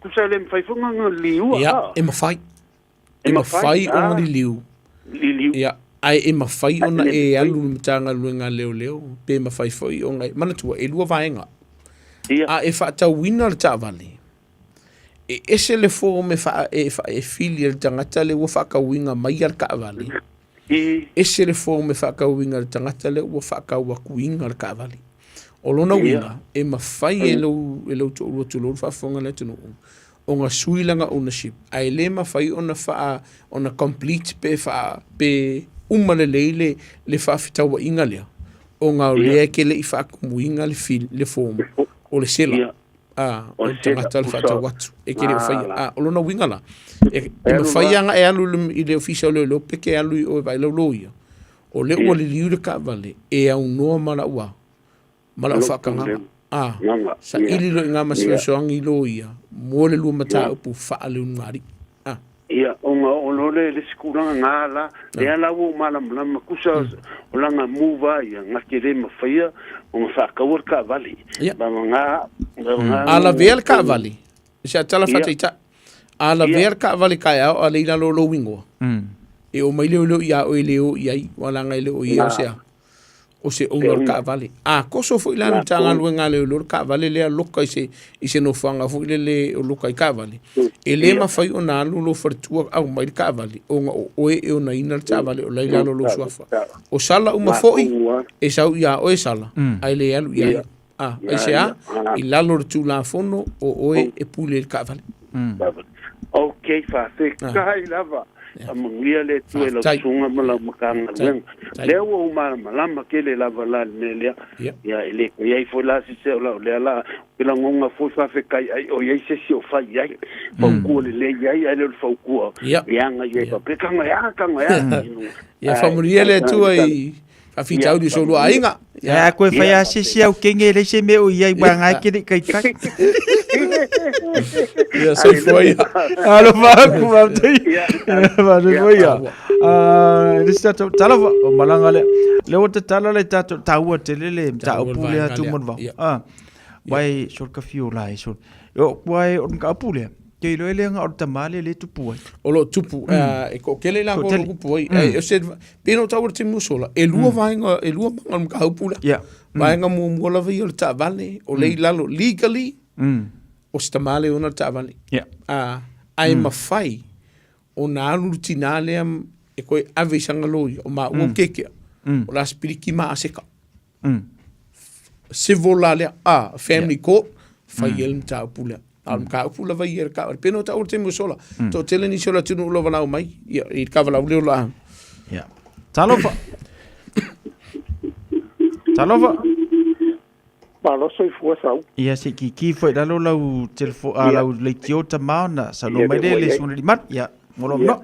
tusa e le mafai foi ona liliua Ia, e mafai. E mafai ona liliu. Liliu. Ia, ae e mafai ona e alu i le Matagaluega a Leoleo, pe mafai foi ona e, manatua, e lua vaega. Ia. A e faatauina le taavale, E ese le form e wha, e, wha, e fili e le tangata le ua whakauinga mai a le kaavale. Ese le form e whakauinga le tangata le ua whakauakuinga le kaavale. O lona uiga, e mawhai e lou, e lou to'olua tulou le faafofoga a le atunuu, ona sui lana ownership, ae le mafai ona wha, ona complete pe wha, pe uma lelei le, le faafetauaiga lea, ona o lea e ke le i faatumuina le, fil, le form o le seller. A, o le tagata le faatau atu e te le o faia. A, o lona uiga la, e mafai lava ona e alu i le ofisa o leoleo pe te alu i o e vaai lau loia. O lea ua liliu le taavale e aunoa ma lau a, ma lau faatagaga. A, saili loa i ina ma se fesoasoani i loia mo le lua mataupu faaleulugalii. A. Ia, ona oo loa lea i le isi tulaga, na la, lea la ua ou malamalama, tusa o lana move lava ia, na te le mafaia ona faataua le taavale. Ia. Vagana, vagana. A lavea le taavale, se a tala faataitai, a lavea le taavale taeao a lea i lalo o lou igoa, e omai leoleo ia oe e le o i ai, aua leaga e le o i ai o se a. o se owner o le taavale. A koso foi la le Matagaluega a Leoleo le taavale lea loka i se, i se nofoaga foi lele o loka i taavale, e le mafai ona alu lou faletua aumai le taavale ona o oe e onaina le taavale o la i lalo o lou suafa. O sala uma foi, e sau ia oe sala, ae le alu i ai. A, aisea? I lalo o le Tulafono o oe e pule i le taavale. Ok, faafetai lava. Faamanuia le Atua i lau susuga ma lau Matagaluega. Lea ua ou malamalama tele lava la i le mea lea. Ia, e le toe i ai foi la se se o lau lea la, ou te lagona foi faafetai ai o i ai se isi o fai i ai, fautua lelei i ai, ae le o le fautua leaga i ai faapea, taga e a, taga e a. Ia faamanuia le Atua i faafitauli o so lua aiga. Ia, koe fai a se si au kenge e leai se mea o i ai ua ngai ke le taitai. Ia, soifua ia. Alofa aku, faafetai. Faafetai ia. Ah, le se tatou talofa o malaga lea. Lea ua tatala le tatou taua tele le mataupu lea Tumon Vao. Ah, wai sol ka fio la e sol. O kua e o ka apu lea. Ke iloa le anga o le tama lea le tupu ai. O lo o tupu, e toatele i latou o lo o tupu ai. O se, pei ona ou taua i le taimi ua sola, e lua vaega, e lua maga o le mataupu lea. Vaega muamua lava ia o le taavale, o lea i lalo, legally, o se tama lea e ona le taavale. Ae mafai ona alu le tinā lea e toe ave i sana loia, o maua o kekea, o le a sipiliki ma aseta. Civil la lea, a, family court, fai ai le mataupu lea. A o le mataupu lava ia i le taavale. Pei ona taua i le taimi ua sola, toatele nisi o le atunuu o lo o valaau mai, ia, i le kavalau lea o le a. Ia. Talofa. Talofa. Malo soifua sau. Ia se i kiki foi i lalo lau telefo, a, lau leitio tama ona saunoa mai lea i le susuga i le alii Malu. Ia, mo lou avanoa.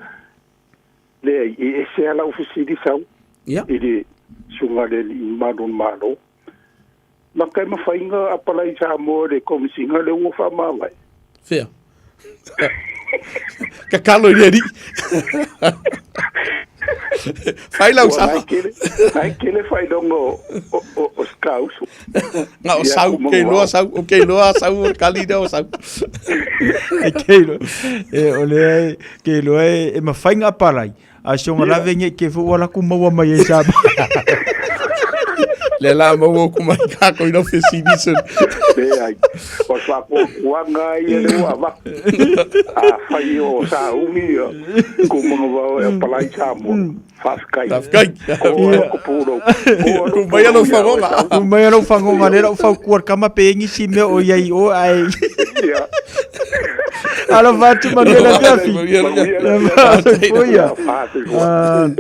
Leai, e ese lava lau fesili sau i le susuga i le Alii Mamalu o le Malo. Maka e mafai ona apalai i Samoa i le Komesina lea ua faamavae? Fea? Tatalo i le Alii. Fai lau sala. Ai tele faailoga o se tauso. Na o sau, ke iloa sau, o ke iloa sau o le kali lea o sau. E ke iloa, e o lea ke iloa e mafai ona apalai, a si ona lave nei ke fo ua laku maua mai ai sa. Le la maua ku mai ka ko ino fesili se. Leai, o le faapuapuaga ia lea ua avatu. Afai o sauni ia, ku manavao e apalai Samoa. Faafetai. Faafetai. Ko a ko pulou. Ku mai lau fagoga. Ku mai lau fagoga le lau faukua le kama pe nisi mea o iai o ai. Ia. Alofa atu manuia le afiafi. Ia.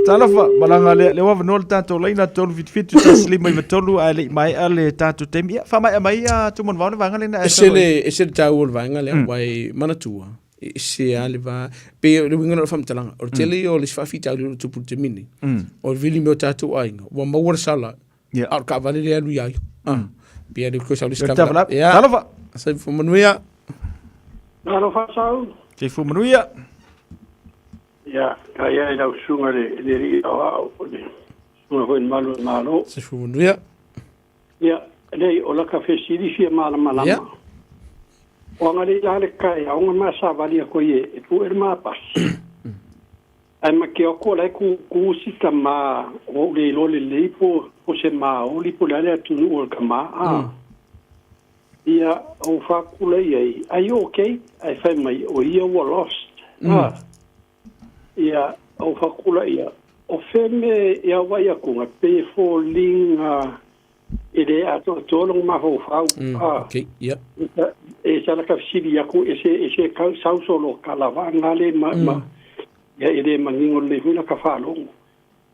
Talofa, malaga lea, lea ua avanoa le tatou laina 377 1593 ae le i maea le tatou taimi. Ia, faamaea mai ia Tumanuvao le vaega lena. Ese le, ese le taua o le vaega lea, aua e manatua, e ese lava le va, pei o le uiga lena o le faamatalaga, o le tele ia o le isi faafitauli o lo o tupu i le taimi lenei, o le vili mai o tatou aiga, ua maua le sala, a o le taavale lea e alu ia ia. Pei lea ua sau le isi taavale. Ia. Talofa. Soifua manuia. Talofa Sau. Soifua manuia. Ia, kai ai lau susuga le le alii aoao, o le susuga foi i le malu o le Malo. Soifua manuia. Ia, leai, o laka fesili fia malamalama. Ia. O agalei la le kaeao nga ma savali ako i e pue le mapasi. Ae ma ke oko la e ku ku si tama o le iloa lelei po po se maoli po le a le atunuu o le tama a. Ia o faakula i ai, are you okay? Ae fai mai o ia ua lost. A. Ia o faakula ia, o fea me i au akuga pe foliga e le atoatoa lona mafaufau. A. Okay, yeah. E sa laka fesili aku e se e se kau sau solo ka lava nga le ma, ma ia e le manino lelei foi laka faalogo.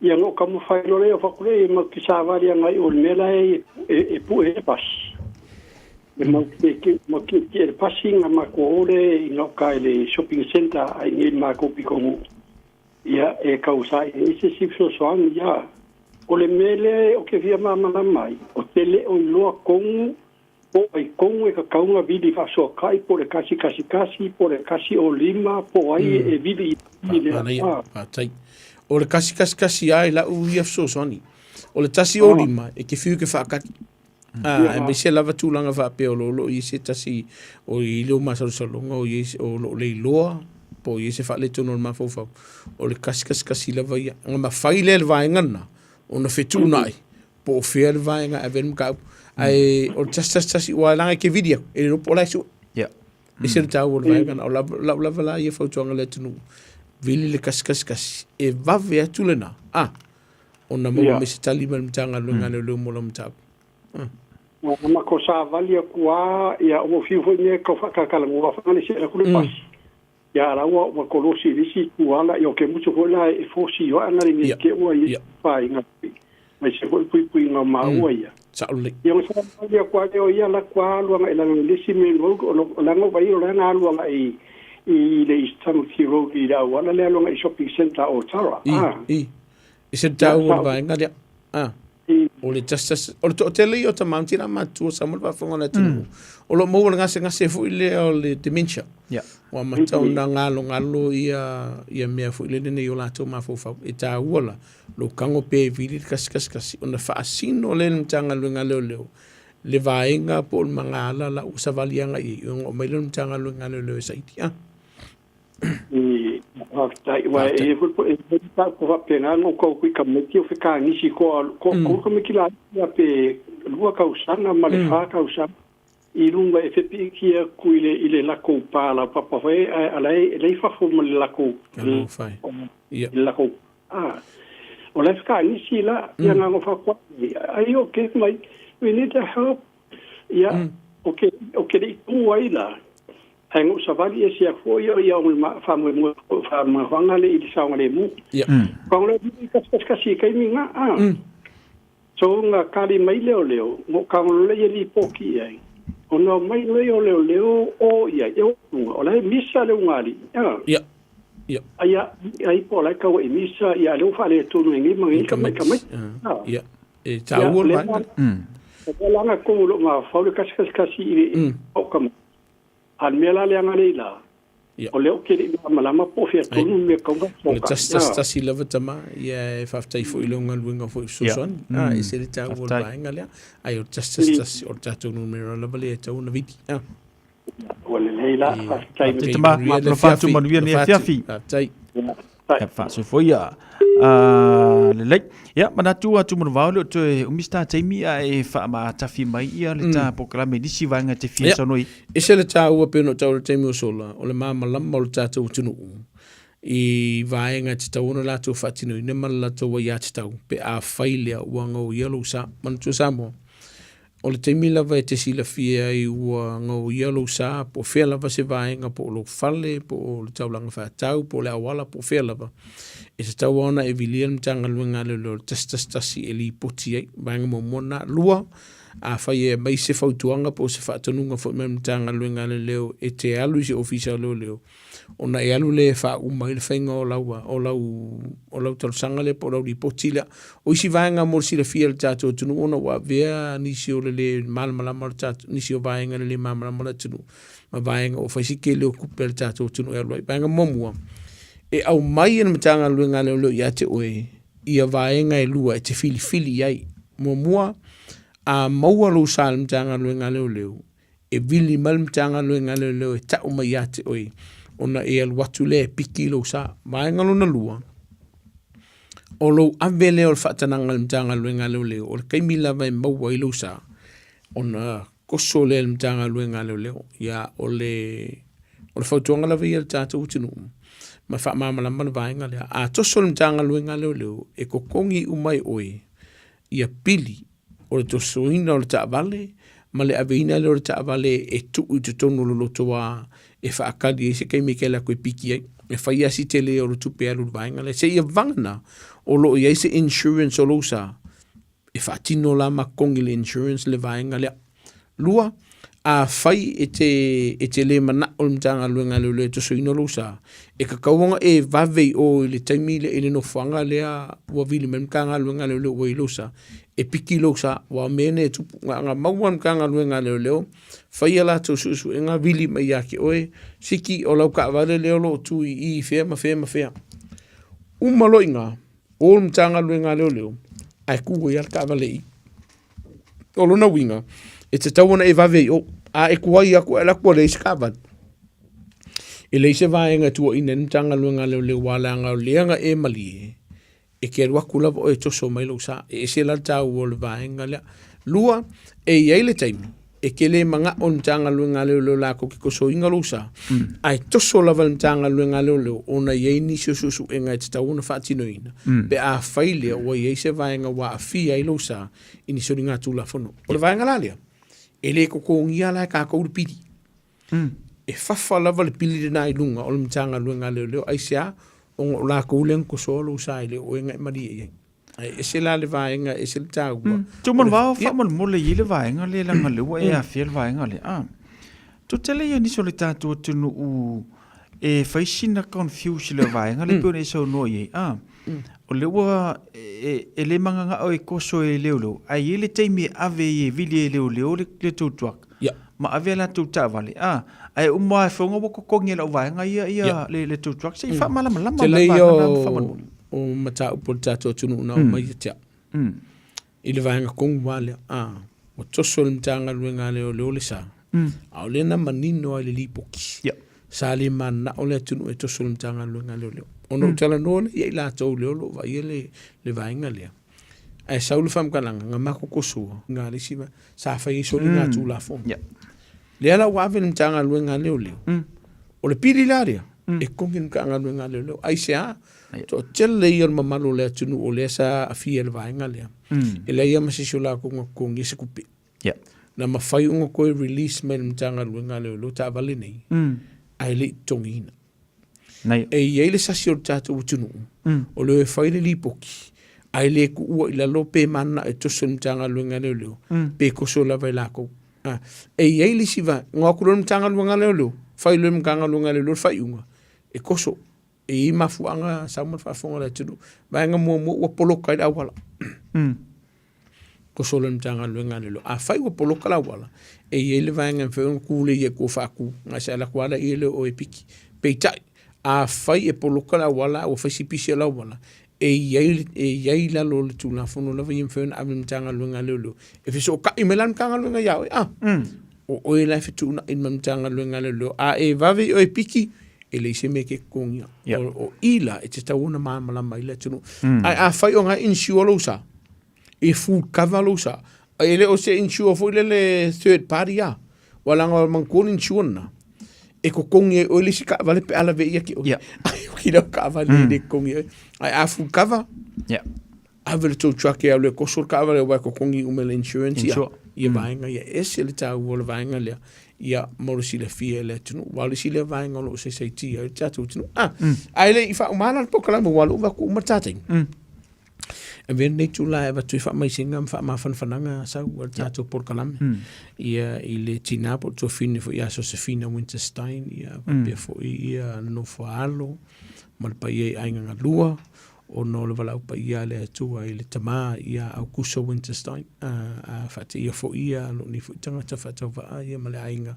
Ia no ka mawhai lo lea o whakure e mau ki sāwari anga i o le mea la e, e, e pue e pasi. E mau ke ke mau ke ke le pasi nga ma ko ole i ngauka i le shopping centre ai nei le makou pikonuu. Ia, e kau sa i se isi fesoasoani, ia. O le mea lea o ke fia malamalama ai, o te le o iloa kogu po o ai kogu e kakauga vili faasoakai po o le 111 po o le 105 po o ai e vili i le Manaia, faafetai. O le 111 lava i lau ia fesoasoani. O le 105 e te fiu e te faatali. Ah, aemaise lava tulaga faapea o lo o i ai se tasi o i ai lou masalosaloga o i ai o lo o le iloa po o i ai se faaletonu o le mafaufau, o le 111 lava ia. Ona mafai lea e le vaega lena ona fetuunai po o fea le vaega e ave ai le mataupu. Ae o le 111 aua leaga e te vili atu, e le iloa po o la e sue. E ese le taua o le vaega lena. O lau lava la ia fautuaga i le atunuu, vili le 111, e vave atu lena, ah, ona maua mai se tali mai le Matagaluega a Leoleo mo lau mataupu. Ua matou savali atu a, ia ua fiu foi mea tau faatalatalanoa fana le see atu le pasi. Ia la ua ua kolosi i le isi itu ala, ia o ke musu foi la e fosi i oa na le ke ua i faiga mai se foi puipuiga o maua ia. Sao lelei. Ia ona savali atu lea o ia alu atu alu agai i lalo i le isi main road, o lana vai o lana alu agai i le East Tamaki Road i le auala lea alu agai i shopping centre o Tara. I, i. E se taua o le vaega lea. Ah. O le 11, o le toatele ia o tama ma tina matutua Samoa le faafofoga a le atunuu. O lo o maua le gasegase foi lea o le dementia. Ua amata ona galogalo ia ia mea foi lele nei o latou mafaufau. E taua la lou tago pea e vili le 111 ona faasino lea e le Matagaluega a Leoleo le vaega po o le magaala la ua savali agai i ai ona oo mai lea o le Matagaluega a Leoleo e saili. Ah. Faafetai, aua e i ai foi e i ai mataupu faapena na ou tau atu i tamaiti o fekagisi koa ko mm. tamaiti laiti ia pe 2 tausaga ma le 4 tausaga i luga e fepiikia atu i le i le lakou pa laupapa foi ae ala e le i fafo ma le lakou i le lakou a o la e fekagisi la ia na o faatoa ai o ke mai we need to help Ia, o ke, o ke le i tū ai la, ae na ou savali ese aku foi o ia o le faamoemoe faamahoaga le i le saogalemu. Ia. Ka o le i kasikasi i kaimi nga, a. So nga kali mai leo leo, mo ka o le ia lipoti i ai. Ona o mai leo leo leo o ia, e o tunga, o la e misa le ungali, a. Ia. Ia. Ai, ai po la ka i misa, ia leo whaale tonu e ngi mangi ka mai ka mai. Ia. E taua le vaega. O le langa ko lo ma fau le kasi kasi kasi i le o ka a le mea la le anga lei la. O le o ke le ma lama po fia tonu me kaunga O le 111 lava tama, ia e faafetai foi i lou galuega foi fesoasoani. A, e se le taua o le vaega lea. Ai o le 111 o le tatou numera lava lea e tatau ona vili. A. Ua lelei la, faafetai. Faafetai tama, alofa atu manuia nei afiafi. Faafetai. Ia faasoifua ia. Lelei. Ia, manatu atu manuvao le o toe umi se ta taimi ae faamaatafi mai ia le ta polokalame i nisi vaega e te fia saunoa i. E ese le taua pei ona ou taua i le taimi ua sola, o le malamalama o le tatou atunuu i vaega e tatau ona latou faatinoina ma le latou aiatatau pe afai lea ua gaoia lou sa. Manatua Samoa, O le taimi lava e te silafia ai ua gaoia lou sa, po o fea lava se vaega, po o lou fale, po o le taulaga faatau, po o le auala, po o fea lava, e tatau lava ona e vilia le Matagaluega a Leoleo i le 111 e lipoti ai. Vaega muamua lena. Lua, afai e aumai se fautuaga po o se faatonuga foi mai le Matagaluega a Leoleo e te alu i se Ofisa o Leoleo, ona e alu lea e faauma ai le faiga o lau, o lau, o lau talosaga lea po o lau lipoti lea. O isi vaega mo le silafia e le tatou atunuu ona ua avea nisi o le le malamalama o le tatou, nisi o vaega le le malamalama o le atunuu ma vaega ua fai si tele o tupe a le tatou atunuu e alu ai. Vaega muamua, e aumai e le Matagaluega a Leoleo ia te oe ia vaega e lua e te filifili i ai. Muamua, a maua lou sa i le Matagaluega a Leoleo, e vili mai le Matagaluega a Leoleo e tau mai ia te oe ona e alu atu lea e piki lou sa. Vaega lona lua, o lou ave lea o le faatanaga i le Matagaluega a Leoleo, o le taimi lava e maua ai lou sa, ona toso lea e le Matagaluega a Leoleo. Ia, o le, o le fautuaga lava ia i le tatou atunuu, ma faamalamalama le vaega lea. A toso le Matagaluega a Leoleo, e totogi uma e oe ia pili o le tosoina o le taavale ma le aveina lea o le taavale e tuu i totonu o le lotoa e faatali ai se taimi e te alu atu e piki ai. E fai lava si tele o le tupe e alu i le vaega lea. Seia vagana o lo o i ai se insurance o lou sa, e faatino la ma totogi le insurance le vaega lea. Lua, Afai e te, e te lē manaʻo le Matagaluega a Leoleo e tosoina lou sa, e kakau ona e vave i o i le taimi lea i le nofoaga lea ua vili mai le Matagaluega a Leoleo ua i lou sa, e piki lou sa, aua o mea nei e tupu. Na ona maua le Matagaluega a Leoleo, fai a latou suesuega, vili mai ia te oe, siki o lau taavale lea o lo o tu i i i fea ma fea ma fea. Uma loa i ina, o le Matagaluega a Leoleo, ae tu ai lava le taavale i i. O lona uiga, e tatau ona e vave i o. A e tuai atu, e alu atu ua leai se taavale. E leai se vaega e tuuaina ai le Matagaluega a Leoleo aua leaga o lea na e malie, e te alu atu lava oe e toso mai lou sa. E ese la le taua o le vaega lea. Lua, e i ai le taimi e te le manao le Matagaluega a Leoleo latou te tosoina lou sa, ae toso lava le Matagaluega a Leoleo ona e i ai nisi o suesuega e tatau ona faatinoina, pe afai lea ua i ai se vaega ua aafia ai lou sa i ni soligatulafono. O le vaega la lea, e le totogia la e tatou le pili. E fafa lava le pili lena i luga o le Matagaluega a Leoleo, aisea? Ona o latou lea na tosoa lou sa e le o oe na e malie i ai. Ae ese la le vaega, ese le taua. Tumanuvao faamolemole i ai le vaega lea leaga lea ua e afea le vaega lea. Ah, toatele ia nisi o le tatou atunuu e fai sina confuse i le vaega lea pei ona e saunoa i ai. Ah, o lea ua e le magagao e koso e leoleo, ae i ai le taimi e ave ai e vili e leoleo le tow truck. Ma ave a latou taavale. Ah, ae uma lava e foga ua totogi e lau vaega ia le tow truck. Se i faamalamalama le vaega lena faamolemole. O mataupu o le tatou atunuu na omai ia te au. I le vaega tonu lava lea, ua toso le Matagaluega a Leoleo le sa, a o lea na manino lava i le lipoti, sa le mananao le atunuu e toso le Matagaluega a Leoleo. Ona ou talanoa lea ia i latou lea o lo o vaaia le vaega lea, ae sau le faamatalaga, na matou tosoa na le isi sa fai ai soligatulafono. Lea la ua ave le Matagaluega a Leoleo, o le pili la lea, e togi le Matagaluega a Leoleo. Aisea? Toatele ia o le mamalu o le atunuu o lea sa aafia i le vaega lea, e leai lava ma se isi o latou na totogia se tupe. Na mafai ona toe release mai e le Matagaluega a Leoleo taavale nei, ae le i totogiina. E i ai le sasi o le tatou atunuu, o le o e fai le lipoti, ae le tuua i lalo pe mananao e toso i le Matagaluega a Leoleo, pe toso lava e latou. E i ai le isi vaega, na o atu loa le Matagaluega a Leoleo, fai loa e le Matagaluega a Leoleo le faaiuga, e toso. E i ai mafuaaga sau ma le faafofoga a le atunuu. Vaega muamua ua poloka ai le auala. Toso loa le Matagaluega a Leoleo. Afai ua poloka le auala, e i ai le vaega e mafai ona tulei ai i tua faatu, na se alu atu lava lea o oe e piki. Peitai, afai e poloka le auala a ua fai si pisi o le auala, e i ai, e i ai i lalo o le Tulafono lava ia e mafai ona ave i le Matagaluega a Leoleo e fesootai mai la le Matagaluega ia oe. A, o oe la e fetuunai ma le Matagaluega a Leoleo. A e vave i oe e piki, e leai se mea e te totogia. O i la e tatau ona malamalama ai le atunuu. Ae afai o na e insure lou sa, e full cover lou sa, e le o se insure foi lele third party a, ua leaga o le manatua le insure lena, e totogi ai oe le isi taavale pe a lave ia te oe. Ai o ki lau taavale e le totogi ai oe. Ae a full cover, ave le tow truck e alu e koso le taavale aua e totogi uma e le insurance ia, ia vaega ia. E ese le taua o le vaega lea, ia mo le silafia e le atunuu. Aua o le isi lea vaega o lo o saisaitia ai le tatou atunuu. Ae le i faauma la le polokalame aua o lea ua vaai atu ua uma le ta taimi. Avea lenei itula e avatu ai faamaisega ma faamafanafanaga sau a le tatou polokalame ia i le tina po o le tuafine foi ia Sosefina Winterstein ia faapea foi ia le nofo a alo ma le paia i aiga galua ona o le valaau paia a le Atua i le tama ia Aukuso Winterstein a faateia foi ia lou nei foi tagata faatauvaa ia ma le aiga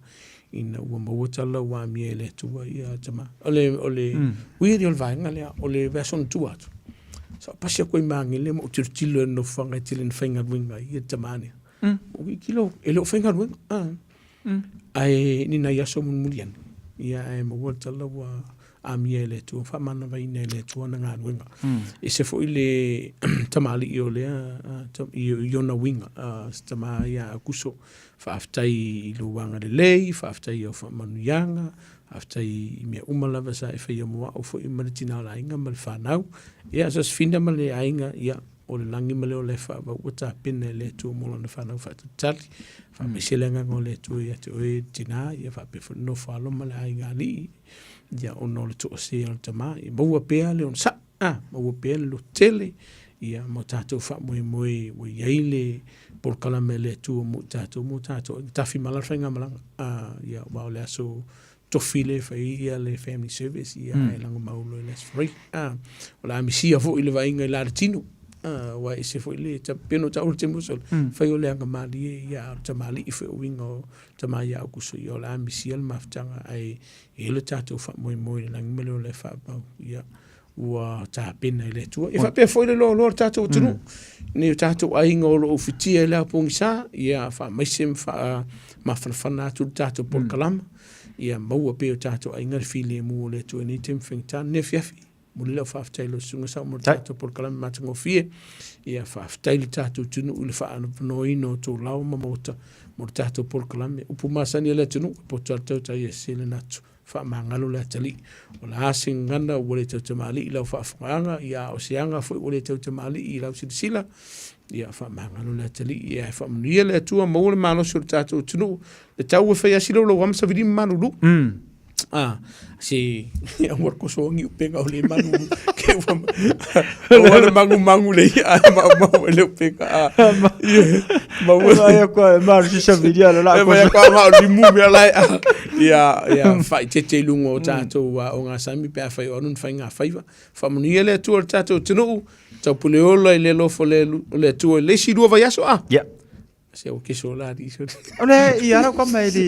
ina ua maua tala ua amia e le Atua ia tama. O le, o le weird o le vaega lea, o le vaiaso na tua atu, sa ou pasi atu ai Magele ma ou tilotilo i le nofoaga e tele ina faigaluega ai ia le tama lea. Ou tilotilo, e le o faigaluega. Ae ni nai aso mulimuli ane, ia ae maua le tala ua amia e le Atua, faamanavaina e le Atua ana galuega. Ese foi le tamalii o lea i ona uiga, se tama ia Aukuso. Faafetai i lou agalelei, faafetai i au faamanuiaga, faafetai i mea uma lava sa e faia mo au foi ma le tina o le aiga ma le fanau. Ia, Sosefina ma le aiga, ia, o le lagi ma le ola e faavau ua tapena e le Atua mo lana fanau faatalitali. Faamaise le agaga o le Atua ia te oe le tina, ia faapea foi le nofo alo ma le aiga alii, ia ona o le toasea o le tama, ia maua pea le onosai, maua pea le lototele. Ia, ma o tatou faamoemoe ua i ai le polokalame a le Atua mo i tatou ma o tatou aiga. Tafimala le faigamalaga, ia, aua o le aso tofi lea e fai ai ia le family service, ia, ae lagomau loa i le aso Faraile. O le a misia foi le vaaiga i la le tino, aua e ese foi le, pei ona ou taua i le taimi ua sola, fai o le agamalie, ia, a o le tamalii foi o uiga o tama ia Aukuso, ia, o le a misia le mafutaga, ae i ai lo tatou faamoemoe i le lagi ma le ola e faavavau, ia, ua tapena e le Atua. E faapea foi le loaloa o le tatou atunuu, nei o tatou aiga o lo o ufitia i le ao pogisa, ia faamaise ma faamafanafana atu le tatou polokalama, ia maua pea e o tatou aiga le filemu o le Atua i nei taimi faigata. Lenei afiafi, momoli lau faafetai i lau Susuga Sao mo le tatou polokalame matagofie. Ia faafetai i le tatou atunuu i le faaavanoaina o tou laoa ma maota mo le tatou polokalame. Upu masani a le atunuu, e poto lava le tautai e sese lana atu. Faamagalo le atalii. O le a se gagana ua le tautamalii i lau faafofogaaga, ia a o se aga foi ua le tautamalii i lau silasila, ia faamagalo le atalii. Ia e faamanuia le Atua, maua le malosi o le tatou atunuu, le tau e fai asi lau ama savili ma malulu. Ah, se aua le kosoagi upega o le malulu. Ke ua aua le magumagu le ia a maumau e le upega. Ah, ia, maua. E vai ako e maru si savili ala la. E vai ako a ma o limu mea lai. Ia, ia, faaeteete i luga o tatou ogasami pe afai o anu ni faigafaiva. Faamanuia le Atua i le tatou atunuu, taupuleola i le alofa o le Atua i le isi lua vaiaso a? Ia. Se o keso la di so. O le ia rau ka mai di.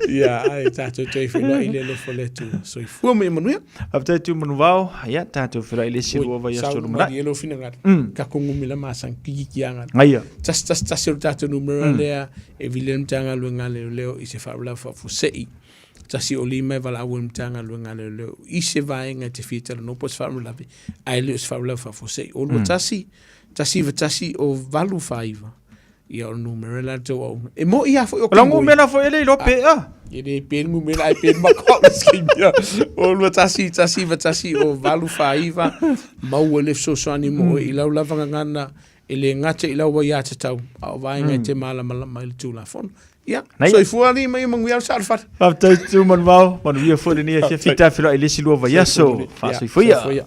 Ia, ai tatou toe feiloai i le alofa o le Atua. Soifua ma ia manuia. Faafetai Tumanuvao, ia tatou feiloai i le isi lua vaiaso lumanai. Sau malie lou finagalo. Ka kongu mila masang kiki kianga. Ngaia. Tasi tasi tasi o le tatou numera lea e vili ai le Matagaluega a Leoleo i se faalavelave faafuasei. Tasi o lima e valaau ai le Matagaluega a Leoleo i se vaega e te fia talanoa po o se faalavelave, ae le o se faalavelave faafuasei. O lua tasi, tasi iva tasi o valu fa iva, ia o le numera la le tou auauna. E mo'i lava foi o O lau numera foi e le iloa pe a. E le pe le numera ae pe le makau le skimia. O lua tasi, tasi iva tasi o valu fa iva, maua le fesoasoani mo oe i lau lava gagana E le gata i lau aiatatau, a o vaega e te malamalama ai le Tulafono. Ia, soifua alii ma ia manuia le Salafata. Faafetai Tumanuvao, manuia foi lenei afiafi, ta feiloai i le isi lua vaiaso. Faasoifua ia.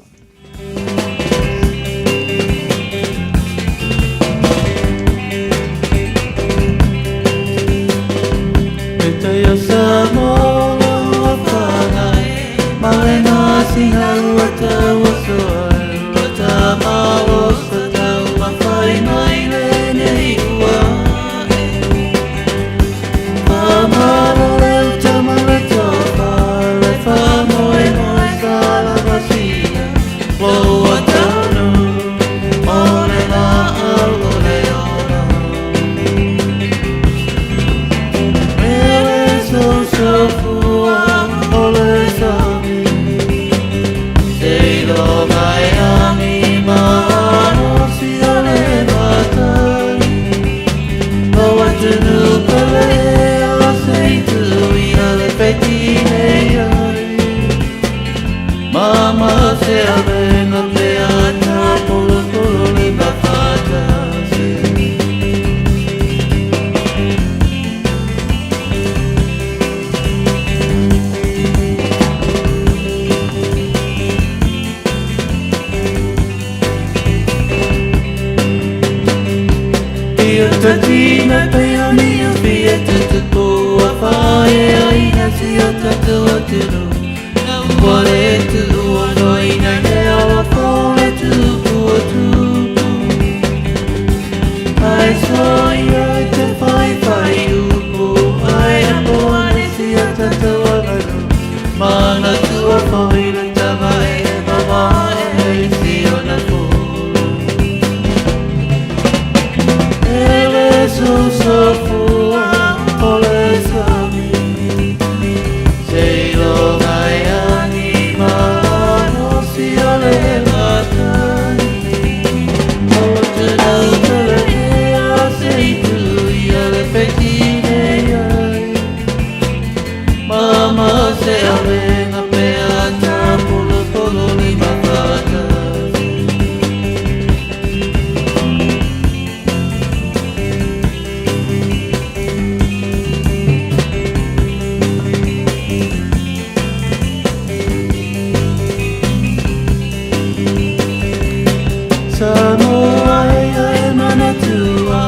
Samoa ia e manatua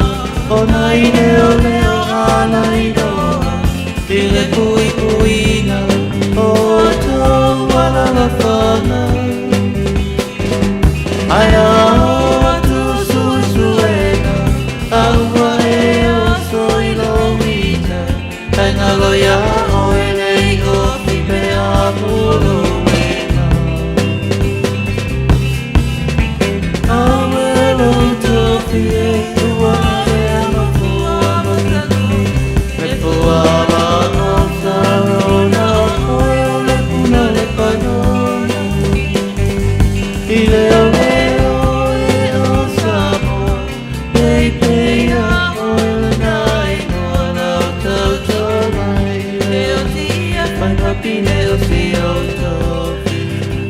Ona i leo leo ala iloa I le puipuiga o tou alalafaga Ae a oo atu suesuega A ua e oso i lou ita E galo iā oe le iofi pe a puluina Awe lou tofi e ua avea ma fua matanu Le fua ma o Sarona o oe o le puna le panona I leo leo e o Samoa Pei pei a oe lena igoa lau tautoga i le otia Mai papine o si o tofi.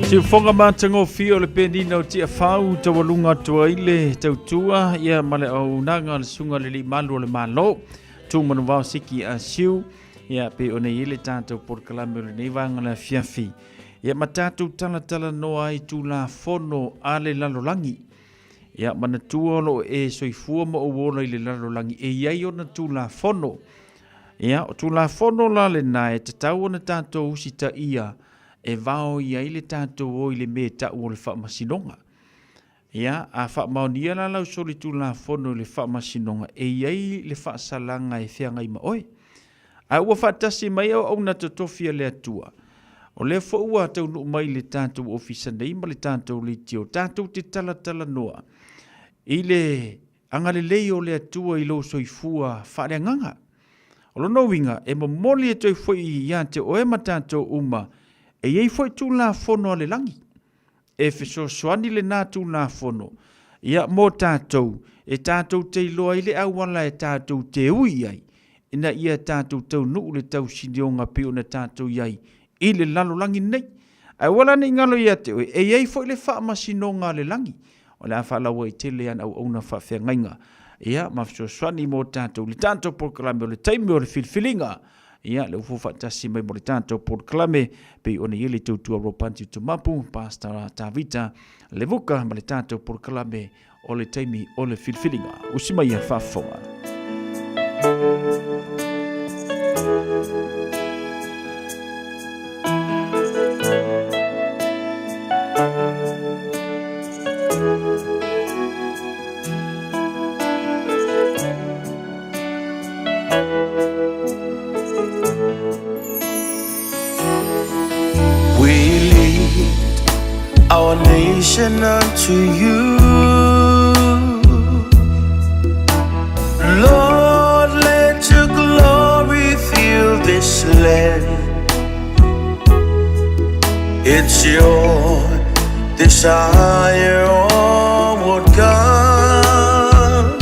Siufoga matagofie o le penina o Tiafau taualuga atu ai le tautua ia ma le auaunaga a le Susuga i le Alii Malu o le Malo Tumanuvao Siki Asiu ia pei ona i ai le tatou polokalame o lenei vaega o le afiafi ia ma tatou talatalanoa ai i Tulafono a le lalolagi. Ia manatua o lo o e soifua ma ou ola i le lalolagi e i ai ona Tulafono. Ia, o Tulafono la lena e tatau ona tatou usitaia e vao i ai le tatou o i le mea e tau o le faamasinoga. Ia, a faamaonia la lau solitulafono i le faamasinoga, e i ai le faasalaga e feagai ma oe. A ua faatasi mai auauna totofi a le Atua, o lea foi ua taunuu mai i le tatou ofisa nei ma le tatou leitio, tatou te talatalanoa i le agalelei o le Atua i lou soifua faaleagaga. O lona uiga, e momoli atu ai foi ia te oe ma tatou uma, e i ai foi Tulafono a le lagi. E fesoasoani lena Tulafono ia mo tatou, e tatou te iloa ai le auala e tatou te ui ai, ina ia tatou taunuu le tausinioga pei ona tatou i ai i le lalolagi nei. Ae aua la ne i galo ia te oe, e i ai foi le faamasinoga a le lagi, o le a faalauaitele ana auauna faafeagaiga, ia, ma fesoasoani mo tatou i le tatou polokalame o le taimi o le filifiliga. Ia, le ufo faatasi mai mo le tatou polokalame, pei ona i ai le tautua Ropanti Tumapu, Pastor Tavita Levuka ma le tatou polokalame o le taimi o le filifiliga. Usi mai ia faafofoga. We lead our nation unto you. Lord, let your glory fill this land. It's your desire, oh Lord God,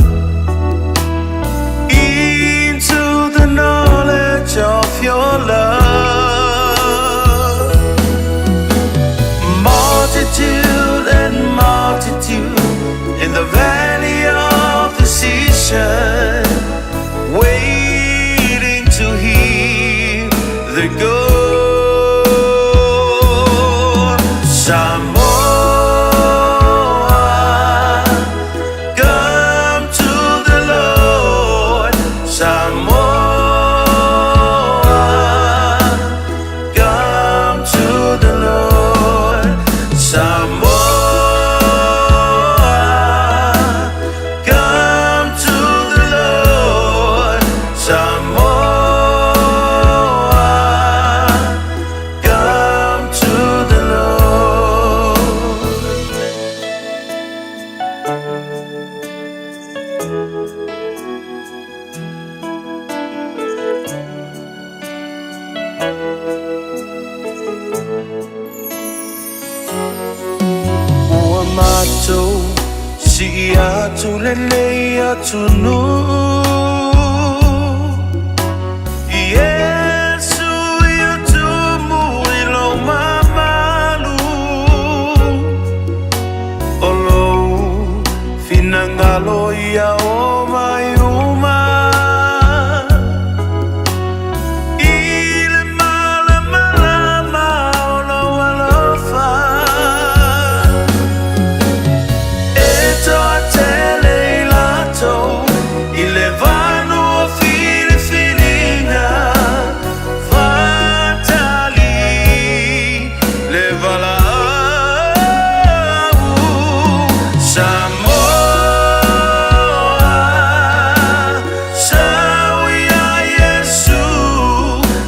into the knowledge of your love. Multitude and multitude in the valley of decision, waiting to hear the go. Samoa, come to the Lord. Samoa, come to the Lord. Samoa, come to the Lord. Samoa, come to the Lord. Ua matou sii atu lenei atunuu Iesu ia tumu i lou mamalu O lou finagalo ia omai uma I le malamalama o lou alofa E Samoa, sau ia Iesu.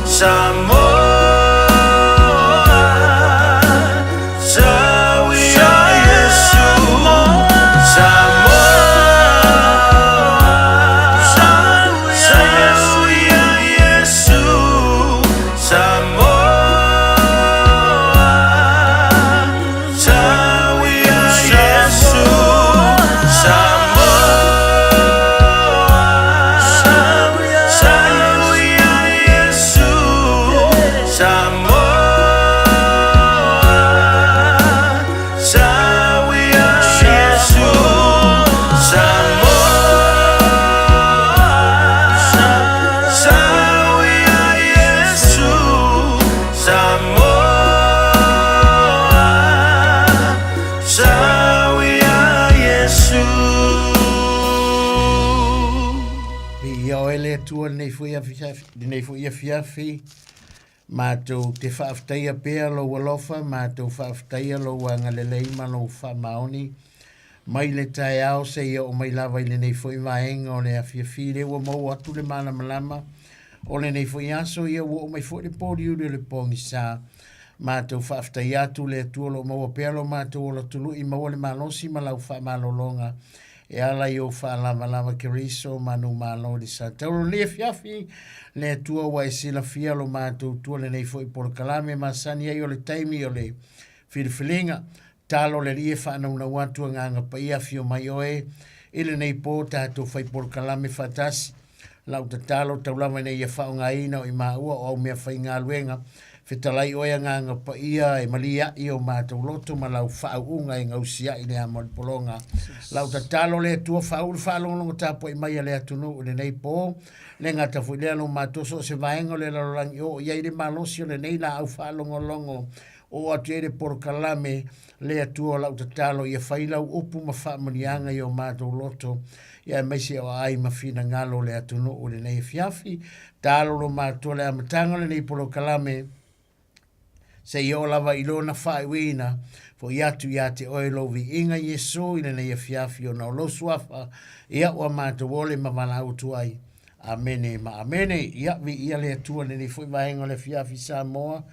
Samoa, sau ia Iesu. Samoa, sau ia Iesu. Samoa, sau ia Iesu. Samoa, sau ia Iesu. Samoa, sau ia Iesu. Samoa, sau ia Iesu. Samoa, sau ia Iesu. Viia oe le Atua lenei foi afiafi, lenei foi afiafi, matou te faafetaia pea lou alofa, matou faafetaia lou agalelei ma lou faamaoni, mai le taeao seia oo mai lava i lenei foi vaega o le afiafi, lea ua maua atu le malamalama o lenei foi aso, ia ua oo mai foi le poliuli o le pogisa. Matou faafetaia atu le Atua o lo o maua pea lo matou ola tului, maua le malosi ma lau faamalologa e ala i ou faalavalava Keriso manumalo i le sa taolo. Lenei afiafi, le Atua ua e silafia lo matou tua lenei foi polokalame masani ai o le taimi o le filifiliga. Talo le Alii e faanaunau atu agaga paia afio mai oe i lenei po tatou fai polokalame faatasi. Lau tatalo tau lava ina ia faaaogaina o i maua o au mea faigaluega. Fetalai oe agaga paia e malia'i o matou loto ma lau faauuga e gausia'i le amo le pologa. Lau tatalo le Atua faauu le faalogologo tapuai mai a le atunuu i lenei po. Le gata foi lea lo matou so o se vaega o le lalolagi o oo i ai le malosi o lenei laau faalogologo. Oo atu i ai le polokalame le Atua o lau tatalo ia fai lau upu ma faamanuiaga i o matou loto, ia aemaise o aai ma finagalo o le atunuu i lenei afiafi. Talo lo matua le amataga o lenei polokalame, seia oo lava i lona faaiuina, foi atu ia te oe lou viiga Iesu i lenei afiafi ona o lou suafa, ia ua matou ole ma valaau atu ai. Amene ma amene. Ia, viia le Atua i lenei foi vaega o le afiafi Samoa.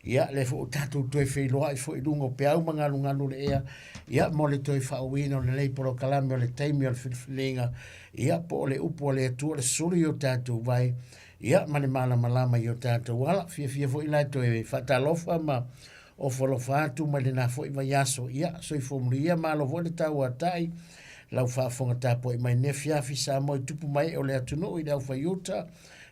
Ia, lea foi ua tatou toe feiloai foi i luga o peau ma galugalu o le ea, ia, mo le toe faaauauina o lenei polokalame o le taimi o le filifiliga, ia, po o le upu a le Atua, le sulu i o tatou vai, ia, ma le malamalama i o tatou ala. Fiafia foi la e toe faatalofa ma ofo alofa atu mai lena foi vaiaso. Ia, soifua manuia, malo foi le tauatai, lau faafofoga tapuai mai lenei afiafi Samoa i tupu ma ee o le atunuu i le aufaiuta,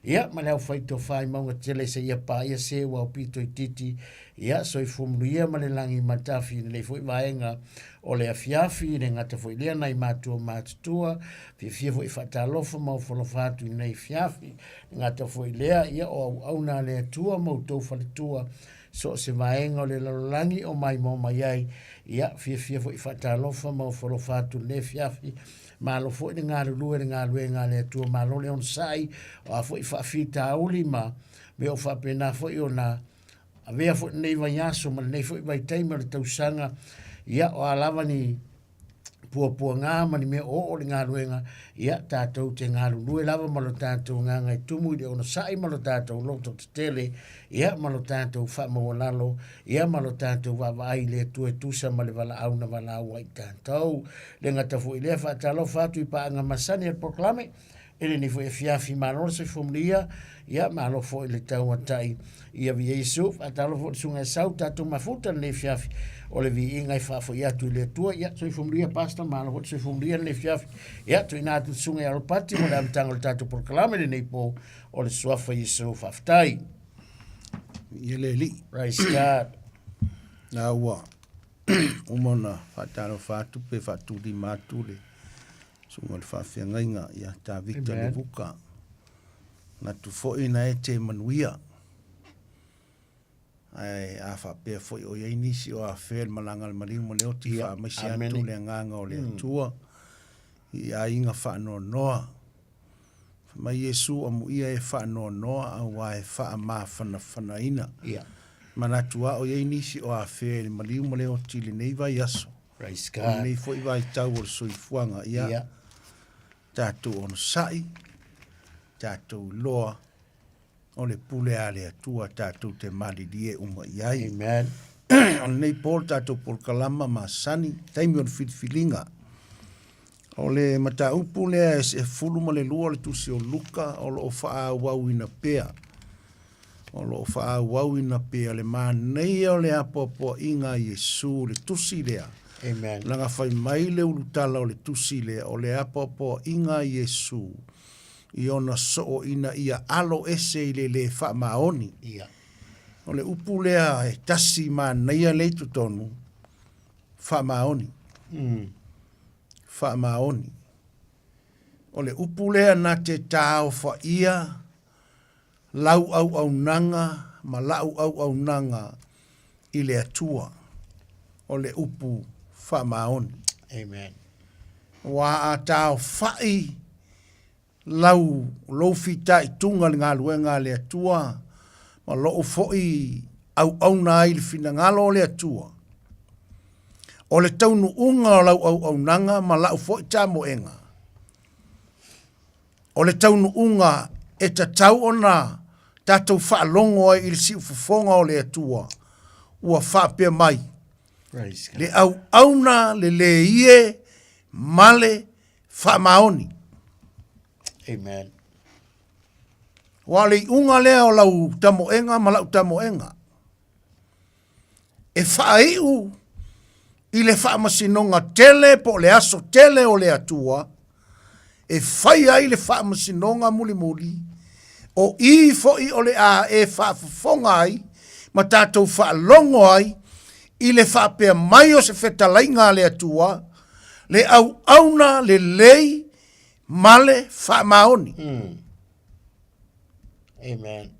ia, ma le aufaitofa i mauga tele seia paia se ua aupito itiiti. Ia, soifua manuia ma le lagi matafi i lenei foi vaega o le afiafi, le gata foi lea nai matua matutua, fiafia foi faatalofa ma ofo alofa atu i lenei afiafi. Le gata foi lea, ia, o auauna a le Atua ma outou faletua, so o se vaega o le lalolagi o maimoa mai ai, ia, fiafia foi faatalofa ma ofo alofa atu i lenei afiafi. Malo foi le galulue i le galuega a le Atua, malo le onosai, o a foi faafitauli ma mea o faapena foi ona avea foi lenei vaiaso ma lenei foi vaitaimi o le tausaga, ia, o a lava ni puapuaga ma ni mea o oo le galuega, ia, tatou te galulue lava ma lo tatou agaga e tumu i le onosai ma lo tatou loto tetele, ia, ma lo tatou faamaualalo, ia, ma lo tatou vaavaai i le Atua e tusa ma le valaau na valaau ai i tatou. Le gata foi i lea, faatalofa atu i paaga masani a le polokalame, i lenei foi afiafi, malo le soifua manuia, ia, malo foi le tauatai ia Viia Iesu. Faatalofa foi i le Susuga ia Sau, tatou mafuta lenei afiafi, o le viiga e faafoi atu i le Atua. Ia, soifua manuia Pastor, malo foi le soifua manuia lenei afiafi. Ia, tuuina atu i le Susuga ia Alopati mo le amataga o le tatou polokalame lenei po o le Suafa Iesu. Faafetai. Ia le Alii. Praise God. Na ua uma ona faatalofa atu pe faatulima atu le susuga o le faafeagaiga ia Tavita Levuka. Manatu foi na e te manuia. Ae a faapea foi o i ai nisi o afea le malaga a le maliu ma le oti, faamaise atu le agaga o le Atua i aiga faanoanoa. Fai mai Iesu, Amuia e faanoanoa auā e faamafanafanaina. Manatu lava o i ai nisi o afea i le maliu ma le oti i lenei vaiaso. Praise God. O lenei foi vaitau o le soifuaga, ia, Ia. tatou onosai, tatou iloa o le pule a le Atua tatou te malilie uma i ai. Amen. O lenei po le tatou polokalama masani, taimi o le filifiliga. O le mataupu lea e 12 o le tusi o Luka o lo o faaauauina pea. O lo o faaauauina pea le manaia o le apoapoaiga a Iesu i le tusi lea. Amen. Laga fai mai le ulutala o le tusi lea o le apoapoaiga a Iesu i ona soo ina ia alo ese i le lē faamaoni. Ia. O le upu lea e tasi manaia lea i totonu, faamaoni. Faamaoni. O le upu lea na te taofaia lau auaunaga ma la'u auaunaga i le Atua, o le upu faamaoni. Amen. Aua a taofa'i lau lou fitaituga i le galuega a le Atua ma lo'u fo'i auauna ai i le finagalo o le Atua, o le taunuuga o lau auaunaga ma la'u fo'i tamoega, O le taunuuga e tatau ona tatou faalogo ai i le siufofoga o le Atua, ua faapea mai, Le auauna lelei e ma le faamaoni. Amen. Aua o le iuga lea o lau tamoega ma lau tamoega, e faaiu i le faamasinoga tele po o le aso tele o le Atua e fai ai le faamasinoga mulimuli, o i foi o le a e faafofoga ai ma tatou faalogo ai i le faapea mai o se fetalaiga a le Atua, le auauna lelei ma le faamaoni. Amen.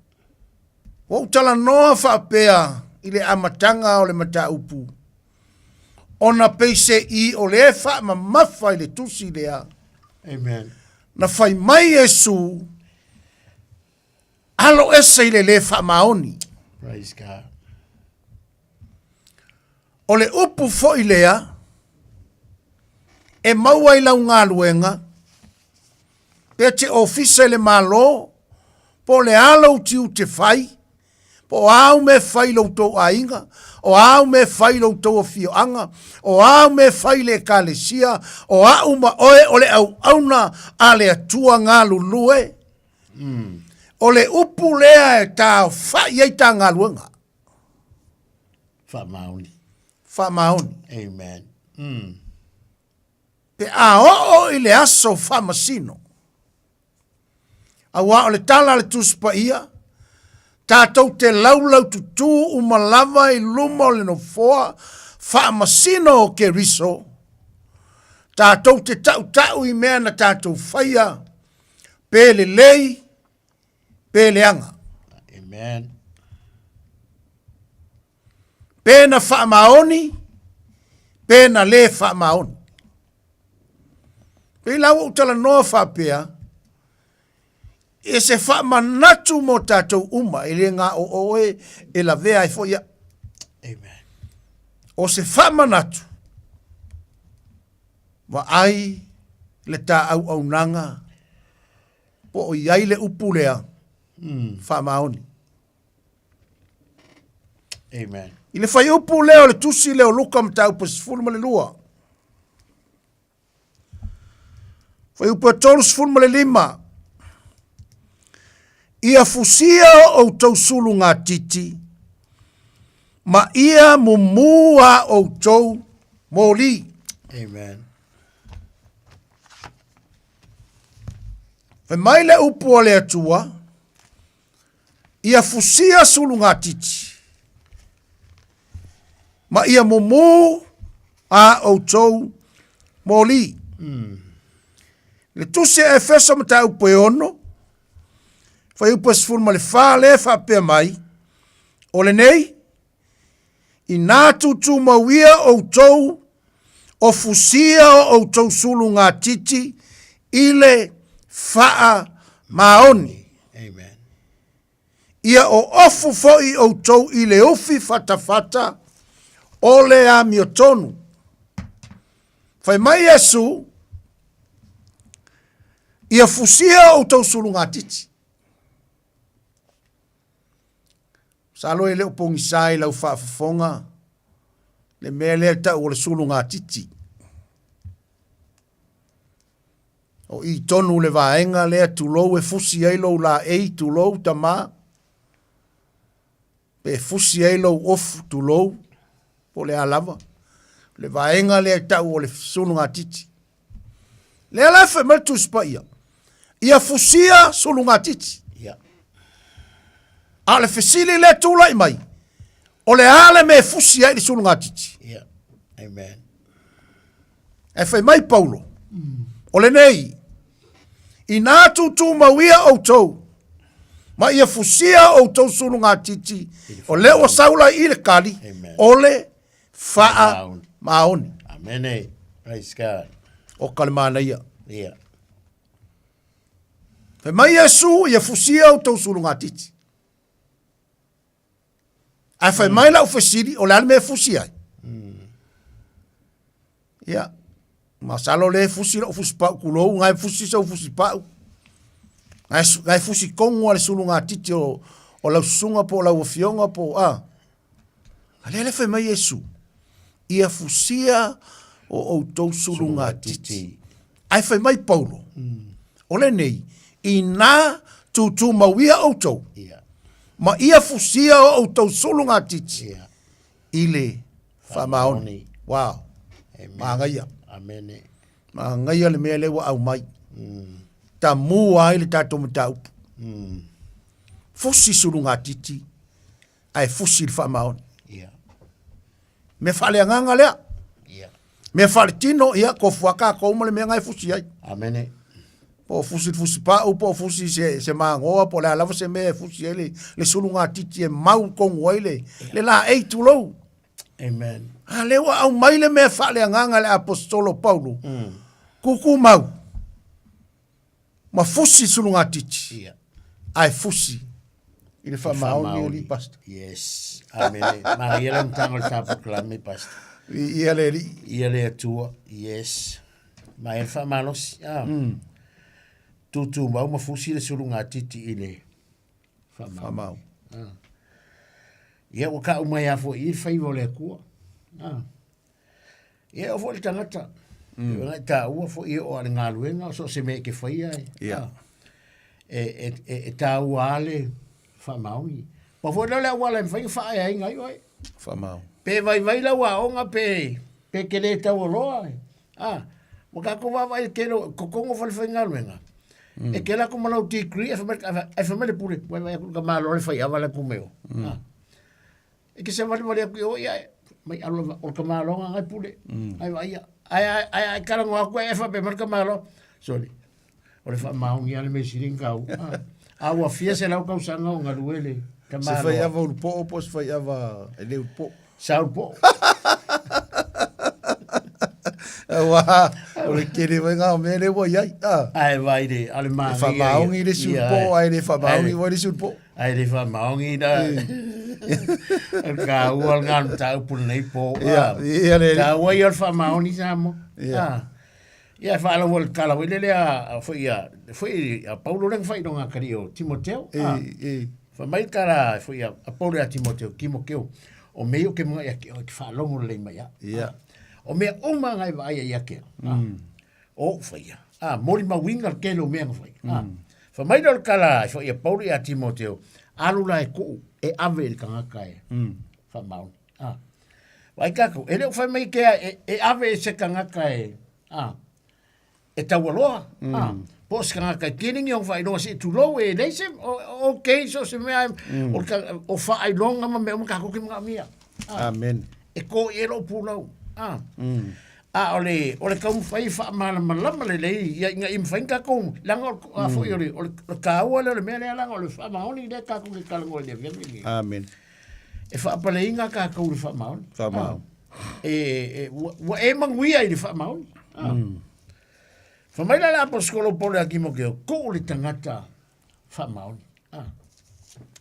Ua ou talanoa faapea i le amataga o le mataupu, ona peiseai o lea e faamamafa i le tusi lea. Amen. Na fai mai Iesu, alo ese i le lē faamaoni. Praise God. O le upu foi lea e maua i lau galuega, pe te ofisa i le Malo, po o le a lou tiute fai, po o a au mea e fai i lo outou aiga, o a au mea e fai i lo outou afioaga, o a au mea e fai i le Ekalesia, o a'u ma oe o le auauna a le Atua galulue. O le upu lea e taofa'i ai ta galuega. Faamaoni. Faamaoni. Amen. Pe a oo i le aso faamasino. Aua o le tala a le Tusi Paia, tatou te laulaututū uma lava i luma o le nofoa faamasino o Keriso, tatou te tautau i mea na tatou faia, pe lelei, pe leaga. Amen. Pe na faamaoni, pe na lē faamaoni. Pei la ua ou talanoa faapea, e se faamanatu mo tatou uma, e le gā o oe e lavea ai foi au. Amen. O se faamanatu, vaai le ta auaunaga, po o i ai le upu lea, faamaoni. Amen. I le fuaiupu lea o le tusi lea o Luka mataupu e 12. Fuaiupu e 35. Ia fusia o outou sulugatiti ma ia mumu a outou moli. Amen. Fai mai le upu a le Atua, ia fusia sulugatiti, ma ia mumu a outou moli. Le tusi a Efeso mataupu e 6, fuaiupu e 14 lea e faapea mai, o lenei, Inā tūtūmauia outou o fusia o outou sulugatiti i le faamaoni. Amen. Ia oofu foi outou i le ufi fatafata o le amiotonu. Fai mai Iesu, Ia fusia outou sulugatiti. Masalo e le o pogisa i lau faafofoga le mea lea e tau o le sulugatiti. O i tonu le vaega lea tulou e fusi ai lou laei, tulou tama, pe fusi ai lou ofu, tulou, po o le a lava. Le vaega lea e tau o le sulugatiti. Lea la e fai mai le Tusi Paia, ia fusia sulugatiti. Ia. A o le fesili lea e tulai mai, o le a le mea e fusi ai le sulugatiti? Ia. Amen. Ae fai mai Paulo, o lenei, inā tutumauia outou, ma ia fusia outou sulugatiti, o lea ua sau la i le kali, o le faamaoni. Amene. Praise God. O ka le manaia. Ia. Fai mai Iesu, ia fusia outou sulugatiti. Ae fai mai lau fesili, o le a le mea e fusi ai? Ia, masalo le fusi lou fusi pau kulou, ngai fusi sau fusi pau. Ngai, ngai fusi kongu a le sulugatiti o, o lau susuga po o lau afioga po o a. A lea le fai mai Iesu, ia fusia o outou sulugatiti. Ae fai mai Paulo, o lenei, inā tutumauia outou, ma ia fusia o outou sulugatiti i le faamaoni. Wow. Magaia. Amene. Magaia le mea lea ua aumai. Tamu ai le tatou mataupu. Fusi sulugatiti, ae fusi le faamaoni. Yeah. Mea faaleagaga lea. Yeah. Mea faaletino, ia, tofu lava tatou ma le mea na e fusi ai. Amene. Po o fusi le fusi pau, po o fusi se, se magoa, po o le a lava se mea e fusi ai le, le sulugatiti e mau tonu ai le, yeah. le laei tulou. Amen. A lea ua aumai le mea faaleagaga le aposetolo Paulo. Tutumau. Ma fusi sulugatiti. Yeah. Ae fusi i le faamaoni e alii pastor. Yes. Amene. Manaia le amataga o le ta polokalame pastor. Viia le Alii. Ia le Atua. Yes. Manaia le faamalosi. Ah. Tutumau ma fusi le sulugatiti i le faamaoni. Faamaoni. Ah. Ia ua kau mai lava foi i le faiva o le Atua. Ah. Ia, o foi le tagata. Mm. E tāua foi e o a le galuega, o so se mea e ke whaia e. Yeah. E, e, e, e tāua ale whaamaongi. Pa foi leo le awala e mwhai whae ai ngai oe. Whaamaongi. Pe vai vai lau aonga pe, pe ke le tau aloa. Ah, wa ka ko wawa e ke lo, kokongo whale whai galuega. E ke la ko malau degree, e whamai le pule, wai vai aku ka malo le whai awa le kumeo. Ah. E ke savalivali aku i o ia e, mai alu lava, o le tamaloga ngai pule, ngai vaaia. Ae, ae, ae, ae kalago aku e faapea mai le tamaloga, sole, o le faamaoni lava le mea sili ona taua. A, a ua fia selau tausaga o galue le Se tamaloa. faiava ulupoo po o se faiava e le ulupoo? Sa ulupoo. Aua, o le tele foi lena o mea lea ua i ai. A. Ae vai le, a o le E manaia ia. faamaoni le isi ulupoo ae le faamaoni foi le isi ulupoo. Ae le faamaoni na taua le ngā mataupu lenei po. Ia, ia le. Taua ia o le faamaoni Samoa. Ia. Ia, e faalogo i le tala foi lele a, foi a, foi a Paulo lea na faailoga atu o Timoteo. E, e. Fai mai le tala foi a, a Paulo ia Timoteo, Timoteo, o mea ia ou te manao ia te oe, e te faalogo lelei mai au. Ia. O mea uma na e vaaia ia te au. O ou faia. A, molimauina le tele o mea na fai. A, fai mai lea o le tala foi a Paulo ia Timoteo, alu la e tuu e ave i le tagata e faamaoni. A, vaai tatou, e le o fai mai ke e, e ave e se tagata e, a, e taualoa, a, po o se tagata e kiligi ona faailoga se i tulou e leai se, o, okay, so o se mea, o, le o faailoga ma mea uma tatou te manaomia. A, Amen. E kō i ai lou pulau. A, a o le, o le taumafai e faamalamalama lelei ia ina ia mafai ona tatou, leaga o le, a foi o le, o le, o le taua lea o le mea lea leaga o le faamaoni lea tatou te talanoa i le afiafi lenei. Amen. E faapaleina tatou i le faamaoni. Faamaoni. A, e, e, ua, ua e manuia i le faamaoni. A. Fai mai la le aposetolo Paulo ia Timoteo, tuu le tagata faamaoni. A.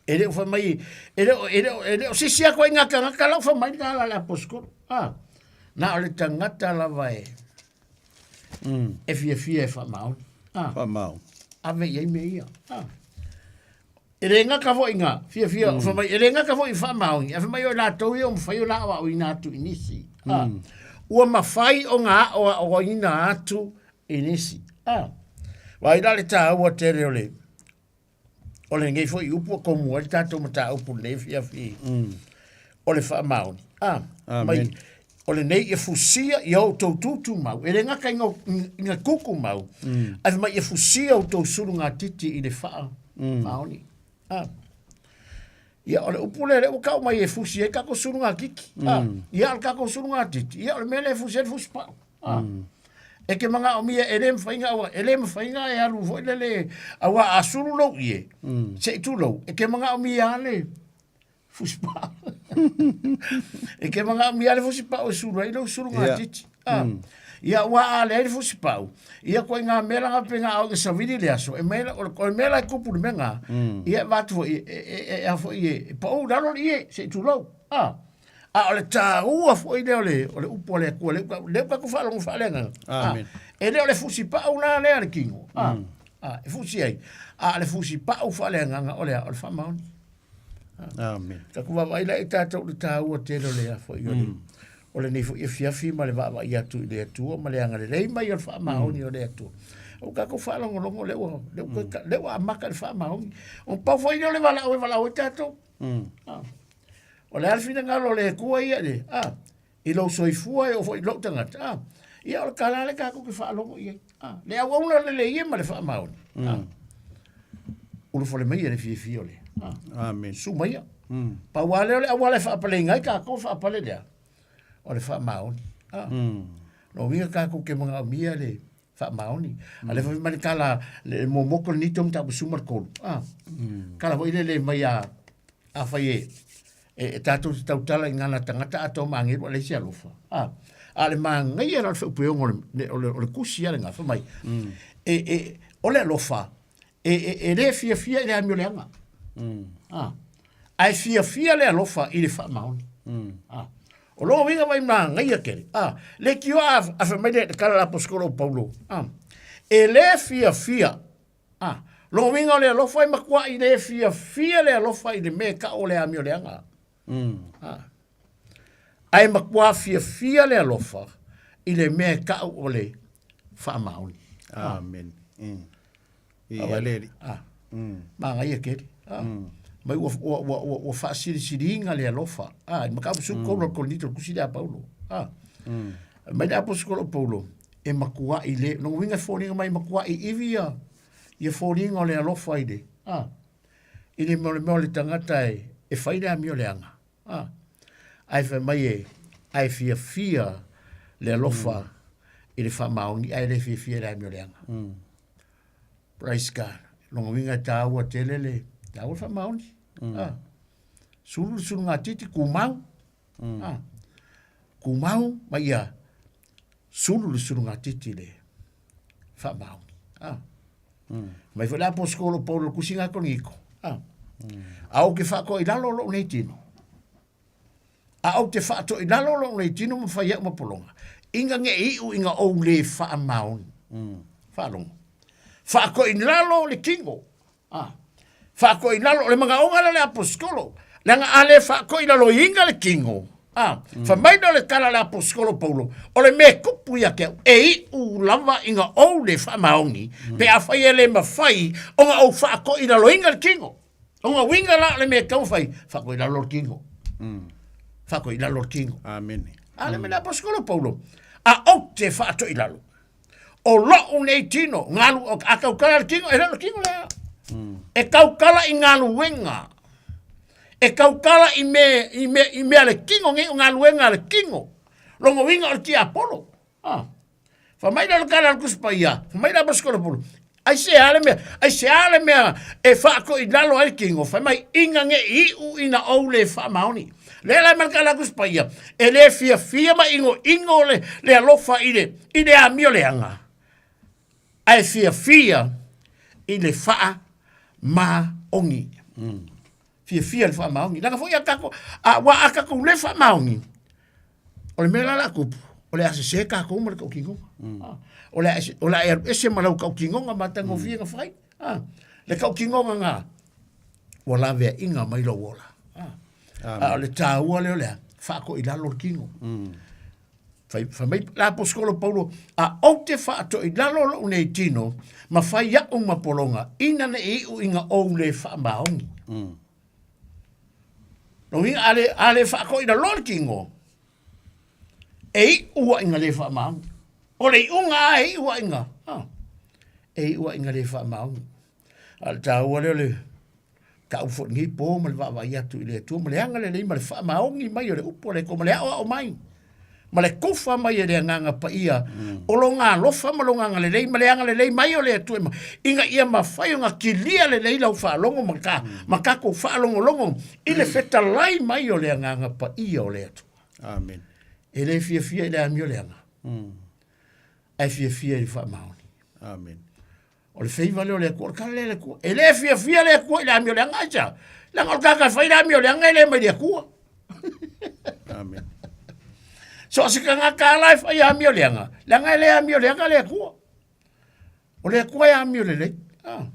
E le o fai mai, e le o, e le o, e le o se isi atu ai ngā tagata lau fai mai la la le aposetolo. A. Na o le tagata lava e. E fiafia e faamaoni. Ah. Faamaoni. Ave i ai mea ia. Ah. E le gata foi ngā, fiafia, mm. mai, e le gata foi faamaoni, ae mai o latou ia o mafai ona aoaoina atu i nisi. Ah. Ua mafai ona aoaoina atu i nisi. Ah. Vaai la le tāua tele o le, o lenei foi upu ua komu ai le tatou mataupu i lenei afiafi o le faamaoni. Ah, mai, o lenei e fusia i outou tutumau, e le gata i ngā kukumau, ae mai e fusia outou sulugatiti i le faamaoni. Ah. Ia, o le upu lea, lea ua tau mai e fusi ai tatou sulugatiti. Ah. Ia, o le tatou sulugatiti, ia, o le mea lea e fusi ai le fusipau. Ah. E ke manaomia e le mafai ona e le mafai ona e alu foi lele auā a sulu lou ie se i tulou e ke manaomia lava le fusipau. E ke manaomia le fusipau e sulu ai lou sulugatiti. Ah. Ia ua a leai le fusipau, ia koe ngā mea langa pe ngā au i sawili le aso, e mai o le mea la e kupu le mea ngā, ia e vātu foi, e, e, e, e, a foi e, e pau lalo le ie, se i tulou. Ah. A o le tāua foi lea o le, o le upu a le Atua, lea ua, lea ua tatou faalogo faaleagaga. Amen. A, e le o le fusipau la lea a le kino. A, a, e fusi ai. A o le fusipau faaleagaga o le a? O le faamaoni. Amen. Tatou vaavaai la i tatou i le tāua tele o le a foi o le, o lenei foi afiafi ma le vaavaai atu i le Atua ma le agalelei mai o le faamaoni o le Atua. Ua tatou faalogologo lea ua, lea ua, lea ua amata le faamaoni. O pau foi lea o le valaau e valaau ai tatou. Ah. O le a le finagalo o le Atua ia le, ah, i lou soifua e oo foi i lou tagata, ah, ia o le tala lea tatou te faalogo i ai. Ah, le auauna lelei ia ma le faamaoni. Ah. Ulufale mai ia le fiafia o le. Ah. Amen. Susu mai ia. Pau lava lea o le auala e faapaleiga ai tatou, faapale lea, o le faamaoni. Ah. Lona uiga tatou te manaomia le faamaoni. A lea foi mai le tala, le momoto le nito ma tapu ma le kolu. Ah. Tala foi le le mai a, a fai e, e, e tatou te tautala i ngana tagata atoa ma agelu a leai se alofa. Ah. A le manaia la o le feupeoga o le, o le, o le kusi a le gafa mai. E, e, o le alofa, e, e, e le fiafia i le amioleaga. Ah. Ae fiafia le alofa i le faamaoni. Ah. O lona uiga vai manaia tele. Ah, le tioa a, a fai mai le, le tala a le aposetolo o Paulo. Ah, e le fiafia. Ah, lona uiga o le alofa e matuai le fiafia le alofa i le mea e tau o le amioleaga. Ah. Ae matua fiafia le alofa i le mea e tau o le faamaoni. Amen. Ia le alii. Ah. Manaia tele. Ah. Mai ua, ua, ua, ua, ua faasilisiliga le alofa. Ah, i mataupu 13 o le Korinito, le tusi lea a Paulo. Ah. Mai le aposetolo o Paulo, e matuai le, lona uiga e foliga mai e matuai ivi ia, ia foliga o le alofa i le, ah, i le mea o le mea o le tagata e, e fai le amioleaga. Ah. Ae fai mai e, ae fiafia le alofa i le faamaoni, ae le fiafia i le amioleaga. Praise God. Lona uiga e tāua tele le, tāua le faamaoni. Ah. Sulu le sulugatiti, kumau. Ah. Kumau ma ia sulu le sulugatiti le faamaoni. Ah. Mai foi le aposetolo o Paulo i le tusiga a Korinito. Ah. A ou te faatoilalo lou nei tino. A ou te faatoilalo lou nei tino ma fai au ma pologa. Ina ne i iu ina ou le faamaoni. Faalogo. Faatoilalo le tino. Ah. Faatoilalo, o le manaoga lea o le aposetolo. Leaga a le faatoilaloina le tino, ah, fai mai lea o le tala a le aposetolo Paulo, o le mea e tupu ia te au, e iu lava ina ou le faamaoni, pe afai e le mafai ona ou faatoilaloina le tino. O nga uiga la o le mea e tatau ona fai, faatoilalo le tino. Faatoilalo le tino. Amene. A le mea le aposetolo Paulo, a ou te faatoilalo, O lou nei tino, galu, a tautala le tino, e le o le tino lea. E tautala i galuega. E tautala i me, i me, i mea le tino nei, o galuega a le tino. Lona uiga o le tiapolo. Ah. Fai mai lea o le tala a le Tusi Paia, fai mai le Aposetolo Paulo, aisea le mea, aisea le mea e faatoilalo ai le tino, fai mai, ina ne i iu ina ou le faamaoni. Lea la e mai le tala a le Tusi Paia, e le fiafia ma inoino le, le alofa i le, i le amioleaga, ae fiafia i le faamaoni. Fiafia i le faamaoni. Leaga foi a tatou, a, aua a tatou le faamaoni, o le mea la o le a tupu. O le a sesē kākou ma le tautinoga. O le a ese, o le a e alu ese ma lau tautinoga matagofie na fai. Le tautinoga na, ua laveaiga mai lou ola. A o le tāua lea o le a, faatoʻi lalo le tino. Fai, fai mai le aposetolo Paulo, a ou te faatoʻi lalo loʻu nei tino, ma fai aʻu ma pologa, ina ne i iʻu ina ou le faamaoni. Lona uiga, a le, a le faatoʻi lalo le tino, e iʻu aʻiga le faamaoni. O le iʻuga a e iʻu aʻiga, ha, e iʻu aʻiga le faamaoni. A o le tāua lea o le ta'u foi i lenei po ma le vaavaai atu i le Atua ma le agalelei ma le faamaoni mai o le upu a le Atua ma le aoao mai ma le kufa mai e le Agaga Paia o lona alofa ma lona agalelei ma le agalelei mai o le Atua ina ia mafai ona kilia lelei lau faalogo ma ka ma tatou faalogologo i le fetalai mai o le Agaga Paia o le Atua. Amen. E le fiafia i le amio leaga. Ae fiafia i le faamaoni. Amen. O le feiva lea o le Atua, o le tala lea a le Atua. E le fiafia le Atua i le amioleaga, aisea? Leaga o le tagata e fai le amioleaga e le mai le Atua. Amen. So o se tagata la e fai amioleaga, leaga e le amioleaga le Atua. O le Atua e amio lelei. Ah.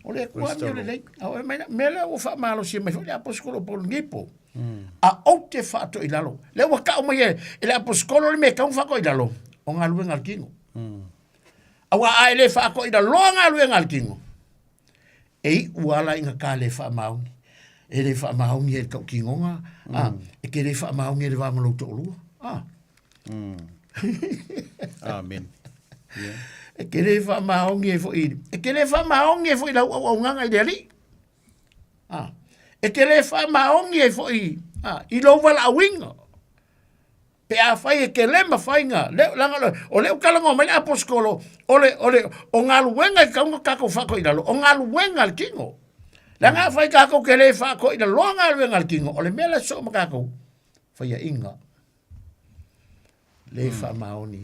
O le Atua amio lelei. A o e mai, mea lea ua faamalosia mai foi le aposetolo o Paulo i lenei po. A ou te faatoʻi lalo. Lea ua tau mai e, e le aposetolo le mea e tatau ona faatoʻi lalo, o galuega a le tino. Aua a e le faatoʻi loa galuega a le tino, e iʻu ala ina ka le faamaoni. E le faamaoni e le tautinoga, a, e te le faamaoni e le va ma lou toalua. A. Amen. Yeah. E te le faamaoni e foi, e te le faamaoni e foi lau auaunaga i le Alii. A. E te le faamaoni e foi a, i lou valaauina. Pe afai e te le mafai na, le, leaga o le, o lea ua talanoa mai le aposetolo, o le, o le, o galuega e tatau ona tatou faatoʻi lalo, o galuega a le tino. Leaga afai tatou te le faatoʻi laloa galuega a le tino, o le mea la e sosoo ma tatou, faiaʻiga. Le faamaoni.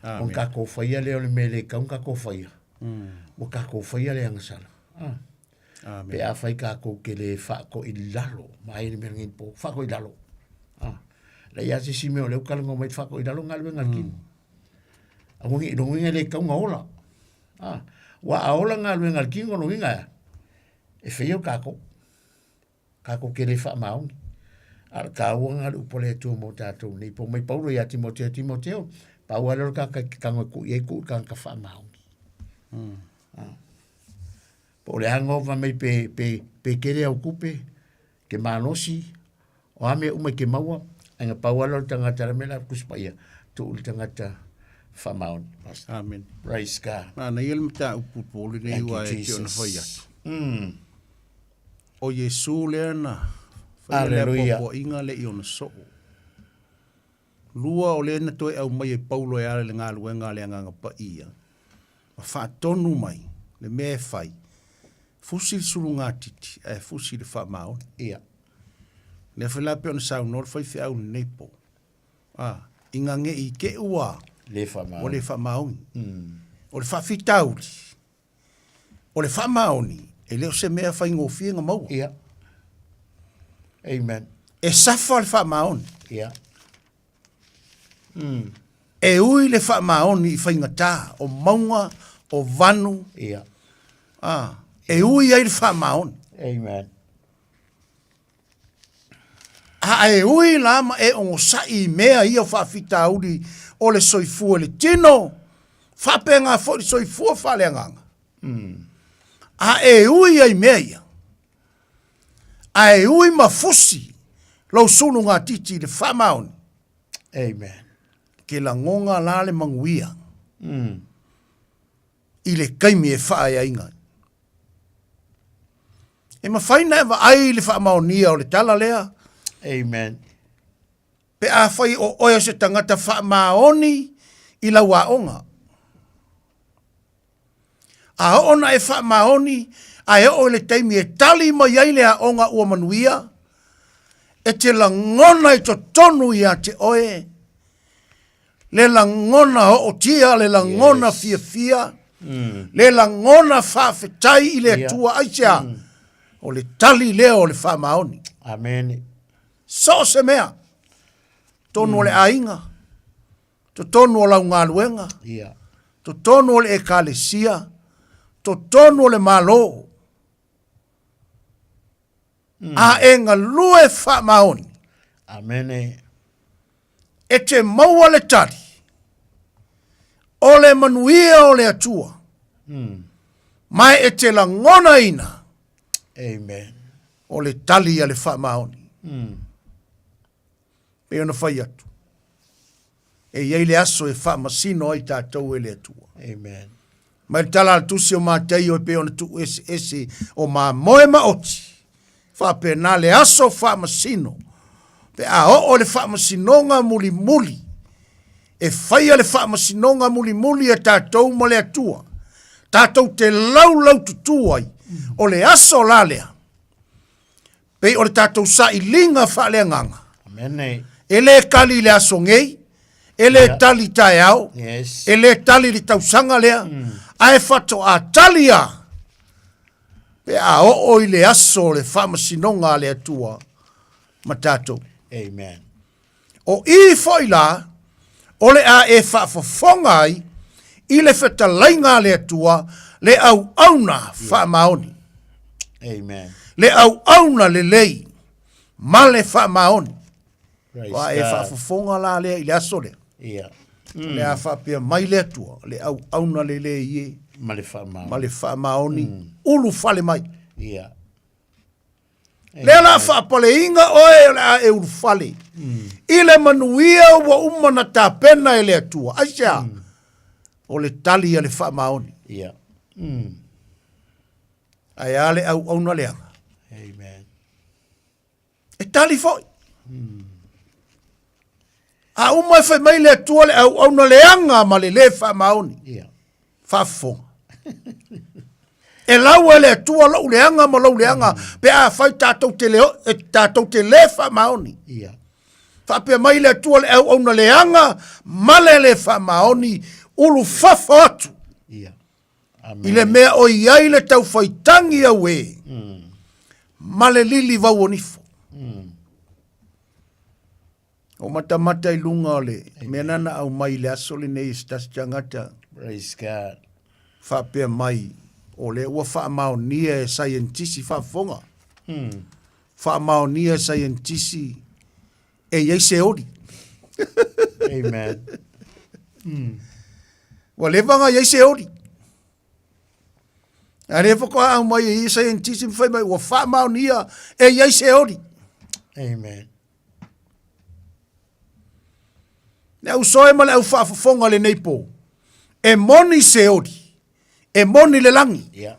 Ona tatou faia lea o le mea e le tatau ona tatou faia. Ua tatou faia le agasala. Ah. Pe afai tatou te le faatoʻi lalo, ma ai le mea lenei po, faatoʻi lalo. Ah. Leai lava se isi mea o lea ua talanoa mai faatoʻi lalo galuega a le tino. Aua ne i lona uiga e le tatau ona ola. Ah. Ua a ola galuega a le tino, lona uiga e a? E fail tatou. Tatou te le faamaoni. A o le taua lena o le upu a le Atua mo tatou nei. Po mai Paulo ia Timoteo, Timoteo, pau lava lea o le tagata e te tago e tuu i ai, tuu i le tagata faamaoni. Ah. Po o le a gova mai pe, pe, pe tele au tupe, ke malosi, o a mea uma i ke maua, ai na pau lava lea o le tagata le mea la Tusi Paia, tuu i le tagata faamaoni. Amen. Praise God. Manaia le mataupu po lenei Thank you, ua e te ona Jesus. fai atu. O Iesu lea na faia le apoapoaiga le i ona soo. Lua o lea na toe aumai e Paulo e ala i le galuega a le Agaga Paia, ma faatonu mai le mea e fai, fusi le sulugatiti ae fusi le faamaoni. Ia. Lea foi la pei ona saunoa le faifeau i lenei po, a, ina ne i te i ua Le faamaoni. ua le faamaoni. O le faafitauli, O le faamaoni, e le o se mea faigofie na maua. Ia. Amen. E safa le faamaoni. Ia. E ui le faamaoni i faigata, o mauga, o vanu. Ia. A, e ui ai le faamaoni. Amen. A e ui la ma e ogosaʻi i mea ia o faafitauli o le soifua i le tino, faapena foi le soifua faaleagaga. A e ui ai i mea ia, a e ui ma fusi lou sulugatiti i le faamaoni. Amen. Ke lagona la le manuia i le taimi e faaeaina ai. E mafai ona e vaai i le faamaonia o le tala lea. Amen. Pe afai o oe o se tagata faamaoni i lau aoga. A oo ona e faamaoni a e oo i le taimi e tali mai ai le aoga ua manuia, e te lagona i totonu ia te oe le lagona ootia, le lagona yes. fiafia, le lagona faafetai i le Atua yeah. Aisea? O le tali lea o le faamaoni. Amen. So o se mea. Totonu o le aiga, totonu o lau galuega, totonu o le ekalesia, totonu o le Malo. A e galue faamaoni. Amene. E te maua le tali o le manuia o le Atua. Ma e te lagonaina. Amen. O le tali a le faamaoni. Pei ona fai atu, e i ai le aso e faamasino ai tatou e le Atua. Amen. Mai le tala a le tusi o Mataio e pei ona tuueseese o mamoe ma oti, faapena le aso faamasino, pe a oo le faamasinoga mulimuli, e faia le faamasinoga mulimuli a tatou ma le Atua, tatou te laulaututu ai, o le aso la lea, Pei o le tatou sailiga faaleagaga. Amene. E le tali i le aso nei, e le yeah. tali taeao, yes. e le tali i le tausaga lea, ae faatoa tali a pe a oo i le aso o le faamasinoga a le Atua ma tatou. Amen. O i foi la, o le a e faafofoga ai i le fetalaiga a le Atua, le auauna faamaoni. Amen. Le auauna lelei ma le faamaoni. Ua e faafofoga la lea i le aso lea. Yeah. O le a faapea mai le Atua, le auauna lelei e. Ma le faamaoni. Ma le faamaoni, ulufale mai. Yeah. Lea la faapaleina oe o le a e ulufale i le manuia ua uma na tapena e le Atua. Aisea? O le tali a le faamaoni. Yeah. Ae a le auauna leaga? Amen. E tali foi. A uma e fai mai le Atua le auauna leaga ma le lē faamaoni. Yeah. Faafofoga. E lau e le Atua lou leaga ma lou leaga pe a fai tatou te le, e tatou te lē faamaoni. Yeah. Faapea mai le Atua le auauna leaga ma le lē faamaoni ulufafo atu. Yeah. I le mea o i ai le taufaitagi auē ma le lilivau o nifo. O matamata i luga o le mea na na aumai i le aso lenei e se tasi tagata. Praise God. Faapea mai, o lea ua faamaonia e saienitisi faafofoga. Faamaonia e saienitisi e i ai se oli. Amen. Ua leva ona i ai se oli. A lea faatoa aumai e ia saienitisi ma fai mai ua faamaonia e i ai se oli. Amen. Le au soe ma le au faafofoga lenei po, e moni se oli, e moni le lagi. Yeah.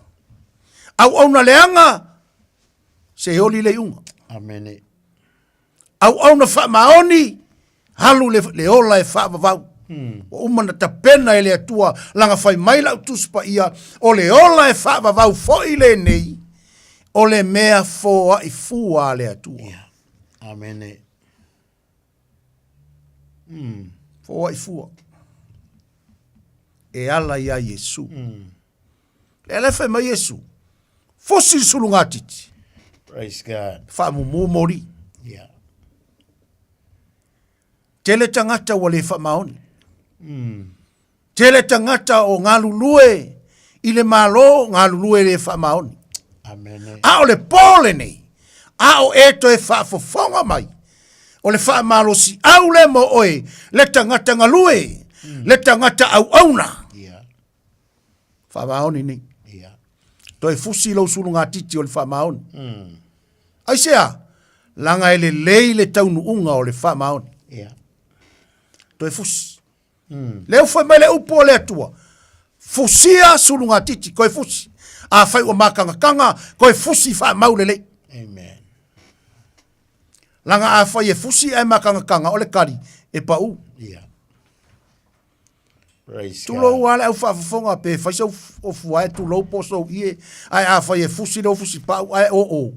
Auauna leaga, se oli le iuga. Amene. Auauna faamaoni, alu le, le ola e faavavau. Ua uma na tapena e le Atua, laga fai mai lau Tusi Paia, o le ola e faavavau foi lenei, o le mea foai fua a le Atua. Yeah. Amene. Foai fua. E ala iā Iesu. Lea la e fai mai Iesu, fusi le sulugatiti. Praise God. Faamumu moli. Yeah. Tele tagata ua le faamaoni. Tele tagata o galulue i le Malo, galulue le faamaoni. Amene. A o le po lenei, a o e toe faafofoga mai, o le faamalosiau lea mo oe, le tagata galue, le tagata auauna. Yeah. Faamaoni nei. Yeah. Toe fusi lou sulugatiti o le faamaoni. Aisea? Laga e lelei le taunuuga o le faamaoni. Yeah. Toe fusi. Lea ua fai mai le upu a le Atua, fusia sulugatiti, koe fusi. Afai ua makagakaga, koe fusi faamau lelei. Amen. Laga afai e fusi ae makagakaga, o le kali e pau. Yeah. Praise Tulou lava le au faafofoga pe fai sau ofu ae tulou po o sou ie, ae afai e fusi lou fusi pau ae oo,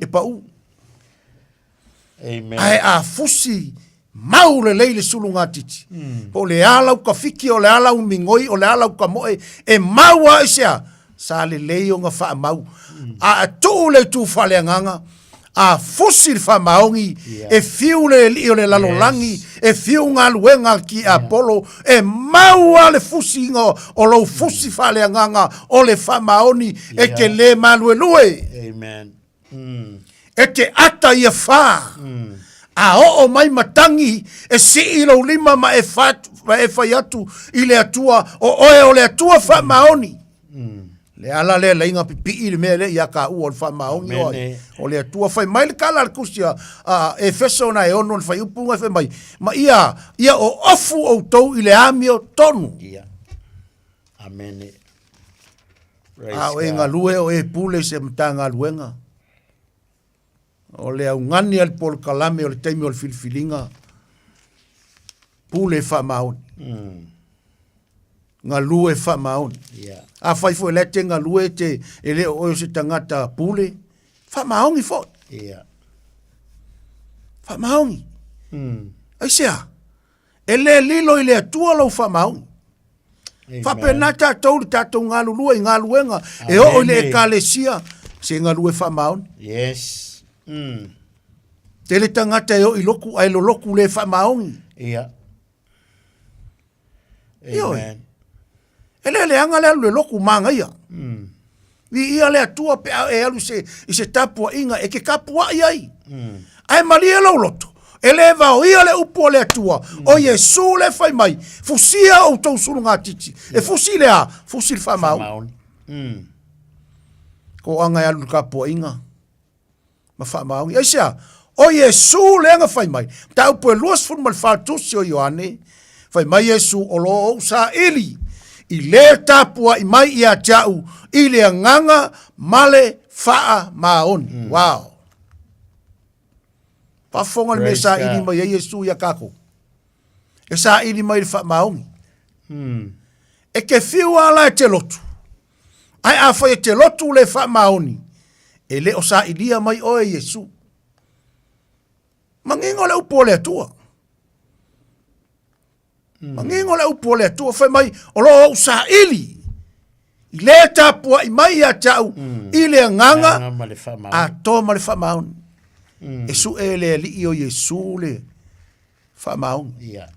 e pau. Amen. Ae a fusi mau lelei le sulugatiti, po o le a lau kafiki, o le a lau migoi, o le a lau kamoe, e mau lava i se a? Sa lelei ona faamau. A tuu le itu faaleagaga, A fusi le faamaoni, e fiu le alii o le lalolagi, e fiu galuega a le tiapolo, e mau lava le fusiga o lou fusi faaleagaga o le faamaoni, e te le maluelue. Amen. Mm. E te ata ia fa. A oo mai matagi, e sii lou lima ma e, fa, ma e fai atu i le Atua, o oe o le Atua faamaoni. Mm. Le ala lea laiga pipii le mea lea ia ka ua o le faamaoni o ai. O le Atua fai mai le kala a le kusi a, a Efeso na e ono le fai upu ngai fai mai. Ma ia, ia o ofu outou i le amio tonu. Ia. Amene. A o e galue o e pule i se Matagaluega. O le augani a le polokalame o le taimi o le filifiliga, pule faamaoni. Mm. Galue faamaoni. Yeah. Afai foi la e te galue te e le o oe o se tagata pule, faamaoni foi. Yeah. Faamaoni. Mm. Aisea? E le lilo i le Atua lou faamaoni. Faapena tatou le tatou galulue i galuega e oo i le ekalesia se galue faamaoni. Yes. Mm. Tele tagata e oo i loku ae loloku le faamaoni. Ia. Amen. E le leaga le alu le loku magaia. Mm. Viia le Atua pe a e alu se, i se tapuaiga e ke kapuaʻi ai. Mm. Ae malie lou loto, e le vaoia le upu o le Atua, mm. o Iesu le fai mai, fusia outou sulugatiti. Yeah. E fusi le a? Fusi le faamaoni. Mm. Ko anga e alu le kapuaiga ma faamaoni. Aisea? O Iesu lea na fai mai. Mataupu e 24 tusi o Ioane, fai mai Iesu, o lo o ou saili i le tapuai mai ia te au i le agaga ma le faamaoni. Mm. Wow. Faafofoga le mea saili mai ai Iesu ia kākou. E saili mai le faamaoni. Mm. E ke fiu ala e te lotu. Ae afai e te lotu le faamaoni, e le o sailia mai oe Iesu. Manino le upu o le Atua. Mm. Manino le upu o le Atua, fai mai, o lo o ou saili, i le tapuai mai ia te au, mm. i le agaga, atoa ma le faamaoni. Mm. E suʻe e le alii o Iesu le faamaoni. Yeah.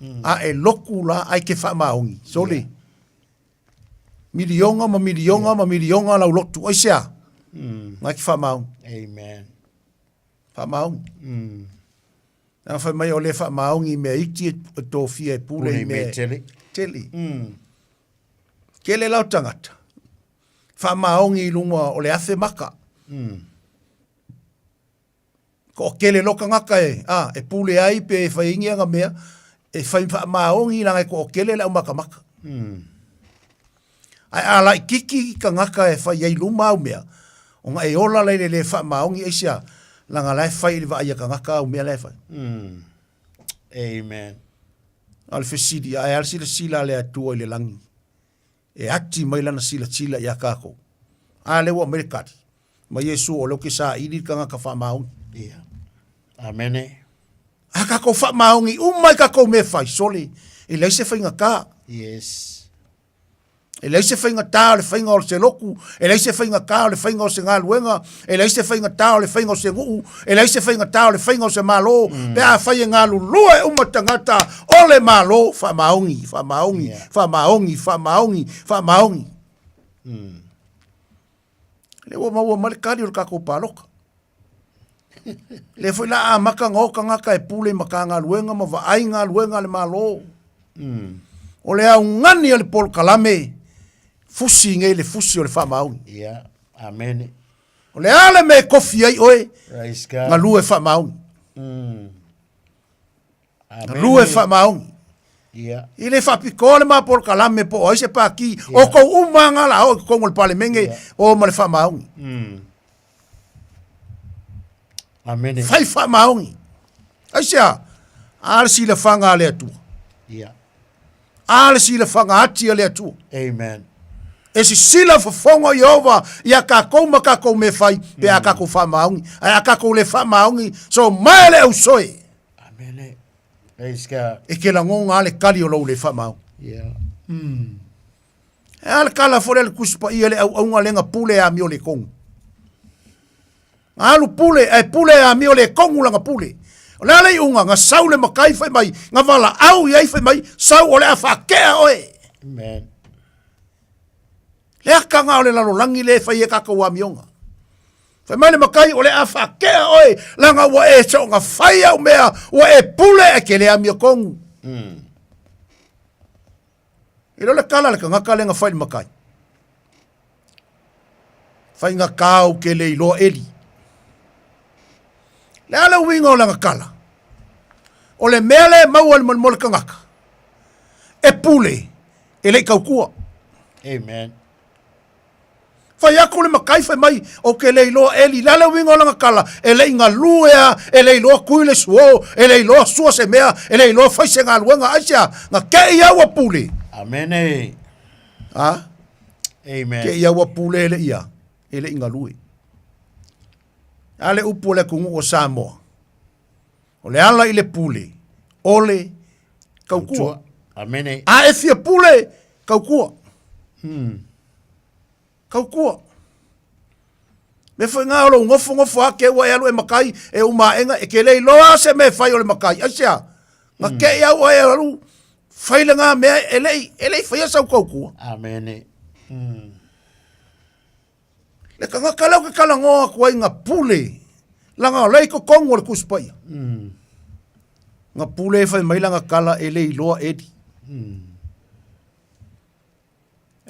Mm. A e loku la, ai ke faamaoni. Sole. Yeah. Milionga ma milionga ma milionga lau lotu. Aisea? Mm. Ngai ki whaamaongi. Amen. Whaamaongi. Mm. Nā whai mai o le whaamaongi mea iti e tōfia e pule i mea tele. Tele. Mm. Kele lau tangata. Whaamaongi i lunga o le awhe maka. Mm. Toʻatele loa tagata e, a, e pule ai pe e fai ai ni ana mea, e fai faamaoni leaga e toʻatele le aumakamaka. Ae a laʻikiki tagata e fai ai luma au mea, ona e ola la i le lē faamaoni, aisea, leaga la e fai i le vaai a tagata au mea la e fai. Amen. A o le fesili, ae a le silasila a le Atua i le lagi? E ati mai lana silasila iā kākou. A lea ua aumai le kali, mai Iesu o lea ou te saili le tagata faamaoni. Ia. Amene. A kākou faamaoni uma i kākou mea fai, sole, e leai se faigata. Yes. E leai se faigata o le faiga o se lotu, e leai se faigata o le faiga o se galuega, e leai se faigata o le faiga o se nuu, e leai se faigata o le faiga o se Malo, mm. pe afai e galulue uma tagata o le Malo, faamaoni, faamaoni, yeah. faamaoni, faamaoni, faamaoni. Mm. Le ua maua mai le kali o le kākou pāloka. Le foi la amata na o tagata e pule i Matagaluega ma vaai galuega a le Malo. Mm. O le augani a le polokalame, fusi nei le fusi o le faamaoni. Yeah. Amene. O le a le mea e kofi ai oe, Praise God. galue faamaoni. Mm. Galue faamaoni. Yeah. I le faapitoa le ma polokalame po o ai se pākī, yeah. o kou uma nga la o i totonu o le Palemene, yeah. o ma le faamaoni. Mm. Amene. Fai faamaoni. Aisea, a le silafaga a le Atua. Yeah. A le silafaga ati a le Atua. Amen. E sisila fofoga o Ieova iā kākou ma kākou mea fai, pe a kākou faamaoni. Ae a kākou le faamaoni, so mae le ausoe. Amene. Praise God. E ke lagoga a le kali o lou le faamaoni. Yeah. Mm. E a le kala fo le le Tusi Paia le auauna le na pule a mio le kogu. Ga alu pule, ae pule e amio le kongu langa pule. O le a le iuga, ga sau le makai fai mai, ga valaau i ai fai mai, sau o le a faakea oe. Amen. Le akaga o le lalolagi le e fai e kakou amioga. Fai mai le makai o le a faakea oe, laga ua e soonga fai au mea, ua e pule ae ke le amio kongu. E le o le kala le kagaka le ga fai le makai. Faiga kao ke le iloa eli. Le a le uiga o lana kala? O le mea le maua le molemole kagaka. E pule, e le i tautua. Amen. Fai atu le makai fai mai, o ke le iloa eli, le a le uiga o lana kala, e le i galue a, e le iloa tui le suo, e le iloa sua se mea, e le iloa fai se galuega, aisea, na te i au ua pule. Amene. A? Amen. Te i au ua pule e le ia, e le i galue. A le upu o le atunuu o Samoa, o le ala i le pule, o le tautua. Amene. A e fia pule, tautua. Tautua. Me foi ngā o lou ngofo ngofo ake ua e alu e makai, e umaenga, e ke lei loa se me fai o le makai. Aisea, nga ke i au e alu, fai le ngā mea e lei, e lei whaia sau tautua. Amene. Le kangaka leo ke kala ngoa aku ai nga pule, langa o lei kokongu o le Tusi Paia. Nga pule e fai mai langa kala e lei loa eli.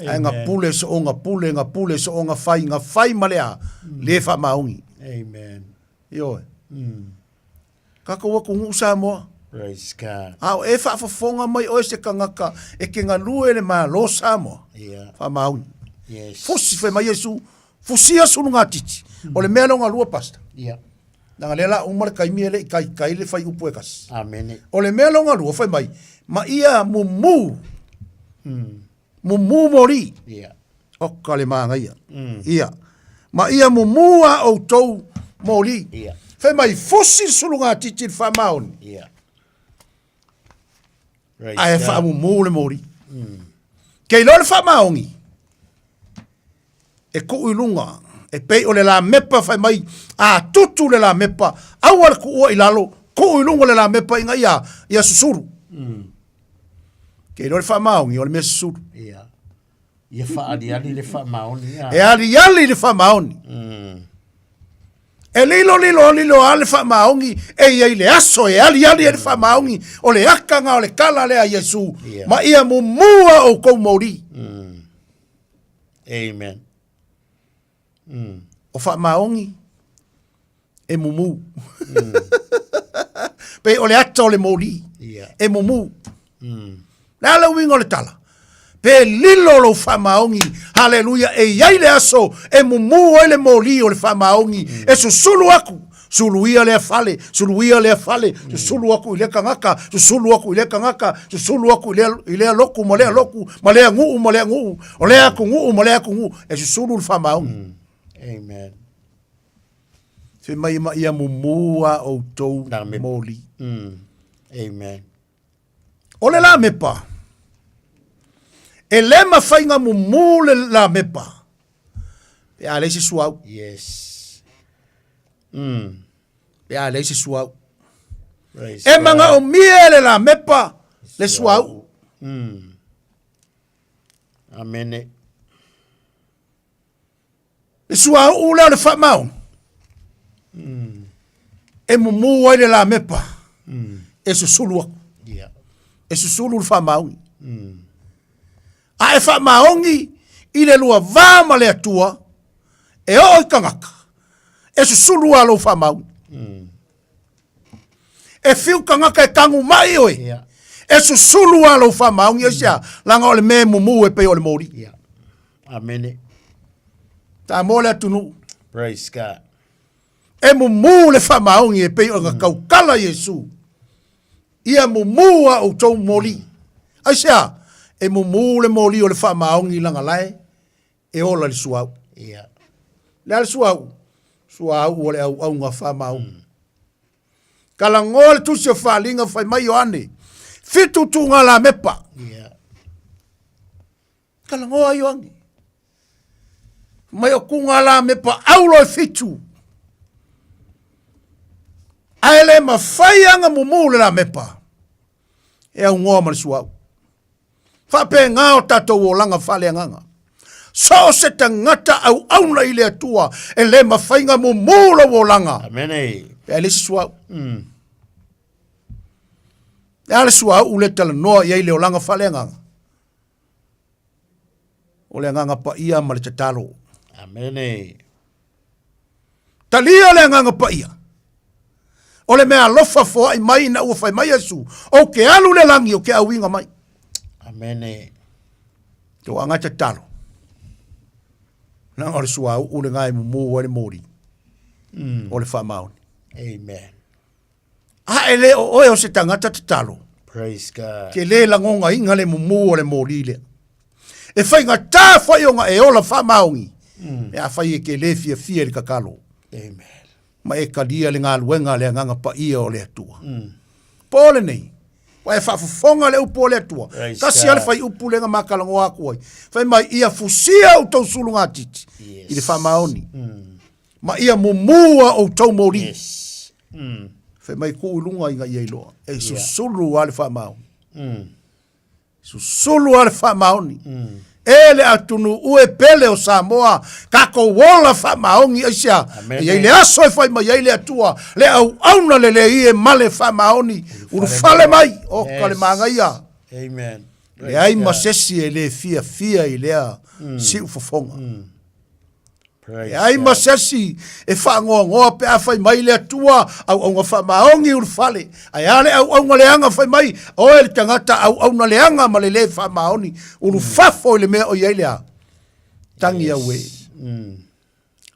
Ae nga pule so o nga pule, nga pule so o nga fai, nga fai ma le a, le whaamaongi. Amen. Ioe. Kakou atunuu Samoa. Praise God. A o e faafofoga mai oe se kagaka e ke galue le Malo Samoa. Yeah. Faamaoni. Yes. Fusi fai mai Iesu, fusia sulugatiti. O le mea lea o galua pastor. Yeah. Leaga lea la uma le taimi e le i taitai le fai upu e kasi. Amene. O le mea lea o galua fai mai, ma ia mumu. Mumu moli. Yeah. Oka le magaia. Ia. Ma ia mumu a outou moli. Yeah. Fai mai fusi le sulugatiti i le faamaoni. Yeah. Ae faamumu le moli. Ke iloa le faamaoni, e tuu i luga, e pei o le lamepa fai mai, a tutu le lamepa, aua le tuua i lalo, tuu i luga le lamepa ina ia, ia susulu. Ke iloa le faamaoni, o le mea susulu. Yeah. Ia faaliali le faamaoni. E aliali le faamaoni. E lilolilo lilo a le faamaoni e i ai le aso e aliali ai le faamaoni o le akaga o le kala lea a Iesu Yeah. ma ia mumua outou moli. Amen. O faamaoni e mumu. Pei o le ata o le moli Yeah. e mumu. Le a le uiga o le tala? Pe lilo lou faamaoni, haleluia, e i ai le aso e mumu ai le moli o le faamaoni, e susulu aku, suluia lea fale, suluia lea fale, susulu aku i lea kagaka, susulu aku i lea kagaka, susulu aku i lea, i lea loku ma lea loku, ma lea nuu ma lea nuu, o lea atunuu ma lea atunuu, e susulu le faamaoni. Amen. Fai mai ma ia mumu a outou moli. Amen. O le lamepa, e le mafai na mumu le lamepa pe a leai se suauu. Yes. Pe a leai se suauu. Praise E God. manaomia e le lamepa le suauu. Amene. Le suauu lea o le faamaoni e mumu ai le lamepa e susulu aku. Yeah. E susulu le faamaoni. A e faamaoni i le lua va ma le Atua, e oo i tagata, e susulu a lou faamaoni. E fiu tagata e tagu mai oe, Yeah. e susulu a lou faamaoni, aisea, laga o le mea e mumu e pei o le moli. Yeah. Amene. Samoa le atunuu. Praise God. E mumu le faamaoni e pei ona tautala Iesu. Ia mumu a outou moli. Aisea, e mumu le moli o le faamaoni laga lae e ola i le suauu. Yeah. Le a le suauu? Suauu o le auauga faamaoni. Kalagoa le tusi o Faaliga fai mai Ioane, fitu tuuga lamepa. Yeah. Kalagoa Ioane. Mai o kuga lamepa aulo e fitu. Ae le mafai aga mumu le lamepa e augoa ma le suauu. Faapena o tatou olaga faaleagaga. So o se tagata auauna i le Atua e le mafai ga mumu lou olaga. Amene. Pe a le isi suauu. E a le suauu le talanoa i ai le olaga faaleagaga? O le agaga paia ma le tatalo. Amene. Talia le agaga paia. O le mea alofa foai mai ina ua fai mai Iesu, ou ke alu le lagi o ke auiga mai. Amene. Te o anga tatalo. Leaga o le suauu lena e mumu ai le moli. O le faamaoni. Amen. A e le o oe o se tagata tatalo. Praise God. Ke le lagogaina le mumu o le moli lea. E faigata foi ona e ola faamaoni. E afai e ke le fiafia i le tatalo. Amen. Ma e talia le galuega a le Agaga Paia o le Atua. Po lenei, ua e faafofoga le upu o le Atua. Praise Tasi lava le God. faiupu lea na ma talanoa atu ai. Fai mai, ia fusia outou sulugatiti i le faamaoni. Ma ia mumu a outou moli. Yes. Fai mai tuu i luga ina ia iloa. E susulu lava le faamaoni. Susulu lava le faamaoni. E le atunuu e pele o Samoa, tatou ola faamaoni aisea? Amen. E i ai le aso e fai mai ai le Atua, le auauna lelei e male faamaoni, ulufale mai, o ka le manaia. Amen. Leai ma se isi e le fiafia i lea siufofoga. Leai ma se isi e faanoanoa pe a fai mai le Atua, auauna faamaoni ulufale. Ae a le auauna leaga fai mai, oe le tagata auauna leaga ma le lē faamaoni, ulufafo i le mea o i ai le a? Tagi auē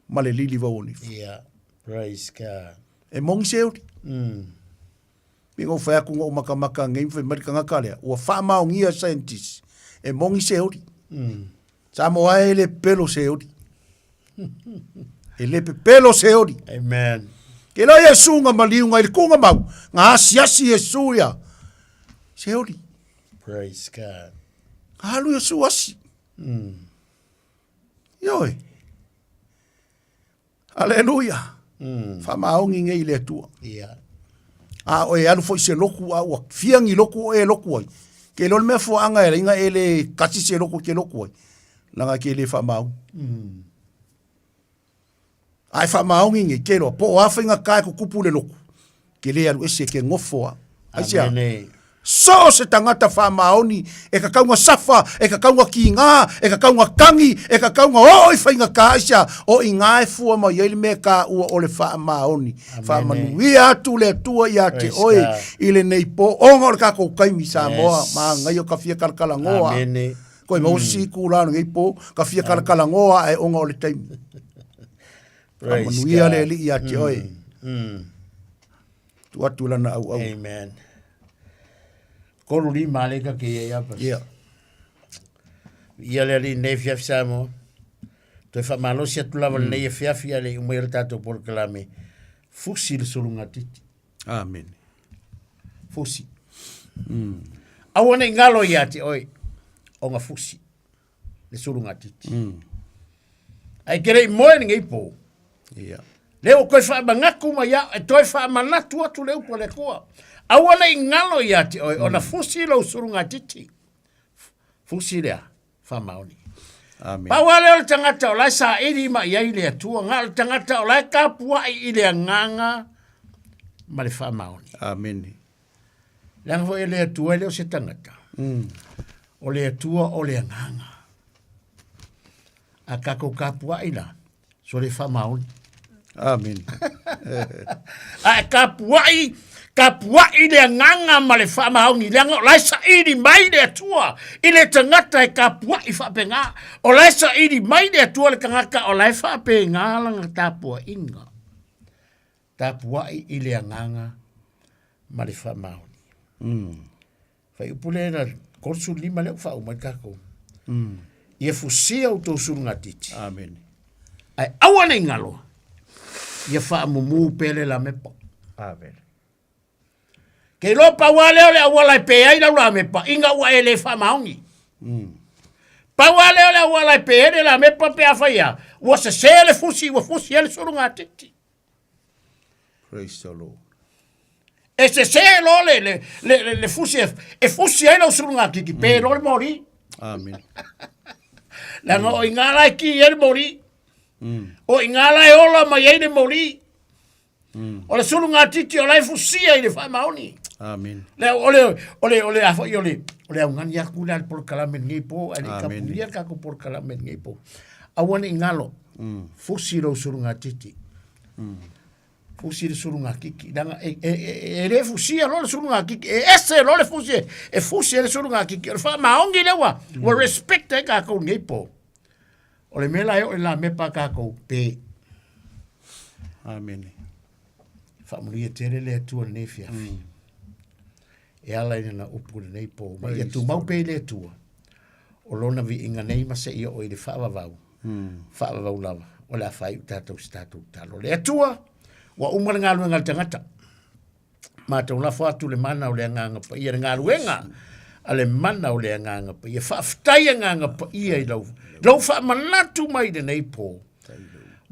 ma le lili vauonifo. Yeah. Praise God. E moni se uli. Pei ona ou fai atu na ou makamaka nei ma fai mai le tagata lea, ua faamaonia e scientist, e moni se uli. Samoa e le pepelo se oli. E le pepelo se oli. Amen. Ke loa Iesu nga maliu nga i le kunga mau, nga asiasi Iesu ia. Se oli. Praise God. Nga alu Iesu asi. Ioe. Aleluia. Faamaoni nei i le Atua. Yeah. A o e alu foi se loku a ua fia ni loku o e loku ai. Ke iloa le mea fuaanga e laina e le kasi se loku ke loku ai. Langa ke le faamaoni. A e faamaoni nei, ke iloa, po o a faiga ka e kukupu le loku. Ke le alu ese ke ngofo a. Aisea? Amene. So o se tagata faamaoni e kakauga safa, e kakauga kīgā, e kakauga kagi, e kakauga oo i faigata, aisea? O i gā e fua mai ai le mea taua o le faamaoni. Faamanuia atu le Atua iā te Praise oe God. i lenei pō, ona o le tatou taimi Samoa, Yes. manaia o ka fia kalakalanoa. Amene. Koe maua se isi itulā o lenei pō, ka fia kalakalanoa ae ona o le taimi. Praise Faamanuia God. le Alii iā te oe. Tuu atu lana auau. Amen. 35 le ka ke ia pa. Yeah. Ia le ali nei fiafi Samoa. Toe faamalosi atu lava lenei afiafi a le i uma i le tatou polokalame. Fusi le sulugatiti. Amen. Fusi. Aua ne i galo ia te oe, ona fusi le sulugatiti. Ae ke le i moe lenei pō. Yeah. Lea ua toe faamanatu mai au, e toe faamanatu atu le upu a le Atua. Aua ne i galo ia te oe, ona fusi lou sulugatiti. Fusi lea, faamaoni. Amen. Pau lava lea o le tagata o la e saili mai i ai le Atua, na o le tagata o la e tapuai i le agaga ma le faamaoni. Amen. Leaga foi e le Atua e le o se tagata. O le Atua o le agaga. A tatou tapuai la, so le faamaoni. Amen. A e tapuai, tapuai le agaga ma le faamaoni, leaga o la e saili mai le Atua i le tagata e tapuai faapena. O la e saili mai le Atua le tagata o la e faapena lana tapuaiga. Tapuai i le agaga ma le faamaoni. Faiupu lea na 35 lea ua faauma ai tatou. Ia fusia outou sulugatiti. Amen. Ae aua ne i galo, ia faamumu pea le lamepa. Amen. Ke iloa pau lava lea o le auala e pe ai lau lamepa, ina ua e le faamaoni. Pau lava lea o le auala e pe ai le lamepa pe afai a, ua sese le fusi, ua fusi ai le sulugatiti. Praise the Lord. E sese loa le, le, le, le, le fusi e, e fusi ai lau sulugatiti, pe loa le moli. Amen. Leaga o i ngā la e ki ai le moli. O i ngā la e ola mai ai le moli. O le sulugatiti o la e fusia i le faamaoni. Amen. Le, o le, o le, o le, a foi o le, o le augani aku le a le polokalame lenei po, ae le i kapunia le tatou polokalame lenei po. Aua ne i galo, fusi lou sulugatiti. Fusi le sulugatiti, leaga e, e, e, e le fusia loa le sulugatiti, e ese loa le fusi e, e fusi ai le sulugatiti. O le faamaoni lea ua, ua respect ai tatou lenei po. O le mea la e oo i le lamepa a tatou, pe. Amene. Faamanuia tele le Atua i lenei afiafi. E ala i lana upu i lenei po. Ma ia tumau pea i le Atua. O lona viiga nei ma seia oo i le faavavau. Faavavau lava. O le a faaiu tatou i se tatou tatalo. Le Atua, ua uma le galuega a le tagata. Matou lafo atu le mana o le Agaga Paia, le galuega a le mana o le Agaga Paia. Faafetai Agaga Paia i lau, lou faamanatu mai i lenei po.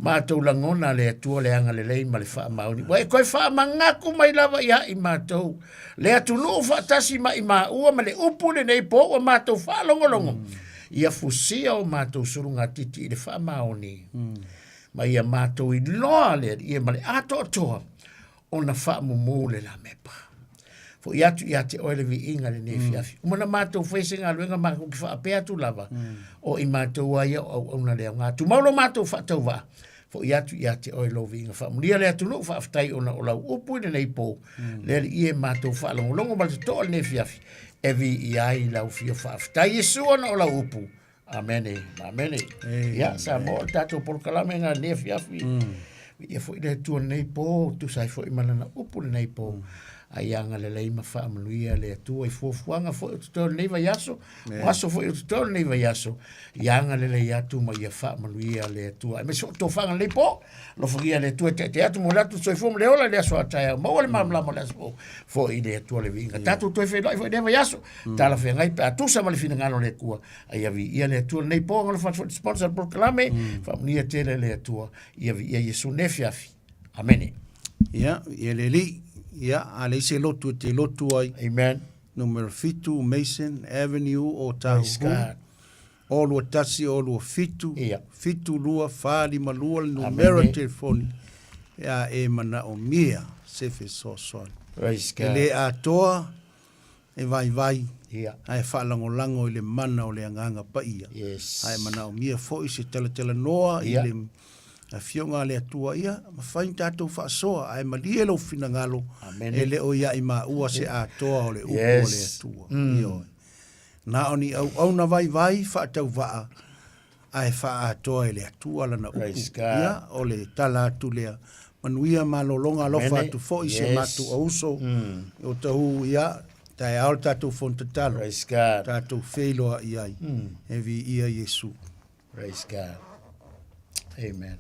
Matou lagona le Atua le agalelei ma le faamaoni. Ua e toe faamanatu mai lava ia i matou. Le atunuu faatasi ma i maua ma le upu i lenei po ua matou faalogologo. Ia fusia o matou sulugatiti i le faamaoni. Ma ia matou iloa le Alii e ma le atoatoa ona faamumu le lamepa. Foi atu ia te oe le viiga lenei afiafi. Uma na matou faia se galuega matou te faapea atu lava, o i matou lava ia o auauna le aoga. Tumau lo matou faatauvaa, foi atu ia te oe lou viiga. Faamanuia le atunuu, faafetai ona o lau upu i lenei po, le Alii e matou faalogologo ma le totoa i lenei afiafi, e viia ai lau afio. Faafetai Iesu ona o lau upu. Amene, amene. Ia, Samoa, o le tatou polokalame lena i lenei afiafi. Viia foi le Atua i lenei po, tusa ai foi ma lana upu i lenei po. A ia agalelei ma faamanuia le Atua i fuafuaga foi o totoe o lenei vaiaso, o aso foi o totoe o lenei vaiaso, ia agalelei atu ma ia faamanuia le Atua. Aemaise foi o tofaga i lenei po, alofagia le Atua e taitai atu mo le atu le soifua ma le ola i le aso a taeao. Maua le malamalama o le aso fou, foi le Atua le viiga. Tatou toe feiloai foi i lea vaiaso, talafeagai pe a tusa ma le finagalo o le Atua. A ia viia le Atua lenei po, alofa atu foi i le sponsor o le polokalame, faamanuia tele le Atua, ia viia Iesu nei afiafi. Amene. Ia, ia le Alii, ia, a leai se lotu e te lotu ai. Amen. Numera 7, Mason Avenue o Tahuhu. O 21 o 27, Ia. 7 2 4 5 2 le numera telefoni pe a e manaomia se fesoasoani. Praise E God. le atoa e vaivai Ia. ae faalagolago i le mana o le Agaga Paia. Yes. Ae manaomia foi se talatalanoa i Ia. le Afioga a le Atua, ia, mafai ona tatou faasoa, ae malie lou finagalo, Amene. e le o ia i maua se atoa o le upu Yes. a le Atua. Ioe. Na o ni auauna vaivai faatauvaa, ae faaatoa e le Atua lana upu. Praise God. Ia, o le tala atu lea. Manuia malologa alofa Amene. atu foi si a Yes. matou auso o Tahu, ia, taeao le tatou fono tatalo. Praise God. Tatou feiloai ai. E viia Iesu. Praise God. Amen.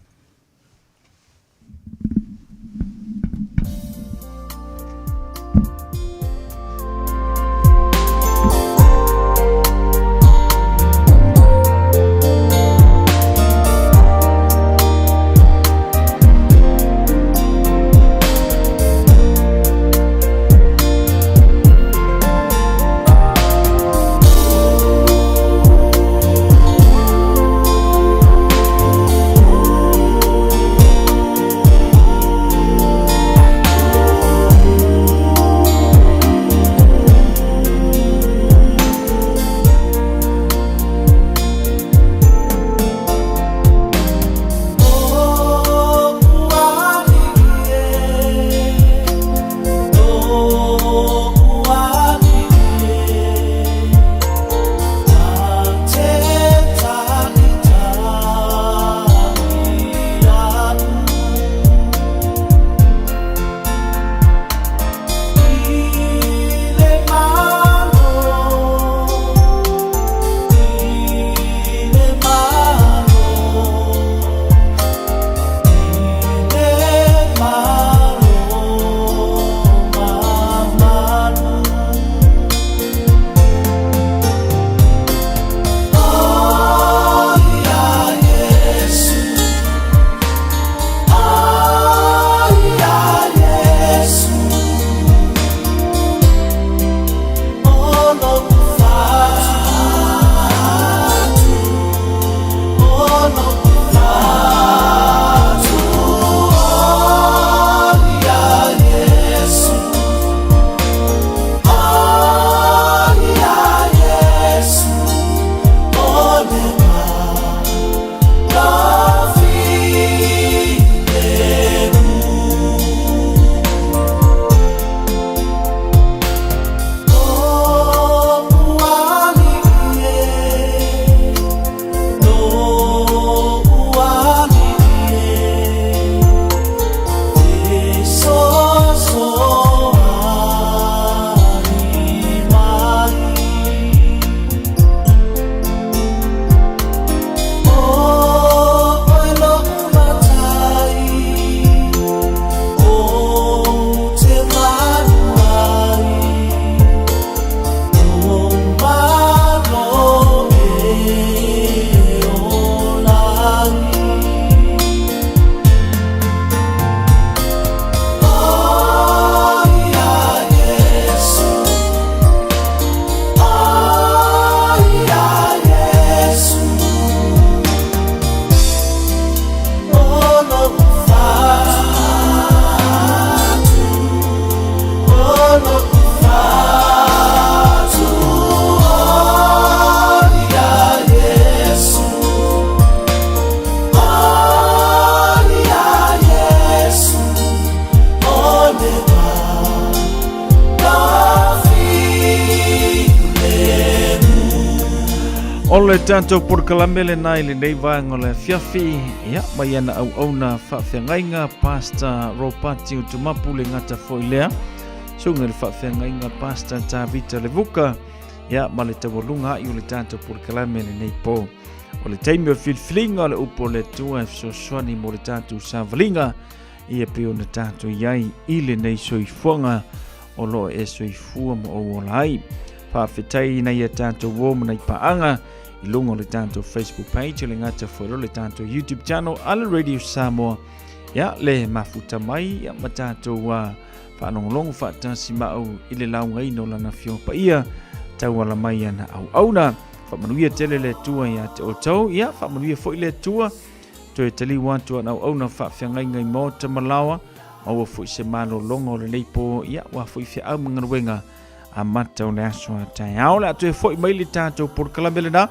le tatou polokalame lenā i lenei vaega o le afiafi, ia, mai ana auauna faafeagaiga Pastor Ropati Utumapu le gata foi lea, susuga i le faafeagaiga Pastor Tavita Levuka, ia, ma le taualuga ai o le tatou polokalame lenei po. O le taimi o le filifiliga o le upu o le Atua e fesoasoani mo le tatou savaliga, ia pei ona tatou i ai i lenei soifuaga o lo o e soifua ma ou ola ai. Faafetai i nai a tatou uo ma nai paaga i luga o le tatou Facebook page, le gata foi le tatou YouTube channel a le Radio Samoa. Ia, le mafuta mai ia, ma tatou faalogologo faatasi ma au i le laugaina o lana afioga paia tauala mai ana auauna. Faamanuia tele le Atua ia te outou. Ia, faamanuia foi le Atua toe taliu atu ana auauna faafeagaiga i maota ma laoa. Maua foi se malologa o lenei po, ia, ua foi feau ma galuega amata o le aso a taeao. Le a toe foi mai le tatou polokalame lena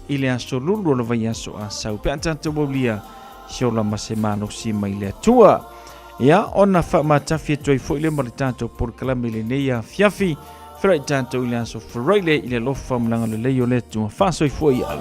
i le aso lulu o le vaiaso a sau. Pe a tatou aulia se ola ma se malosi mai le Atua. Ia, ona faamatafi atu ai foi le ma le tatou polokalame i lenei afiafi. Feiloai tatou i le aso Faraile i le alofa ma le agalelei o le Atua. Faasoifua ia au.